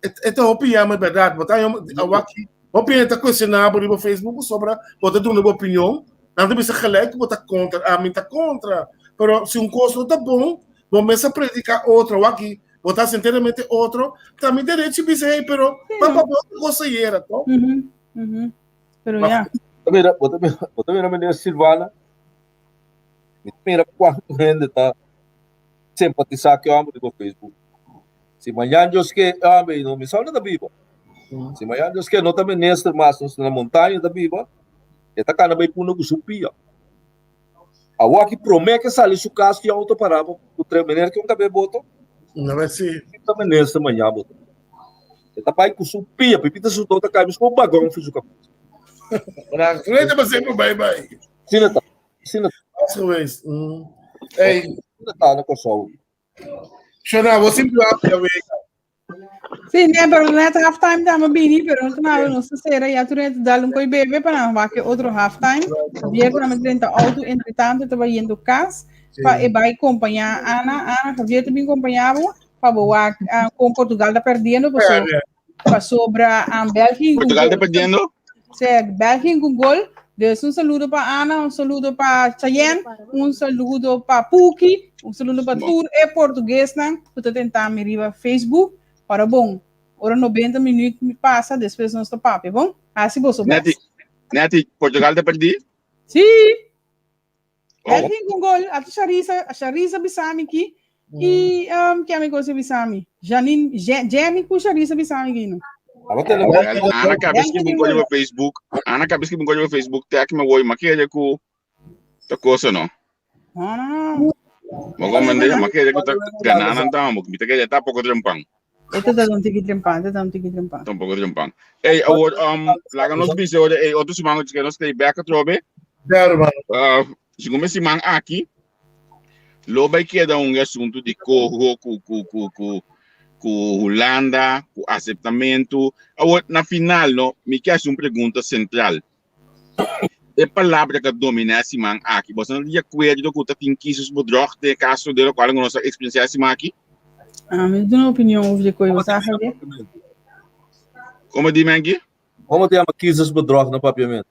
D: E ta hopi yama e bèrdat, bo ta haña wak hopi hende ta kuestioná bo riba Facebook pasobra bo ta duna bo opinion, nan ta bisa gelijk ku bo ta kontra, ami ta kontra, pero si un kos no ta bon, bo mes a prediká otro, wak Bo ta hasi enteramente otro. Ta mi derecho bisa, hey, pero pa pa otro cosa yera, to.
B: Mm -hmm. Pero ya.
E: Mira, bo ta mira, bo ta mira meneer Silvana. Mi ta mira cuanto hende ta simpatisa cu e homber riba Facebook. Si mañan Dios ke, e homber no, mi sa unda ta biba. Si mañan Dios ke, no ta minister mas, nos na montaña ta biba, e ta cana bay punda cu su pia. Awor ki promé ke sali su kas tin outo pará pa ku tre meneer ke un kabé boto.
D: No me si.
E: Ta minister mañá boto. E ta bai ku su pia, pipita su dota kai mis ku un bagon fi su kabes.
D: Rete pa sempre bye bye.
E: Sina ta. Sina
D: Was geweest. Hey,
E: ta na Kòrsou.
D: Shona, você sempre vai wega.
B: Sí, nee, pero net halftime dame bini, pero no tomava no sera ya tu net dal un coi bebe para no que otro halftime. Javier na 30 auto entre tanto estaba yendo cas pa e vai acompanhar Ana, Ana Javier também acompanhava pa boa com Portugal tá perdendo, passou passou para a Bélgica.
A: Portugal tá perdendo?
B: Sí, Bélgica com gol. Dus un saludo pa Ana, un saludo pa Cheyenne, un saludo pa Puki, un saludo pa tur e portuguesnan ku ta tenta mi riba Facebook. Para bon, ora 90 minuut mi pasa, despues nos ta papia, bon? Hasi boso
A: Neti,
B: best.
A: Neti, Portugal ta perdí?
B: Sí.
A: Oh.
B: België con gol. Ata Charissa, Charissa bisami ki. I um, ki amigo se bisami? Janine, Jenny ku Charissa bisami ki no.
A: Ana kabis ki bun koyo Facebook. Ana kabis ki bun koyo Facebook. Te aki me woi makere ku ta cosa no.
B: No, no, no.
A: Ma come mende makere ku ta gana nan ta mo. Mi ta kere ta poko trempan.
B: Ito ta un tiki trempan, ito ta un tiki trempan.
A: Ta un poko trempan. Hey, awor um laga nos bisa ora hey otro siman que nos stay back atrobe.
D: Claro, man.
A: Segun mi siman aki lo bai keda un asunto di coho ku ku ku ku ku Hulanda, ku aceptamento. Awor na final no, mi ke hasi un pregunta central. E palabra ku a dominá e siman aki, boso no ta di akuerdo ku ta tin kiesdersbedrog den e kaso den lokual ku nos a eksperensiá e siman aki?
B: Ah, mi duna opinion over di koe, bo sa Javier?
A: Komo di Menki?
E: Komo ta yama kiesdersbedrog na papiamentu?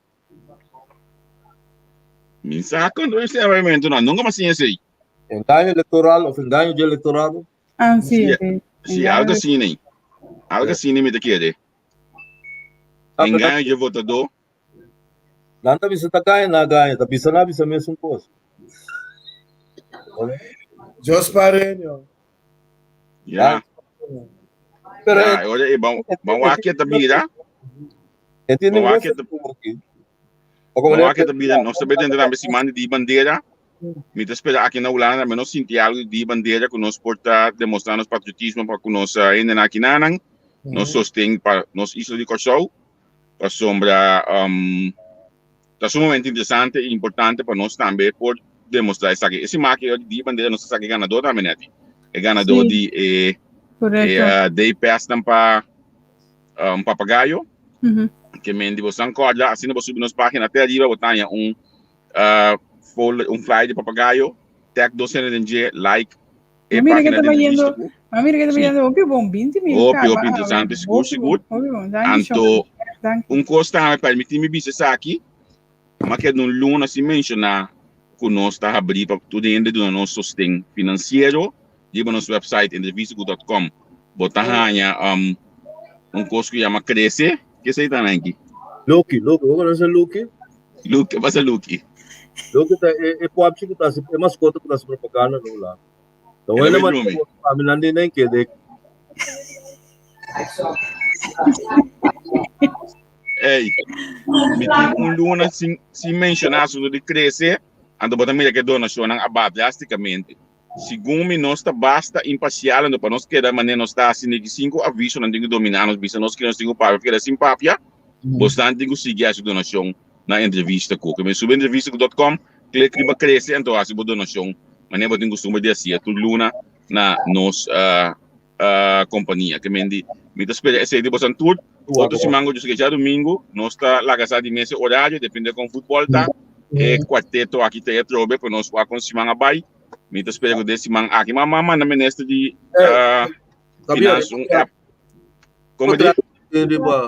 A: Mi sa kon ta yama papiamentu no, nunka mi a siña esei.
E: Engaño elektoral of engaño di elektorado?
B: Ah, si, ok.
A: Si, algo asina ei. Algo asina mi ta kere. Engaño dje votadó.
E: Nan ta bisa ta gaña, nan a gaña. Ta bisa nan a bisa mesun kos.
D: Jos Pareño.
A: Ya.
E: Pero
A: Ya, ora e ban ban wak ke ta bira.
E: Entiende
A: Ban wak ke ta
E: Como
A: ban wak ke ta bira, nos ta beten tambe siman di bandera. Mi ta spera aki na Hulanda tambe nos sinti algo di bandera ku nos por ta demostra nos patriotismo pa ku nos hendenan aki nanan. Nos sosten pa nos isla di Kòrsou. Pasobra um, ta sumamente interesante i importante pa nos tambe por demostra esaki. E siman aki di bandera nos ta saka e ganador tambe neti. E ganador
B: Sí.
A: di e, e
B: Correcto.
A: day pass nan pa um, Papagayo.
B: Mhm.
A: Ke men di bosan kòrda, asina bo subi nos página te ariba bo ta haña un uh, folder, un flyer di Papagayo, tag dos hende den dje, like e
B: Mira que
A: página
B: ta
A: di
B: bayendo,
A: entrevista ku.
B: ma mira que ta
A: Sí.
B: bayendo hopi bon, 20 mil
A: Hopi,
B: caba.
A: hopi interesante, sigur,
B: Hopi
A: sigur.
B: bon, hopi bon. Danki,
A: Anto,
B: Sean. Danki.
A: un kos tambe, permití mi bisa esaki, m'a keda un luna sin menshoná ku nos ta habrí pa tur hende duna nos sosten finansiero riba nos website entrevistaku.com. Bo ta haña um, un kos ku yama Krese. Ke esei ta, Nanki?
E: Lucky, Lucky, bo konosé Lucky?
A: Lucky, ke pasa Lucky?
E: Lucky ta e, e popchi ku ta hasi, e maskota ku ta hasi propaganda na Hulanda. Ta
A: Ela
E: wena
A: bai
E: man
A: drumi.
E: ami nan di nen kede.
A: Ey, mi tin un luna sin, sin menshoná asuntu di krese, anto bo ta mira ke donashonnan a baha drástikamente. Segun mi nos ta basta imparsial anto pa nos keda manera nos ta hasi niki sin ku avisonan tin ku dominá nos bisa nos ke nos tin ku papia keda sin papia, bosnan tin ku sigui hasi donashon na entrevista ku. Ke men subi entrevista ku dot com, klik riba krese anto hasi bo donashon manera bo tin kustumber di hasi tur luna na nos kompania. Ke men di mi ta spera esei di bosan tur. Otro siman ku djadumingu djadumingu nos ta laga sa di mes e orario depende kon futbòl ta. E kuarteto aki ta e atrobe pa nos wak kon siman a bai. Mi ta spera ku den siman aki ma manda minister di uh, finans un app. Como di?
E: Riba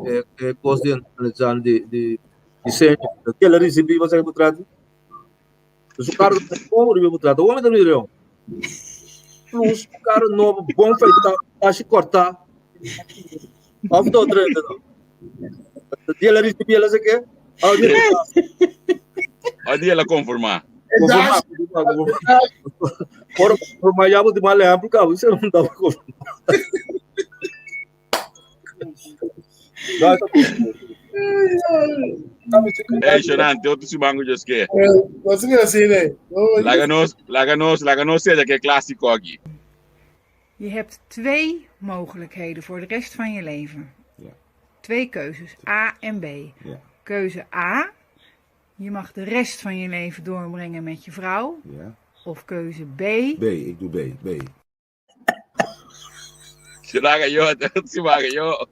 E: eh, eh, kos di analizan di di diseño. Que la recibi ba sa contrato? Su carro novo riba contrato. Homem da reunião. Plus carro novo, bom feito, taxa cortar. Of do outro não. Dia la recibi ela se que?
A: O dia ela conformar.
E: Por por mais já de mal é porque você não dá para
A: Hey, Shonante, otro siman ku Dios ke.
D: Você que assim, né?
A: Laga nos, laga nos, laga nos ser ke clásico aki.
G: Je hebt twee mogelijkheden voor de rest van je leven.
C: Ja.
G: Twee keuzes, A en B.
C: Ja.
G: Keuze A. Je mag de rest van je leven doorbrengen met je vrouw.
F: Ja.
G: Of keuze B.
F: B, ik doe B. B.
A: Si laga yo, si laga yo.